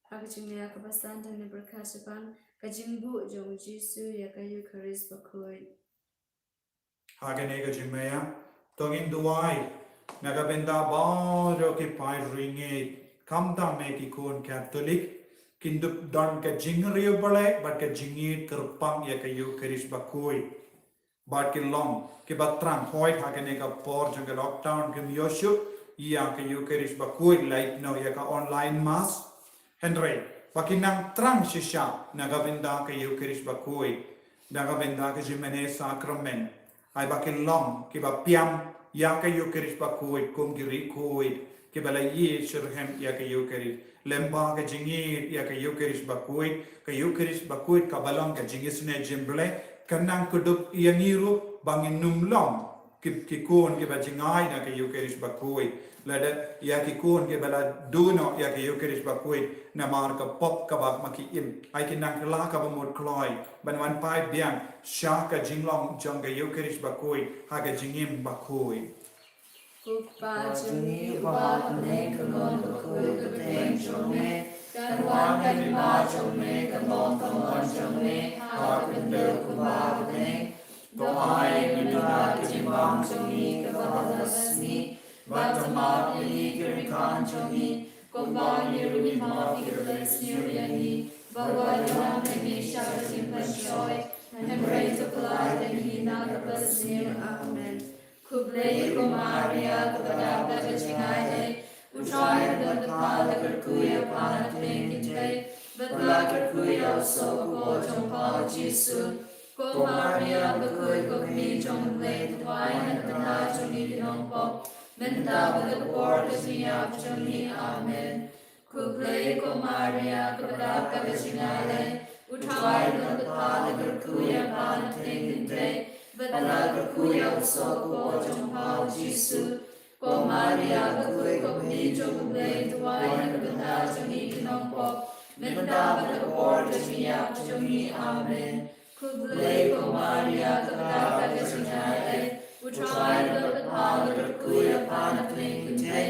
Ha ka jingïa kaba san, to ngin pyrkhat shaphang ka jingbuh jong u Jisu ïa ka Eukharist bakhuid. Ha kane ka jingmaïa, to ngin duwai Na ka bynta baroh ki paid riewngeit, khamtam eh ki khun Katholik, kin dup don ka jingriewblei bad ka jingïeit kyrpang ïa ka Ïukharist bakhuid. Bad kin long kiba thrang, hooid ha kane ka por jong ka lockdown kim ïoh shuh ïa ka Ïukharist bakhuid lait noh ïa ka online mass. Hynrei ba kin nang thrang shisha na ka bynta ka Ïukharist bakhuid, na ka bynta ka jingmane sakramen. Ai ba kin long kiba piam ïa ka Ïukharist bakhuid kum ki riewkhuid kiba la ïeit shitrhem ïa ka Ïukharist. Lyngba ka jingïeit ïa ka Ïukharist bakhuid, ka Ïukharist bakhuid kaba long ka jingisynei jong U Blei, kan nang kdup ïa ngi ruh ba ngin nym long ki, ki khun kiba jngai na ka Ïukharist bakhuid. Lada ïa ki khun kiba la duh noh ïa ka Ïukharist bakhuid namar ka pop kaba ma ki im, ai kin nang kylla kaba mut kloi ban wan phai biang sha ka jinglong jong ka Ïukharist bakhuid ha ka jingim bakhuid. Ko Kpa jong ngi uba ha bneng, ka mon bakhuid ka kyrteng jong me, kan wan ka hima jong me, kan long ka mon jong me ha ka khyndew kumba ha bneng. To ai ïa ngi mynta ka jingbam jong ngi kaba ha ka sngi, bad to map ïa ngi ki ryngkhan jong ngi, kumba ngi ruh ngi map ïa ki ba la sniew ïa ngi, bad wat ïalam ïa ngi sha ka jingpynshoi, hynrei to pynlait ïa ngi na ka basniew. Amen. Khublei ko Maria, kaba dap da ka jingai lei, U Trai u don bad pha, la kyrkhu ïa pha na pdeng ki kynthei, bad la kyrkhu ïa u soh u kpoh jong pha U Jisu. Ko Maria bakhuid, ko Kmie jong U Blei, to duwai na ka bynta jong ngi ki nongpop, mynta bad ha ka por ka jingïap jong ngi. Amen. Khublei ko Maria, kaba dap da ka jingai lei, U Trai u don bad pha, la kyrkhu ïa pha na pdeng ki kynthei, bad la kyrkhu ïa u soh u kpoh jong pha U Jisu. Ko Maria bakhuid, ko Kmie jong U Blei, to duwai na ka bynta jong ngi ki nongpop, mynta bad ha ka por ka jingïap jong ngi. Amen. Khublei ko Maria, kaba dap da ka jingai lei, U Trai u don bad pha, la kyrkhu ïa pha na pdeng ki kynthei,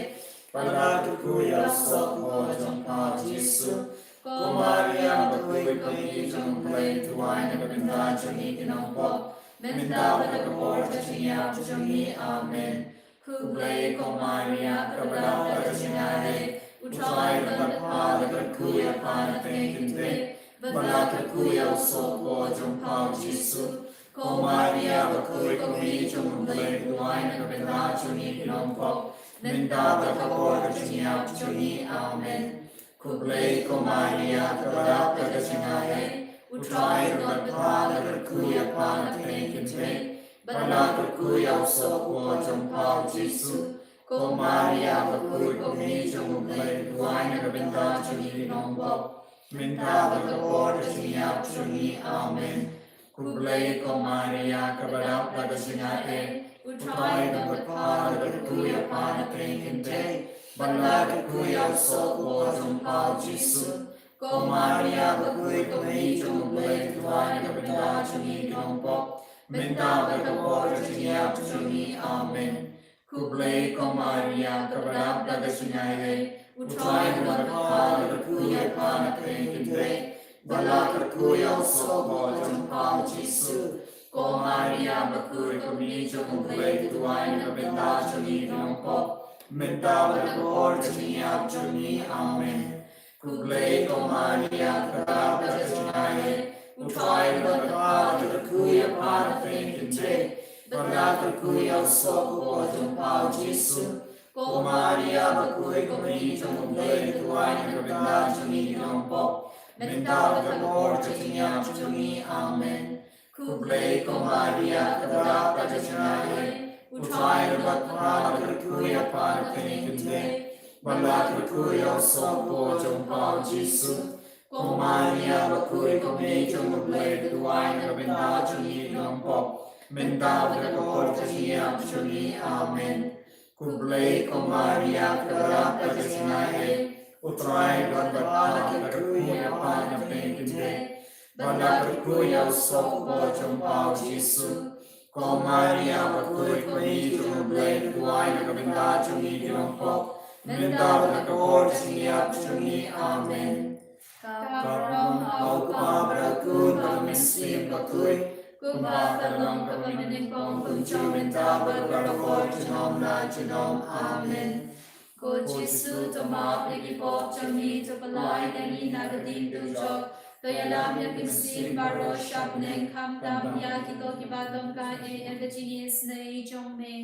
bad la kyrkhu ïa u soh u kpoh jong pha U Jisu. Ko Maria bakhuid, ko Kmie jong U Blei, to duwai na ka bynta jong ngi ki nongpop, mynta bad ha ka por ka jingïap jong ngi. Amen. Khublei ko Maria, kaba dap da ka jingai lei, U Trai u don bad pha, la kyrkhu ïa pha na pdeng ki kynthei, bad la kyrkhu ïa u soh u kpoh jong pha U Jisu. Ko Maria bakhuid, ko Kmie jong U Blei, to duwai na ka bynta jong ngi ki nongpop, mynta bad ha ka por ka jingïap jong ngi. Amen. Khublei ko Maria, kaba dap da ka jingai lei, U Trai u don bad pha, la kyrkhu ïa pha na pdeng ki kynthei, bad la kyrkhu ïa u soh u kpoh jong pha U Jisu. Ko Maria bakhuid, ko Kmie jong U Blei, to duwai na ka bynta jong ngi ki nongpop, mynta bad ha ka por ka jingïap jong ngi. Amen. Khublei ko Maria, kaba dap da ka jingai lei, U Trai u don bad pha, la kyrkhu ïa pha na pdeng ki kynthei, bad la kyrkhu ïa u soh u kpoh jong pha U Jisu. Ko Maria bakhuid, ko Kmie jong U Blei, to duwai na ka bynta jong ngi ki nongpop, mynta bad ha ka por ka jingïap jong ngi. Amen. Khublei ko Maria, kaba dap da ka jingai lei, U Trai u don bad pha, la kyrkhu ïa pha na pdeng ki kynthei, bad la kyrkhu ïa u soh u kpoh jong pha U Jisu. Ko Maria bakhuid, ko Kmie jong U Blei, to duwai na ka bynta jong ngi ki nongpop, mynta bad ha ka por ka jingïap jong ngi. Amen. Khublei ko Maria, kaba dap da ka jingai lei, U Trai u don bad pha, la kyrkhu ïa pha na pdeng ki kynthei, bad la kyrkhu ïa u soh u kpoh jong pha U Jisu. Ko Maria bakhuid, ko Kmie jong U Blei, to duwai na ka bynta jong ngi ki nongpop, mynta bad ha ka por ka jingïap jong ngi. Amen. Khublei ko Maria, kaba dap da ka jingai lei, U Trai u don bad pha, la kyrkhu ïa pha na pdeng ki kynthei, bad la kyrkhu ïa u soh u kpoh jong pha U Jisu. Ko Maria bakhuid, ko Kmie jong U Blei, to duwai na ka bynta jong ngi ki nongpop, mynta bad ha ka por ka jingïap jong ngi. Amen. Khublei ko Maria, kaba dap da ka jingai lei, U Trai u don bad pha, la kyrkhu ïa pha na pdeng ki kynthei, bad la kyrkhu ïa u soh u kpoh jong pha U Jisu. Ko Maria bakhuid, ko Kmie jong U Blei, to duwai na ka bynta jong ngi ki nongpop, mynta bad ha ka por ka jingïap jong ngi. Amen. Ka burom ha u Kpa bad ha u Khun bad ha u Mynsiem Bakhuid, Kumba ka long kaba nyngkong, kum jong mynta bad barabor junom la junom. Amen. Ko Jisu, to map ïa ki pop jong ngi, to pyllait ïa ngi na ka ding dujok, to ïalam ïa ki mynsiem baroh sha bneng, khamtam ïa kito kiba donkam ïa ka jingisynei jong me.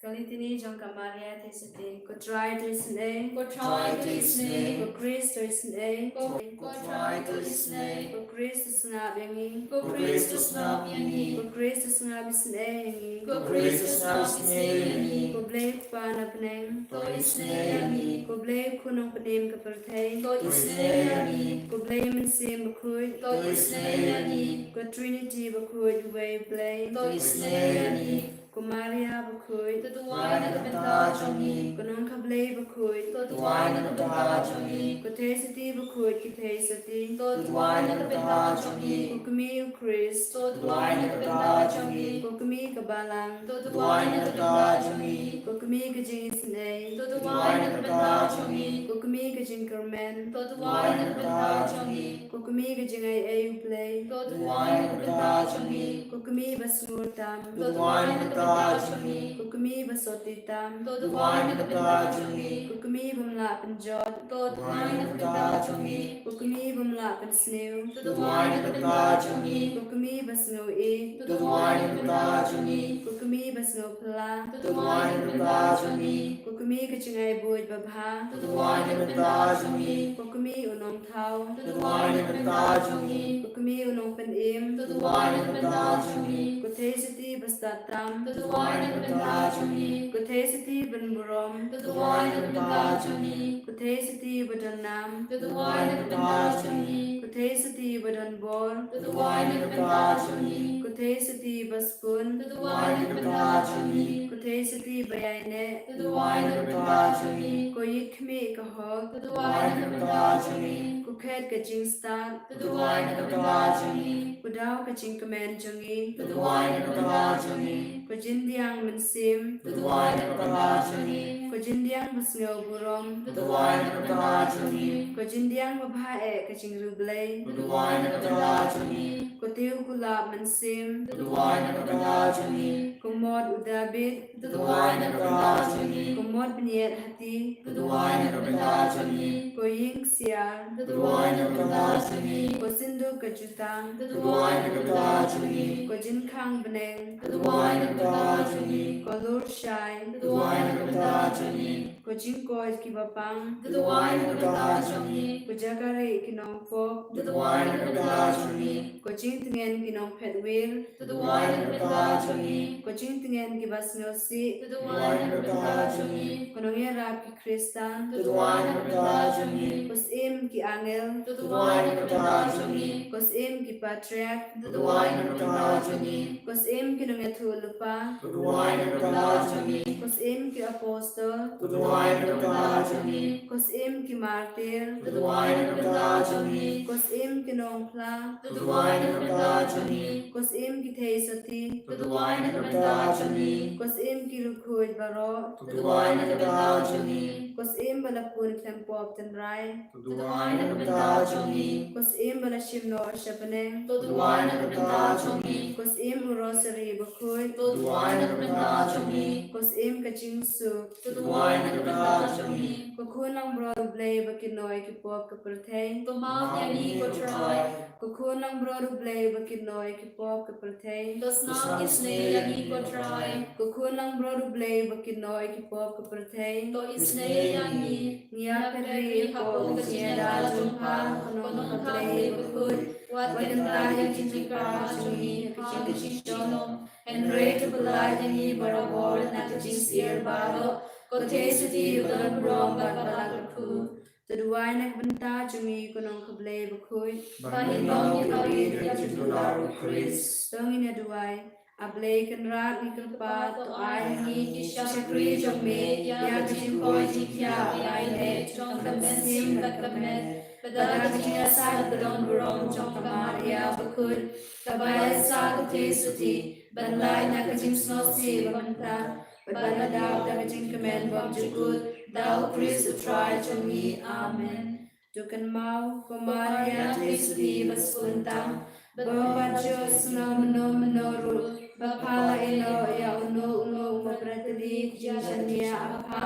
Ka Litini jong ka Maria Theisotti. Ko Trai, to isynei. Ko Trai, to isynei. Ko Khrist, to isynei. Ko, Ko Trai, to isynei. Ko Khrist, to sngap ïa ngi. Ko Khrist, to sngap ïa ngi. Ko Khrist, to sngap isynei ïa ngi. Ko Khrist, to sngap isynei ïa ngi. Ko Blei Kpa na bneng, to isynei ïa ngi. Ko Blei Khun Nongpynim ka pyrthei, to isynei ïa ngi. Ko Blei Mynsiem Bakhuid, to isynei ïa ngi. Ko Trinity Bakhuid, uwei Blei, to isynei ïa ngi. Ko Maria Bakhuid, to duwai na ka bynta jong ngi. Ko Nongkhablei Bakhuid, to duwai na ka bynta jong ngi. Ko Theisotti Bakhuid ki theisotti, to duwai na ka bynta jong ngi. Ko Kmie u Khrist, to duwai na ka bynta jong ngi. Ko Kmie ka Balang, to duwai na ka bynta jong ngi. Ko Kmie ka jingisynei, to duwai na ka bynta jong ngi. Ko Kmie ka jingkyrmen, to duwai na ka bynta jong ngi. Ko Kmie ka jingai ei u Blei, to duwai na ka bynta jong ngi. Ko Kmie ba sngewtam, to duwai na ka bynta jong ngi. Ko Kmie ba sotti tam, to duwai na ka bynta jong ngi. Ko Kmie bym lah pynjot, to duwai na ka bynta jong ngi. Ko Kmie bym lah pynsniew, to duwai na ka bynta jong ngi. Ko Kmie ba sngew ïeit, to duwai na ka bynta jong ngi. Ko Kmie ba sngew phylla, to duwai na ka bynta jong ngi. Ko Kmie ka jingai buit babha, to duwai na ka bynta jong ngi. Ko Kmie u nongthaw, to duwai na ka bynta jong ngi. Ko Kmie u nongpynim, to duwai na ka bynta jong ngi. Ko Theisotti ba stad tam, to duwai na ka bynta jong ngi. Ko Theisotti ban burom, to duwai na ka bynta jong ngi. Ko Theisotti ba donnam, to duwai na ka bynta jong ngi. Ko Theisotti ba donbor, to duwai na ka bynta jong ngi. Ko Theisotti ba spun, to duwai na ka bynta jong ngi. Ko Theisotti ba ïaineh, to duwai na ka bynta jong ngi. Ko Ïeit Khmih ka hok, to duwai na ka bynta jong ngi. Ko Khet ka jingstad, to duwai na ka bynta jong ngi. Ko Daw ka jingkmen jong ngi, to duwai na ka bynta jong ngi. Ko Jingdiang Mynsiem, to duwai na ka bynta jong ngi. Ko Jingdiang ba sngew burom, to duwai na ka bynta jong ngi. Ko Jingdiang babha eh ka jingriewblei, to duwai na ka bynta jong ngi. Ko Tiew Kulap Mynsiem, to duwai na ka bynta jong ngi. Ko Mot u Dabid, to duwai na ka bynta jong ngi. Ko Mot Bniat Hati, to duwai na ka bynta jong ngi. Ko Ïing Ksiar, to duwai na ka bynta jong ngi. Ko Synduk ka Jutang, to duwai na ka bynta jong ngi. Ko Jingkhang Bneng, to duwai na ka bynta jong ngi. Ko Lurshai, to duwai na ka bynta jong ngi. Ko Jingkoit kiba pang, to duwai na ka bynta jong ngi. Ko Jaka Rieh ki Nongpop, to duwai na ka bynta jong ngi. Ko Jingtngen ki Nongphetwir, to duwai na ka bynta jong ngi. Ko Jingtngen kiba sngewsih, to duwai na ka bynta jong ngi. Ko Nongïarap ki Khristan, to duwai na ka bynta jong ngi. Ko Syiem ki Angel, to duwai na ka bynta jong ngi. Ko Syiem ki Patriarch, to duwai na ka bynta jong ngi. Ko Syiem ki Nongïathuhlypa, to duwai na ka bynta jong ngi. Ko Syiem ki Apostol, to duwai na ka bynta jong ngi. Ko Syiem ki Martyr, to duwai na ka bynta jong ngi. Ko Syiem ki Nongphla, to duwai na ka bynta jong ngi. Ko Syiem ki Theisotti, to duwai na ka bynta jong ngi. Ko Syiem ki Riewkhuid baroh, to duwai na ka bynta jong ngi. Ko Syiem ba la pun khlem pop tynrai, to duwai na ka bynta jong ngi. Ko Syiem ba la shim noh sha bneng, to duwai na ka bynta jong ngi. Ko Syiem u Rosary bakhuid, to duwai na ka bynta jong ngi. Ko Syiem ka jingsuk, to duwai na ka bynta jong ngi. Ko Khun langbrot u Blei ba kynnoh ïa ki pop ka pyrthei, to map ïa ngi ko Trai. Ko Khun langbrot u Blei ba kynnoh ïa ki pop ka pyrthei, to sngap isynei ïa ngi ko Trai. Ko Khun langbrot u Blei ba kynnoh ïa ki pop ka pyrthei, to isynei ïa ngi. Ngi ïakynduh ïa ka jingïada jong pha, ko Nongkhablei bakhuid, wat kyntait ïa ka jingkyrpad jong ngi ha ka jingshitom, hynrei to pyllait ïa ngi barabor na ka jingsyier baroh, ko Theisotti ba donburom bad ba la kyrkhu. To duwai na ka bynta jong ngi ko Nongkhablei bakhuid, ba ngin long ki barieh ïa ka jingdular u Khrist. To ngin ïa duwai. A Blei Kynrad, ngi kyrpad, to ai ha ngi ki shakri jong me ïa ka jingkoit jingkhiah ïaineh jong ka mynsiem bad ka met, bad da ka jingïasaid ka donburom jong ka Maria bakhuid, kaba ïasaid ka Theisotti, ban lait na ka jingsngewsih ba mynta, bad ban ïada da ka jingkmen bymjukut, da u Khrist u Trai jong ngi. Amen. To kynmaw, ko Maria, te sngewthuh ba sngewtang, ba ym pat ju sngew mynno mynno ruh, ba pha la ïehnoh ïa uno uno u mapretri jong ka jingïarap jong pha,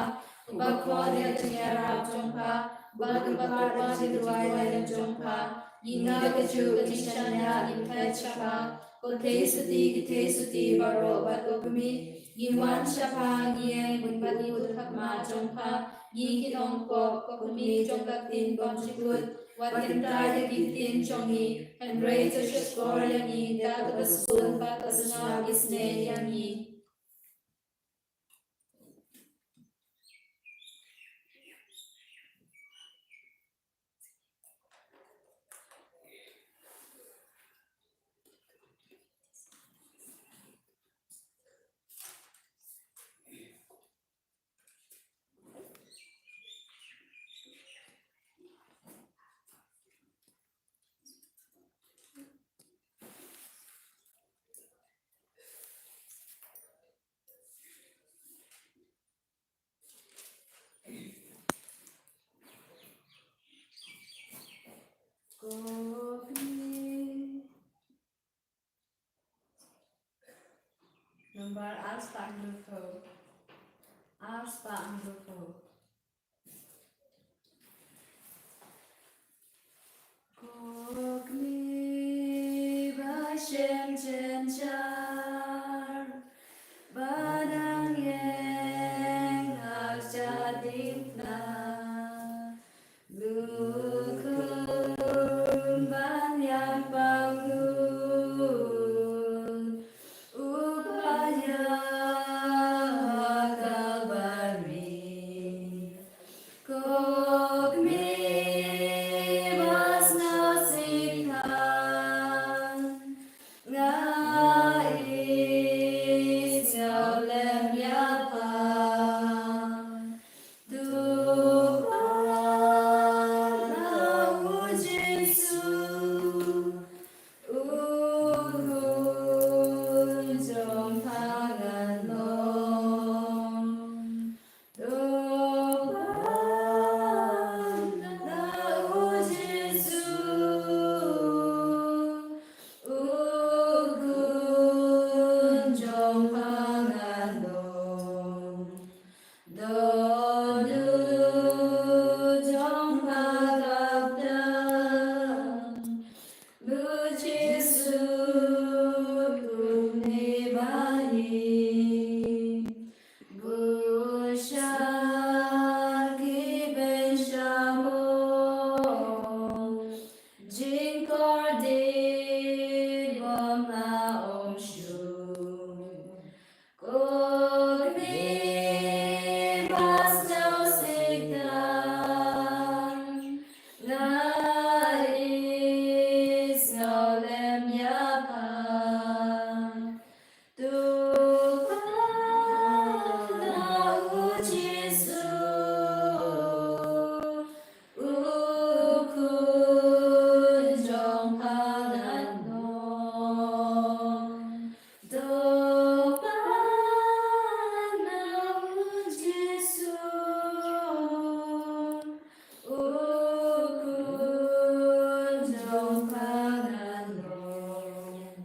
uba khot ïa ka jingïarap jong pha, uba kyrpad ïa ka jingduwai jong pha, ïa nga kajuh ka jingshaniah ngin peit sha pha, ko Theisotti ki Theisotti baroh bad ko kmie, ngi wan sha pha ngi ïeng bad ngi bud ha khmat jong pha, ngi ki nongpop, ko kmie jong ka ktien bymjukut, wat kyntait ïa ki ktien jong ngi, hynrei to shahshkor ïa ngi da kaba sbun bad ka snam isnei ïa ngi. Number ar spah hynriewphew. Ar spah hynriewphew. Ko kmie ba shem jynjar, ba dang ïeng ha ka diengphna, Lut khun ban ïap ha khun, u ba ïap ha Kalbari. Ko kmie ba sngewsih than, nga ïeit sngewlem ïa pha. To pha na u Jisu, u khun jong pha ngan long. To pha na u Jisu, u khun jong pha ngan long. Don u jong pha kap dang, u Jisu kumne ba ïeit. Bun shar ki bynshamon, jingkordit bym lah ong shuh. Ko kmie ba sngewsih than, nga ïeit sngewlem ïa pha. To pha na u Jisu, u khun jong pha ngan long. To pha na u Jisu, u khun jong pha ngan long.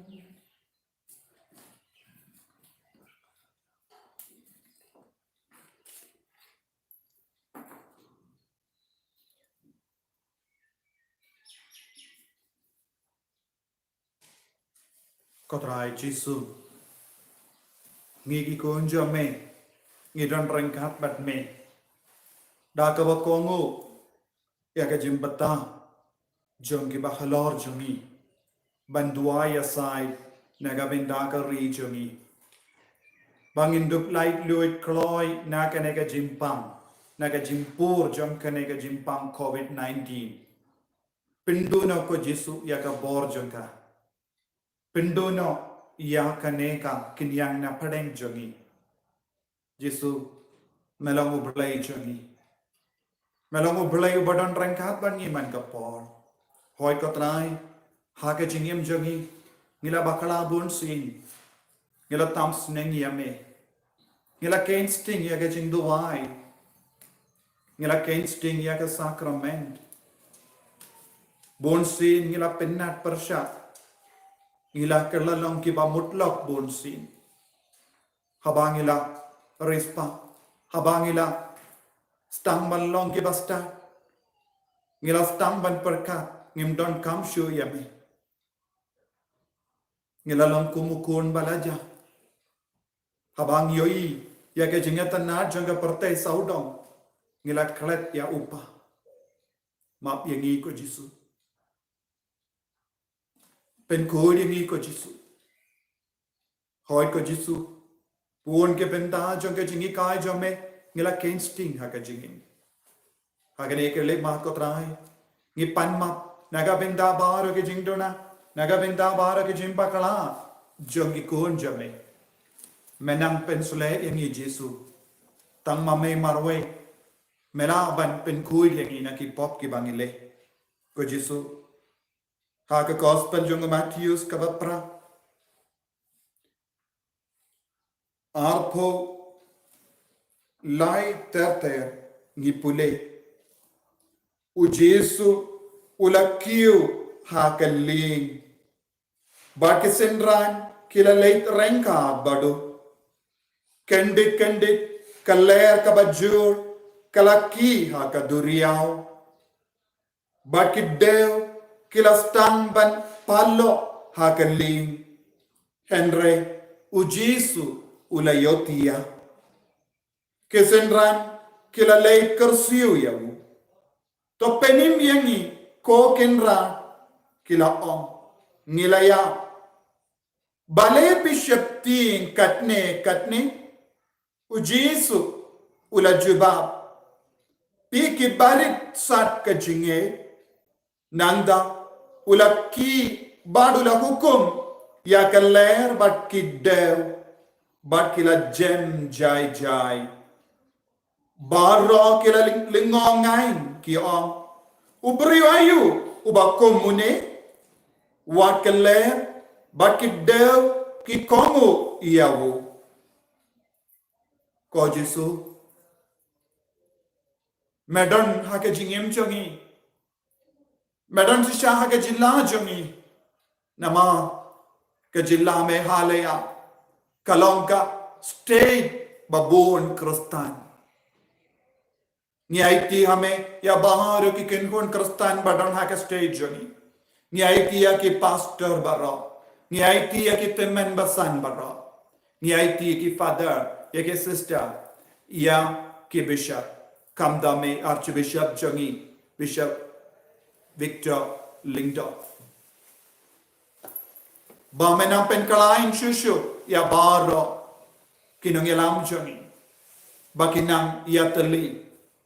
Ko Trai Jisu, ngi ki khun jong me, ngi don ryngkat bad me. Da kaba kohnguh ïa ka jingbatai jong kiba halor jong ngi, ban duwai ïasaid na ka bynta ka ri jong ngi, ba ngin dup laitluid kloi na kane ka jingpang, na ka jingpur jong kane ka jingpang covid nineteen. Pynduh noh ko Jisu ïa ka bor jong ka. Pynduh noh ïa kane ka khñiang na pdeng jong ngi. Jisu, me long U Blei jong ngi. Me long U Blei uba don ryngkat bad ngi man ka por. Hooid ko Trai, ha ka jingim jong ngi, ngi la bakla bun sien. Ngi la tam sneng ïa me. Ngi la kheiñ sting ïa ka jingduwai. Ngi la kheiñ sting ïa ka sakrament. Bun sien ngi la pynnat pyrshah, ngi la kylla long kiba mutlop bun sien. Haba ngi la riewspah, haba ngi la sdang ban long kiba stad, ngi la sdang ban pyrkhat, ngim don kam shuh ïa me. Ngi la long kum u khun ba la jah. Haba ngi ïohi ïa ka jingïatynnad jong ka pyrthei sawdong, ngi la klet ïa u Kpa. Map ïa ngi ko Jisu. Pynkhuid ïa ngi ko Jisu. Hooid ko Jisu, bun ki bynta jong ka jinghikai jong me ngi la kheiñ sting ha ka jingim. Ha kane ka leit mat ko Trai, ngi pan map na ka bynta baroh ki jingduna, na ka bynta baroh ki jingbakla jong ki khun jong me. Me nang pynshlur ïa ngi Jisu. Tang ma me marwei me lah ban pynkhuid ïa ngi na ki pop kiba ngi leh. Ko Jisu, ha ka Gospel jong u Mathaios kaba phra, arphew lai ter ter ngi pule, u Jisu u la kiew ha ka lieng. Bad ki synran ki la leit ryngkat bad u. Kyndit kyndit ka lyer kaba jur ka la kie ha ka duriaw. Bad ki dew ki la sdang ban paloh ha ka lieng. Hynrei u Jisu u la ïohthiah. Ki synran ki la leit kyrsiew ïa u. To pynim ïa ngi ko Kynrad, ki la ong. Ngi la ïap. Balei phi sheptieng katne katne? U Jisu u la jubab. Phi ki barit sat ka jingngeit. Nangta u la kie bad u la hukum ïa ka lyer bad ki dew, bad ki la jem jai jai. Baroh ki la ling-, lyngngoh ngai ki ong, u briew aïu uba kum une? Wat ka lyer bad ki dew ki kohnguh ïa u. Ko Jisu, me don ha ka jingim jong ngi. Me don shisha ha ka jylla jong ngi. Namar ka jylla Meghalaya ka long ka state ba bun Khristan. Ngi aiti ha me ïa baroh ki kynhun Khristan ba don ha ka state jong ngi. Ngi aiti ïa ki pastor baroh. Ngi aiti ïa ki tymmen basan baroh. Ngi aiti ïa ki father, ïa ki sister, ïa ki bishop. Khamtam me Archbishop jong ngi, Bishop Victor Lyngdoh. Ba me nang pynkhlaiñ shuh shuh ïa baroh ki nongïalam jong ngi. Ba kin nang ïatylli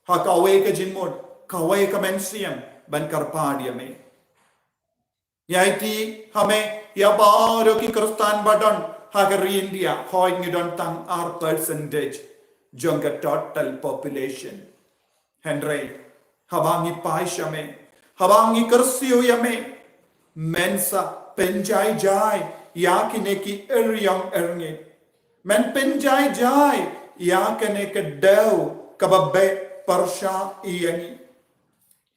ha kawei ka jingmut, kawei ka mynsiem ban kyrpad ïa me. Ngi aiti ha me ïa baroh ki Khristan ba don ha ka ri India, hooid ngi don tang ar percentage jong ka total population. Hynrei haba ngi phai sha me, haba ngi kyrsiew ïa me, men sa pynjai jai ïa kine ki ïong ïong. Men pynjai jai ïa kane ka dew kaba beh pyrshah ïa ngi.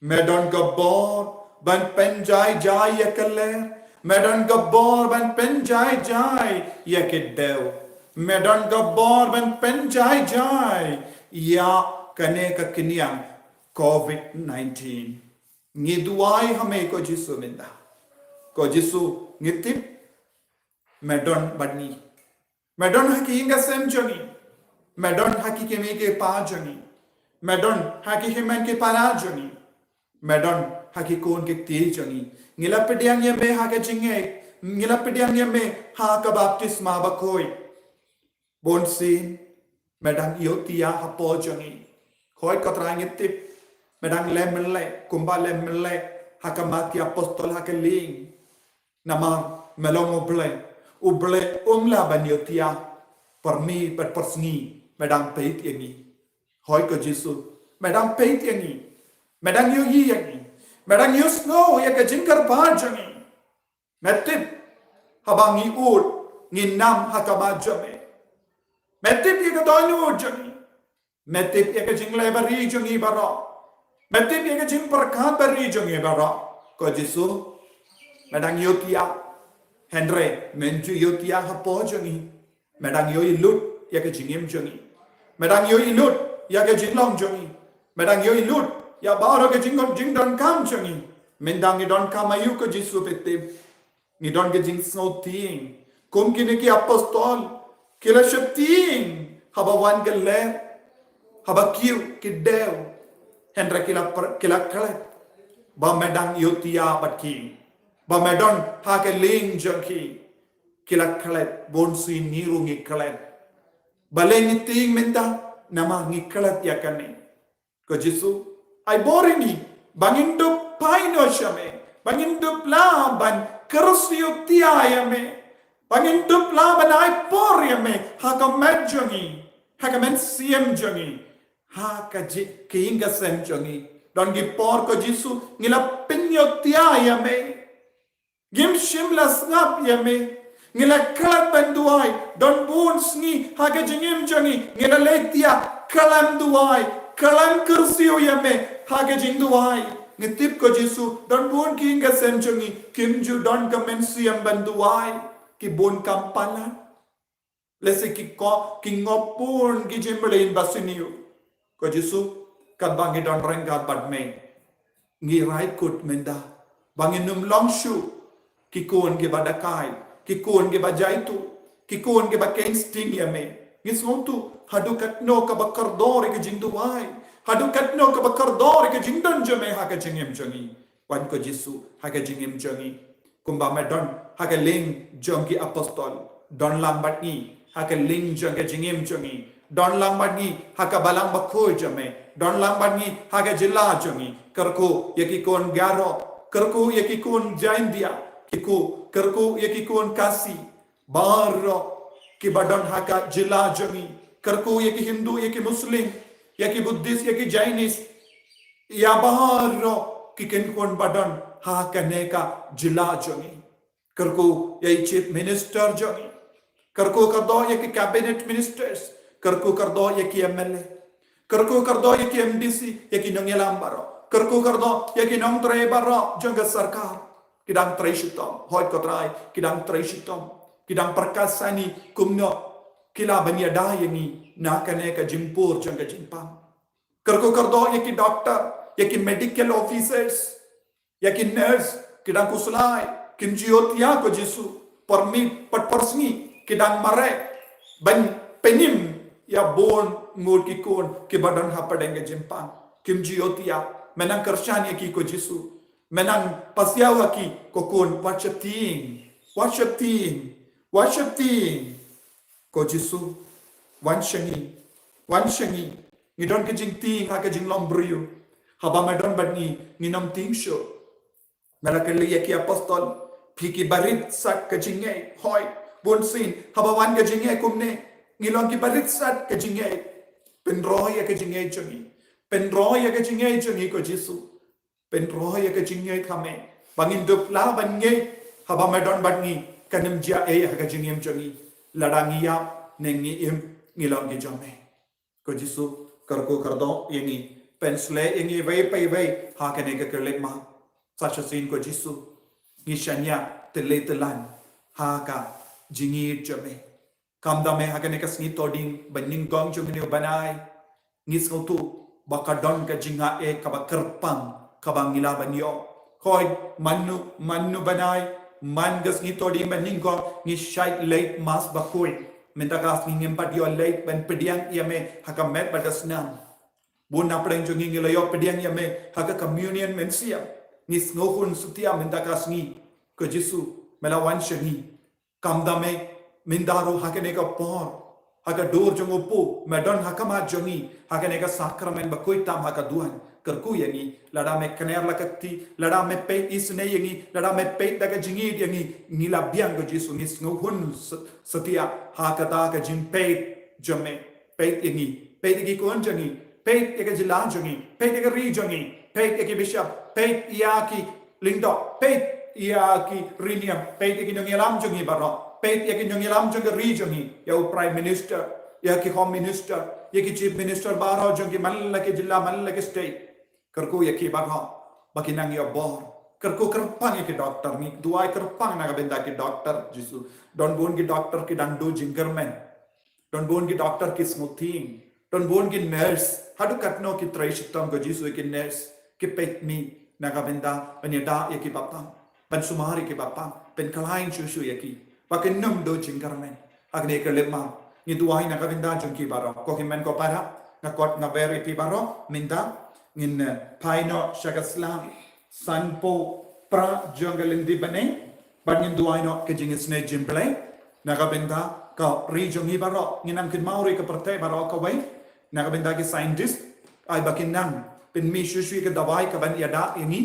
Me don ka bor ban pynjai jai ïa ka lyer. Me don ka bor ban pynjai jai ïa ki dew. Me don ka bor ban pynjai jai ïa kane ka kynïang covid nineteen. Ngi duwai ha me ko Jisu mynta. Ko Jisu, ngi tip me don bad ngi. Me don ha ki ïing ki sem jong ngi. Me don ha ki kmie ki kpa jong ngi. Me don ha ki hynmen ki para jong ngi. Me don ha ki khun ki kti jong ngi. Ngi la pdiang ïa me ha ka jingngeit. Ngi la pdiang ïa me ha ka baptisma bakhuid. Bun sien me dang ïohthiah hapoh jong ngi. Hooid ko Trai ngi tip me dang leh mynleh kumba leh mynleh ha ka mat ki apostol ha ka lieng. Namar me long U Blei, U Blei um lah ban ïohthiah. Pyrmih bad pyrsngi me dang peit ïa ngi. Hooid ko Jisu, me dang peit ïa ngi. Me dang ïohi ïa ngi. Me dang ïohsngew ïa ka jingkyrpad jong ngi. Me tip haba ngi ud ngi nam ha ka mat jong me. Me tip ïa ka dohnud jong ngi. Me tip ïa ka jingleh bari jong ngi baroh. Me tip ïa ka jingpyrkhat bari jong ngi baroh. Ko Jisu, me dang ïoh ïa, hynrei men ju ïoh ïa hapoh jong ngi. Me dang ïoh lut ïa ka jingim jong ngi. Me dang ïoh lut ïa ka jinglong jong ngi. Me dang ïoh lut ïa baroh ka jingdon jingdonkam jong ngi. Men dang ngi donkam aïu ko Jisu, phi tip. Ngi don ka jingsngewtieng kum kine ki apostol, ki la sheptieng haba wan ka lyer, haba kiew ki dew, hynrei ki la per- ki la klet ba me dang ïoh ïa bad ki, ba me don ha ka lieng jong ki. Ki la klet, bun sien ngi ruh ngi klet. Balei ngi tieng mynta? Namar ngi klet ïa kane. Ko Jisu, ai bor ïa ngi ba ngin dup phai noh sha me, ba ngin dup lah ban kyrsiew ïa me, ba ngin dup lah ban ai por ïa me ha ka met jong ngi, ha ka mynsiem jong ngi, ha ka ji- ka ïing ka sem jong ngi. Don ki por ko Jisu ngi la pynïoh ïa me. Ngim shym la sngap ïa me. Ngi la klet ban duwai. Don bun sngi ha ka jingim jong ngi ngi la leit ïa khlem duwai, khlem kyrsiew ïa me ha ka jingduwai. Ngi tip ko Jisu, don bun ki ïing ka sem jong ngi kim ju don ka mynsiem ban duwai. Ki bun kam palat. Lehse ki ko- ki ngop bun ki jingmlien ba sniew. Ko Jisu, katba ngi don ryngkat bad me, ngi rai kut mynta ba ngin ym long shuh ki khun kiba dakai, ki khun kiba jaituh, ki khun kiba kheiñ sting ïa me. Ngi sngewthuh haduh katno kaba kordor ïa ka jingduwai, haduh katno kaba kordor ïa ka jingdon jong me ha ka jingim jong ngi. Wan ko Jisu ha ka jingim jong ngi. Kumba me don ha ka lieng jong ki apostol, don lang bad ngi ha ka lieng jong ka jingim jong ngi. Don lang bad ngi ha ka balang bakhuid jong me. Don lang bad ngi ha ka jylla jong ngi. Kyrkhu ïa ki khun Garo, kyrkhu ïa ki khun Jaintia, kyrkhu, kyrkhu ïa ki khun Khasi baroh kiba don ha ka jylla jong ngi. Kyrkhu ïa ki Hindu, ïa ki Muslim, ïa ki Buddhist, ïa ki Jainis, ïa baroh ki kynkhun ba don ha kane ka jylla jong ngi. Kyrkhu ïa i Chief Minister jong ngi. Kyrkhu kyrdoh ïa ki Cabinet Ministers. Kyrkhu kyrdoh ïa ki M L A. Kyrkhu kyrdoh ïa ki M D C, ïa ki nongïalam baroh. Kyrkhu kyrdoh ïa ki nongtrei baroh jong ka sorkar. Ki dang trei shitom, hooid ko Trai, ki dang trei shitom. Ki dang pyrkhat sani kumno ki lah ban ïada ïa ngi na kane ka jingpur jong ka jingpang. Kyrkhu kyrdoh ïa ki doctor, ïa ki medical officers, ïa ki nurse, ki dang khuslai, kim ju ïoh ïa ko Jisu. Por miet, por por sngi ki dang mareh ban pynim ïa bun ngut ki khun kiba don hapdeng ka jingpang. Kim ju ïoh ïa, me nang kyrshan ïa ki ko Jisu. Me nang pasiaw ha ki, ko khun, wat sheptieng, wat sheptieng, wat sheptieng. Ko Jisu, wan sha ngi, wan sha ngi. Ngi don ka jingtieng ha ka jinglong briew. Haba me don bad ngi, ngin ym tieng shuh. Me la kylli ïa ki apostol, phi kiba rit sat ka jingngeit, hooid, bunsien haba wan ka jingngeit kumne, ngi long kiba rit sat ka jingngeit. Pynroi ïa ka jingngeit jong ngi. Pynroi ïa ka jingngeit jong ngi ko Jisu. Pynroi ïa ka jingngeit ha me ba ngin dup lah ban ngeit haba me don bad ngi, kan ym jia ei ha ka jingim jong ngi. Lada ngi ïap ne ngi im, ngi long ki jong me. Ko Jisu, kyrkhu kyrdoh ïa ngi, pynshlei ïa ngi iwei pa iwei ha kane ka khyllipmat. Sa shisien ko Jisu, ngi shaniah tylli tyllan ha ka jingïeit jong me. Kam da me ha kane ka sngi Thohdieng ba nyngkong jong une u bnai, ngi sngewthuh ba ka don ka jingaiei kaba kyrpang kaba ngi lah ban ïoh. Hooid, man u, man u bnai, man ka sngi Thohdieng ba nyngkong ngi shait leit Mass bakhuid. Mynta ka sngi ngim pat ïoh leit ban pdiang ïa me ha ka met bad ka snam. Bun na pdeng jong ngi ngi la ïoh pdiang ïa me ha ka communion mynsiem. Ngi sngewhun satia mynta ka sngi, ko Jisu, me la wan sha ngi. Kam da me, mynta ruh ha kane ka por, ha ka dur jong u Pope, me don ha khmat jong ngi ha kane ka sakramen bakhuid tam ha ka duwan. Kyrkhu ïa ngi, lada me kner la ka kti, lada me peit isynei ïa ngi, lada me peit da ka jingïeit ïa ngi, ngi la biang ko Jisu, ngi sngewhun sa- satia ha kata ka jingpeit jong me. Peit ïa ngi, peit ïa ki khun jong ngi, peit ïa ka jylla jong ngi, peit ïa ka ri jong ngi, peit ïa ki bishop, peit ïa ki lyngdoh, peit ïa ki rynïeng, peit ïa ki nongïalam jong ngi baroh, peit ïa ki nongïalam jong ka ri jong ngi, ïa u Prime Minister, ïa ki Home Minister, ïa ki Chief Minister baroh jong ki man la ki jylla man la ki state. Kyrkhu ïa ki baroh ba kin nang ïoh bor. Kyrkhu kyrpang ïa ki doktor, ngi duwai kyrpang na ka bynta ki doktor Jisu. Don bun ki doktor ki dang duh jingkyrmen. Don bun ki doktor ki sngewthiang. Don bun ki nurse. Haduh katno ki trei shitom ko Jisu ïa ki nurse. Ki peit mih na ka bynta ban ïada ïa kiba pang. Ban sumar ïa kiba pang. Ban khlaiñ shuh shuh ïa ki. Ba kin ym duh jingkyrmen. Ha kane ka lymlam ngi duwai na ka bynta jong ki baroh. Ko hynmen ko para, nga kot nga ber ïa phi baroh, mynta ngin, eh, phai noh sha ka sla sanphew phra jong ka lynti bneng, bad ngin duwai noh ka jingisynei jingblei na ka bynta ka ri jong ngi baroh. Ngin nang kynmaw ruh ïa ka pyrthei baroh kawei, na ka bynta ki scientist, ai ba kin nang pynmih shuh shuh ïa ka dawai kaban ïada ïa ngi.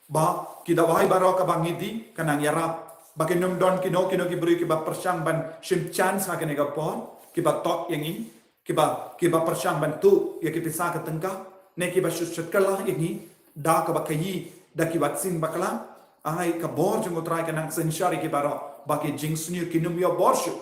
Ba ki dawai baroh kaba ngi dih kan nang ïarap. Ba kin ym don kino kino ki briew kiba pyrshang ban shim chance ha kane ka por, kiba tok ïa ngi, kiba, kiba pyrshang ban tuh ïa ki pisa ka tyngka, ne kiba shu shakla ïa ngi da kaba khaïi da ki vaccine bakla. Ai ka bor jong U Trai kan nang synshar ïa ki baroh, ba ki jingsniew kin ym ïoh bor shuh.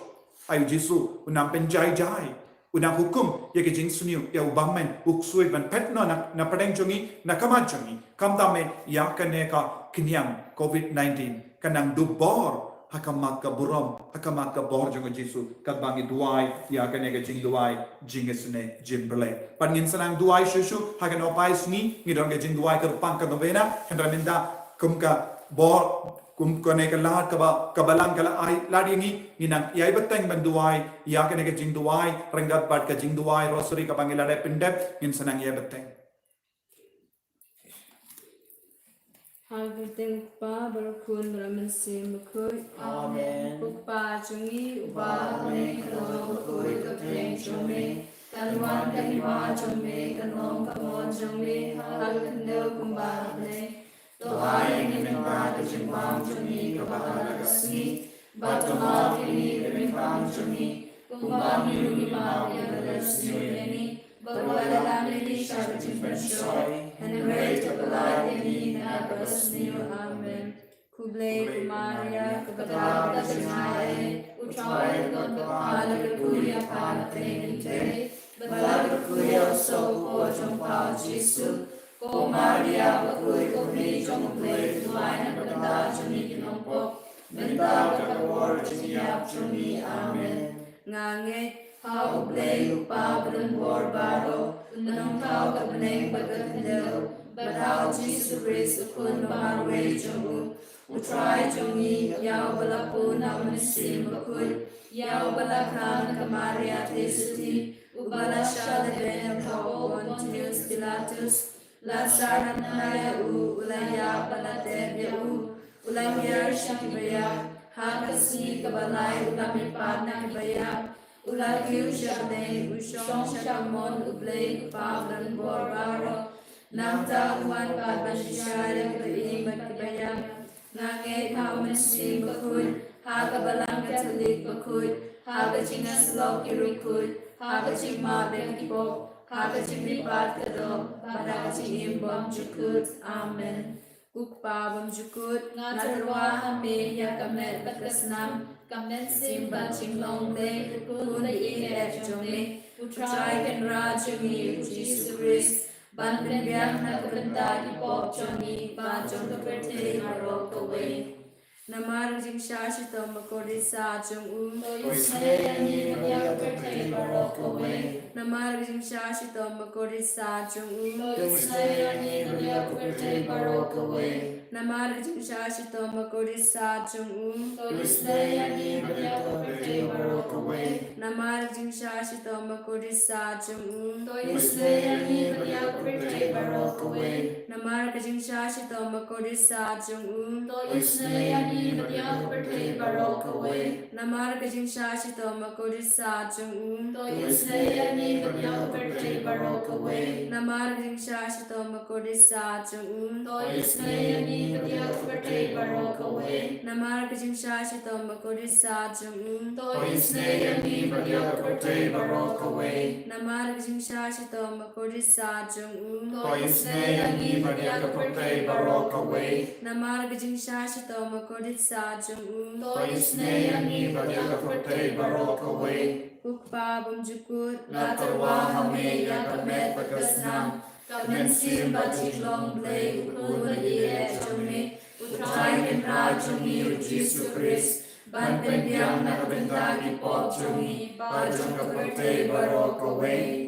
Ai U Jisu u nang pynjai jai. U nang hukum ïa ki jingsniew, ïa u bymman, u ksuid ban phet noh na, na pdeng jong ngi, na ka mat jong ngi. Khamtam eh ïa kane ka khñiang covid nineteen kan nang duh bor ha khmat ka burom, ha khmat ka bor jong U Jisu, katba ngi duwai ïa kane ka jingduwai jingisynei jingblei. Bad ngin sa nang duwai shuh shuh ha kano pai sngi, ngi don ka jingduwai kyrpang ka novena, hynrei mynta kum ka bor, kum kane ka lad kaba, ka Balang ka la ai lad ïa ngi, ngi nang ïai bteng ban duwai ïa kane ka jingduwai ryngkat bad ka jingduwai rosary kaba ngi la dep pyndep, ngin sa nang ïai bteng. Ha ka kyrteng U Kpa bad U Khun bad U Mynsiem Bakhuid. Amen. U Kpa jong ngi uba ha bneng, ka long ka kyrteng jong me, kan wan ka hima jong me, kan long ka mon jong me ha ka khyndew kumba ha bneng. To ai ïa ngi mynta ka jingbam jong ngi kaba ha la ka sngi, bad to map ïa ngi ka ryngkang jong ngi, kumba ngi ruh ngi map ïa ki ba la sniew ïa ngi, bad wat la lam ïa ngi sha ka jingpynshoi, hynrei to pyllait ïa ngi na kaba sniew. Amen. Khublei ko Maria, kaba dap da ka jingaiei, U Trai u don bad pha. La kyrkhu ïa pha na pdeng ki thei, bad la kyrkhu ïa u soh u por jong pha U Jisu. Ko Maria bakhuid, ko Kmie jong U Blei, duwai na ka bynta jong ngi ki nongpop, mynta bad ha ka por jingïap jong ngi. Amen. Nga ngeit ha U Blei U Kpa badonbor baroh, U Nongthaw ka bneng bad ka khyndew, bad ha U Jisu Khrist U Khun bamarwei jong u, U Trai jong ngi, ïa uba la bun na U Mynsiem Bakhuid, ïa uba la kha na ka Maria theisotti, uba la shah lehbeiñ ha u Pontius Pilatus, la sah na bnai ïa u, u la ïap bad la tep ïa u, u la hiar sha kiba ïap, ha ka sngi kaba lai u la mihpat na kiba ïap, u la kiew sha bneng, u shong sha kamon U Blei U Kpa badonbor baroh. Nangta un wan pat ban shisha ïa kiba ïeit bad kiba ïap. Nga ngeit ha U Mynsiem Bakhuid, ha ka Balang Katholik bakhuid, ha ka jingïasyllok ki riewkhuid, ha ka jingmap ïa ki pop, ha ka jingmihpat ka doh, bad ha ka jingim bymjukut. Amen. Ko Kpa bymjukut, nga tyrwa ha me ïa ka met bad ka snam, ka mynsiem bad jinglong Blei, U Khun baieit jong me, U Trai Kynrad jong ngi U Jisu Khrist, ban pynbiang na ka bynta ki pop jong ngi bad jong ka pyrthei baroh kawei. Namar ka jingshah shitom bakordit satia jong u. To isynei ïa ngi bad ïa ka pyrthei baroh kawei. Namar ka jingshah shitom bakordit satia jong u. To isynei ïa ngi bad ïa ka pyrthei baroh kawei. Namar ka jingshah shitom bakordit satia jong u. To isynei ïa ngi bad ïa ka pyrthei baroh kawei. Namar ka jingshah shitom bakordit satia jong u. To isynei ïa ngi bad ïa ka pyrthei baroh kawei. Namar ka jingshah shitom bakordit satia jong u. To isynei ïa ngi bad ïa ka pyrthei baroh kawei. Namar ka jingshah shitom bakordit satia jong u. To isynei ïa ngi bad ïa ka pyrthei baroh kawei. Namar ka jingshah shitom bakordit satia jong u. To isynei ïa ngi bad ïa ka pyrthei baroh kawei. Namar ka jingshah shitom bakordit satia jong u. To isynei ïa ngi bad ïa ka pyrthei baroh kawei. Namar ka jingshah shitom bakordit satia jong u. To isynei ïa ngi bad ïa ka pyrthei baroh kawei. Namar ka jingshah shitom bakordit satia jong u. To isynei ïa ngi bad ïa ka pyrthei baroh kawei. Ko Kpa bymjukut, nga tyrwa ha me ïa ka met bad ka snam, Ka mynsiem bad jinglong Blei, U Khun ba ïeit jong me, U Trai Kynrad jong ngi U Jisu Khrist, ban pynbiang na ka bynta ki pop jong ngi bad jong ka pyrthei baroh kawei.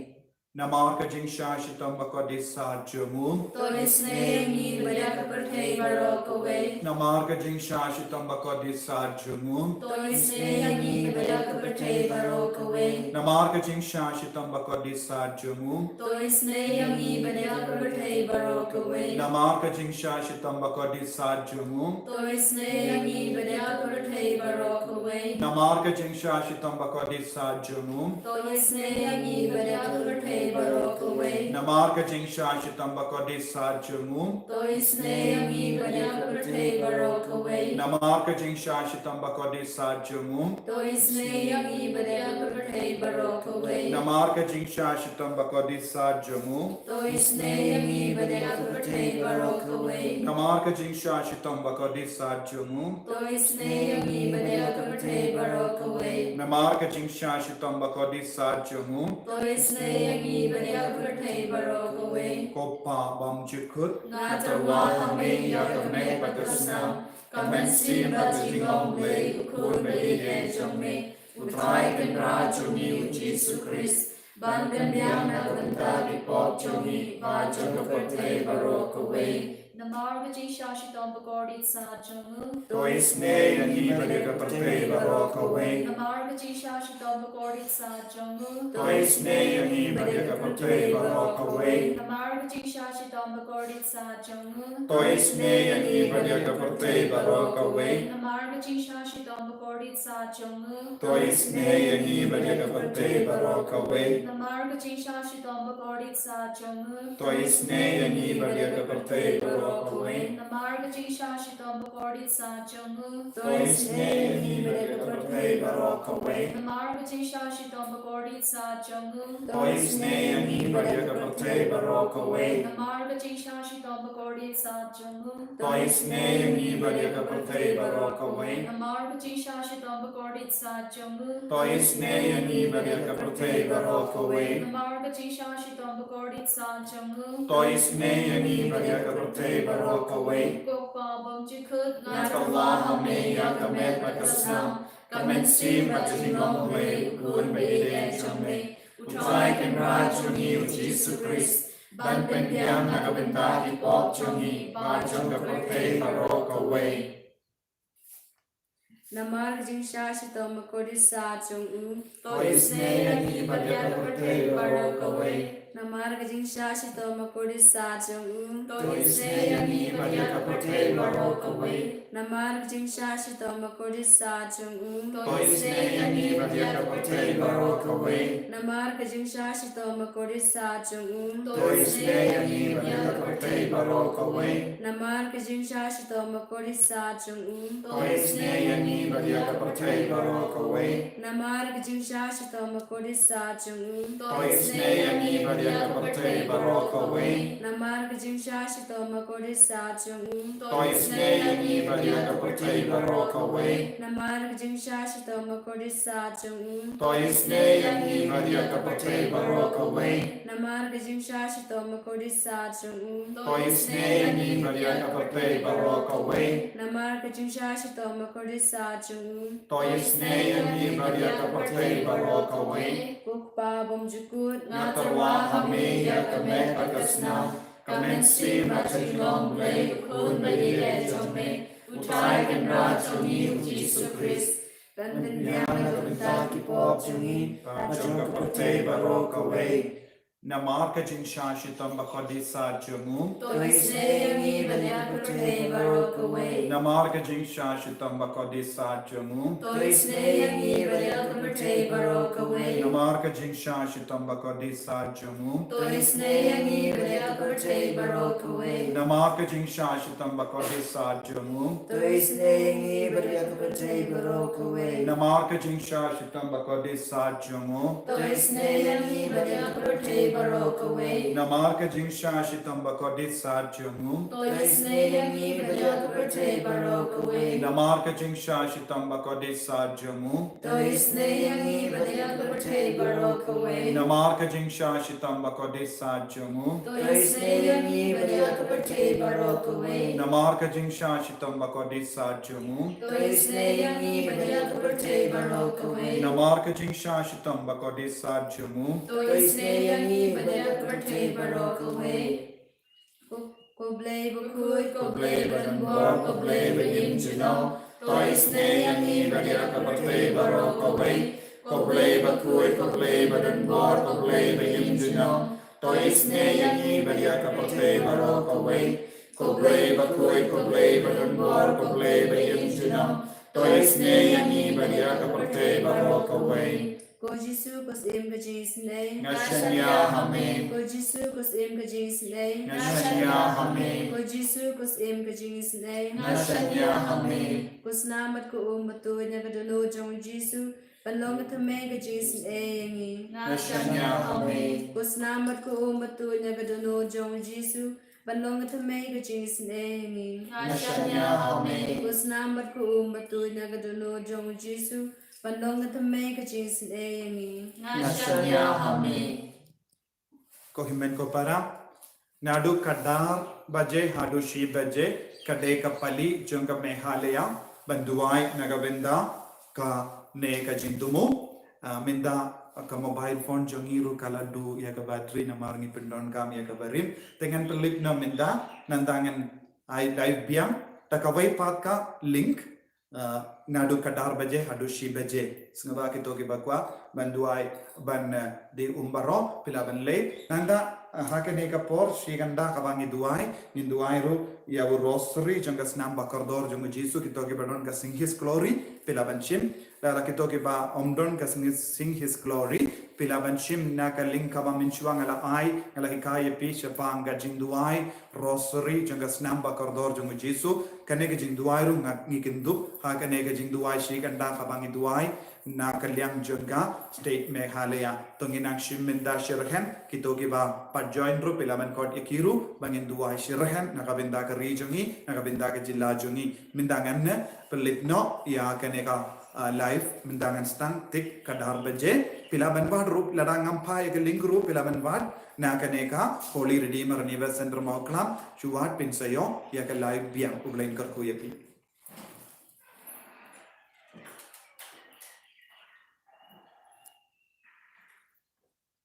Namar ka jingshah shitom bakordit sah jong u, to isynei ïa ngi bad ïa ka pyrthei baroh kawei. Namar ka jingshah shitom bakordit sah jong u, to isynei ïa ngi bad ïa ka pyrthei baroh kawei. Namar ka jingshah shitom bakordit sah jong u, to isynei ïa ngi bad ïa ka pyrthei baroh kawei. Namar ka jingshah shitom bakordit sah jong u, to isynei ïa ngi bad ïa ka pyrthei baroh kawei. Namar ka jingshah shitom bakordit sah jong u, to isynei ïa ngi bad ïa ka pyrthei baroh kawei. Namar ka jingshah shitom bakordit sah jong u, to isynei ïa ngi bad ïa ka pyrthei baroh kawei. Namar ka jingshah shitom bakordit sah jong u, to isynei ïa ngi bad ïa ka pyrthei baroh kawei. Namar ka jingshah shitom bakordit sah jong u, to isynei ïa ngi bad ïa ka pyrthei baroh kawei. Namar ka jingshah shitom bakordit sah jong u, to isynei ïa ngi bad ïa ka pyrthei baroh kawei. Namar ka jingshah shitom bakordit sah jong u, to isynei ïa ngi bad ïa ka pyrthei baroh kawei. Ko Pa bymjukut, nga tyrwa ha me ïa ka met bad ka snam, ka mynsiem bad ka jinglong Blei, U Khun ba ïeit jong me, U Trai Kynrad jong ngi U Jisu Khrist, ban pynbiang na ka bynta ki pop jong ngi bad jong ka pyrthei baroh kawei. Namar ka jingshah shitom bakordit sah jong u, to isynei ïa ngi bad ïa ka pyrthei baroh kawei. Namar ka jingshah shitom bakordit sah jong u, to isynei ïa ngi bad ïa ka pyrthei baroh kawei. Namar ka jingshah shitom bakordit sah jong u, to isynei ïa ngi bad ïa ka pyrthei baroh kawei. Namar ka jingshah shitom bakordit sah jong u, to isynei ïa ngi bad ïa ka pyrthei baroh kawei. Namar ka jingshah shitom bakordit sah jong u, to isynei ïa ngi bad ïa ka pyrthei baroh kawei. Namar ka jingshah shitom bakordit sah jong u, to isynei ïa ngi bad ïa ka pyrthei baroh kawei. Namar ka jingshah shitom bakordit sah jong u, to isynei ïa ngi bad ïa ka pyrthei baroh kawei. Namar ka jingshah shitom bakordit sah jong u, to isynei ïa ngi bad ïa ka pyrthei baroh kawei. Namar ka jingshah shitom bakordit sah jong u, to isynei ïa ngi bad ïa ka pyrthei baroh kawei. Namar ka jingshah shitom bakordit sah jong u, to isynei ïa ngi bad ïa ka pyrthei baroh kawei. Ko Pa bymjukut, nga tyrwa ha me ïa ka met bad ka snam, ka mynsiem bad ka jinglong Blei, U Khun ba ïeit jong me, U Trai Kynrad jong ngi U Jisu Khrist, ban pynbiang na ka bynta ki pop jong ngi bad jong ka pyrthei baroh kawei. Namar ka jingshah shitom bakordit sah jong u, to isynei ïa ngi bad ïa ka pyrthei baroh kawei. Namar ka jingshah shitom bakordit sah jong u, to isynei ïa ngi bad ïa ka pyrthei baroh kawei. Namar ka jingshah shitom bakordit sah jong u, to isynei ïa ngi bad ïa ka pyrthei baroh kawei. Namar ka jingshah shitom bakordit sah jong u, to isynei ïa ngi bad ïa ka pyrthei baroh kawei. Namar ka jingshah shitom bakordit sah jong u, to isynei ïa ngi bad ïa ka pyrthei baroh kawei. Namar ka jingshah shitom bakordit sah jong u, to isynei ïa ngi bad ïa ka pyrthei baroh kawei. Namar ka jingshah shitom bakordit sah jong u, to isynei ïa ngi bad ïa ka pyrthei baroh kawei. Namar ka jingshah shitom bakordit sah jong u, to isynei ïa ngi bad ïa ka pyrthei baroh kawei. Namar ka jingshah shitom bakordit sah jong u, to isynei ïa ngi bad ïa ka pyrthei baroh kawei. Namar ka jingshah shitom bakordit sah jong u, to isynei ïa ngi bad ïa ka pyrthei baroh kawei. Ko Pa bymjukut, nga tyrwa ha me ïa ka met bad ka snam, ka mynsiem bad ka jinglong Blei, U Khun ba ïeit jong me, U Trai Kynrad jong ngi U Jisu Khrist, ban pynbiang na ka bynta ki pop jong ngi bad jong ka pyrthei baroh kawei. Namar ka jingshah shitom bakordit sah jong u, to isynei ïa ngi bad ïa ka pyrthei baroh kawei. Namar ka jingshah shitom bakordit sah jong u, to isynei ïa ngi bad ïa ka pyrthei baroh kawei. Namar ka jingshah shitom bakordit sah jong u, to isynei ïa ngi bad ïa ka pyrthei baroh kawei. Namar ka jingshah shitom bakordit sah jong u, to isynei ïa ngi bad ïa ka pyrthei baroh kawei. Namar ka jingshah shitom bakordit sah jong u, to isynei ïa ngi bad ïa ka pyrthei baroh kawei. Namar ka jingshah shitom bakordit sat jong u, to isynei ïa ngi bad ïa ka pyrthei baroh kawei. Namar ka jingshah shitom bakordit sat jong u, to isynei ïa ngi bad ïa ka pyrthei baroh kawei. Namar ka jingshah shitom bakordit sat jong u, to isynei ïa ngi bad ïa ka pyrthei baroh kawei. Namar ka jingshah shitom bakordit sat jong u, to isynei ïa ngi bad ïa ka pyrthei baroh kawei. Namar ka jingshah shitom bakordit sat jong u, to isynei ïa ngi bad ïa ka pyrthei baroh kawei. Ko, ko Blei bakhuid, ko Blei badonbor, ko Blei baïim junom, to isynei ïa ngi bad ïa ka pyrthei baroh kawei. Ko Blei bakhuid, ko Blei badonbor, ko Blei baïim junom, to isynei ïa ngi bad ïa ka pyrthei baroh kawei. Ko Blei bakhuid, ko Blei badonbor, ko Blei baïim junom, to isynei ïa ngi bad ïa ka pyrthei baroh kawei. Ko Jisu, ko Syiem ka jingisynei, nga shaniah ha me. Ko Jisu, ko Syiem ka jingisynei, nga shaniah ha me. Ko Jisu, ko Syiem ka jingisynei, nga shaniah ha me. Ko snam bad ko um batuid na ka dohnud jong u Jisu, ban long ka thymmei ka jingisynei ïa ngi, nga shaniah ha me. Ko snam bad ko um batuid na ka dohnud jong u Jisu, ban long ka thymmei ka jingisynei ïa ngi, nga shaniah ha me. Ko snam bad ko um batuid na ka dohnud jong u Jisu, ban long ka thymmei ka jingisynei ïa ngi, nga shaniah ha me. Ko hynmen ko para, naduh khatar baje haduh shi baje ka dei ka pali jong ka Meghalaya ban duwai na ka bynta kane ka jingthmu. Ah, mynta ka mobile phone jong ngi ruh ka la duh ïa ka battery namar ngi pyndonkam ïa ka barim. Te ngan pynlip noh mynta, nangta ngan ai live biang da kawei pat ka link, ah, naduh khatar baje haduh shi baje. Sngewbha kito kiba kwah ban duwai ban, eh, die um baroh, phi lah ban leit. Nangta, eh, ha kane ka por shi kynda kaba ngi duwai, ngin duwai ruh ïa u rosary jong ka snam bakordor jong u Jisu, kito kiba don ka Sing His Glory, phi lah ban shim. Lada kito kiba ym don ka Sing, Sing His Glory, phi lah ban shim na ka link kaba mynshuwa nga la ai, nga la hikai ïa phi shaphang ka jingduwai rosary jong ka snam bakordor jong u Jisu. Kane ka jingduwai ruh nga, ngi kyndup ha kane ka jingduwai shi kynda kaba ngi duwai na ka liang jong ka state Meghalaya. To ngin nang shim mynta shirkhem, kito kiba pat join ruh phi lah ban khot ïa ki ruh ba ngin duwai shirkhem na ka bynta ka ri jong ngi, na ka bynta ka jylla jong ngi. Mynta ngan pynlip noh ïa kane ka, ah, live, mynta ngan sdang tik khatar baje. Phi lah ban wad ruh, lada ngam phah ïa ka link ruh phi lah ban wad na kane ka Holy Redeemer Anywhere Center Mawklam, shu wad phin sa ïoh ïa ka live biang. U Blei un kyrkhu ïa phi.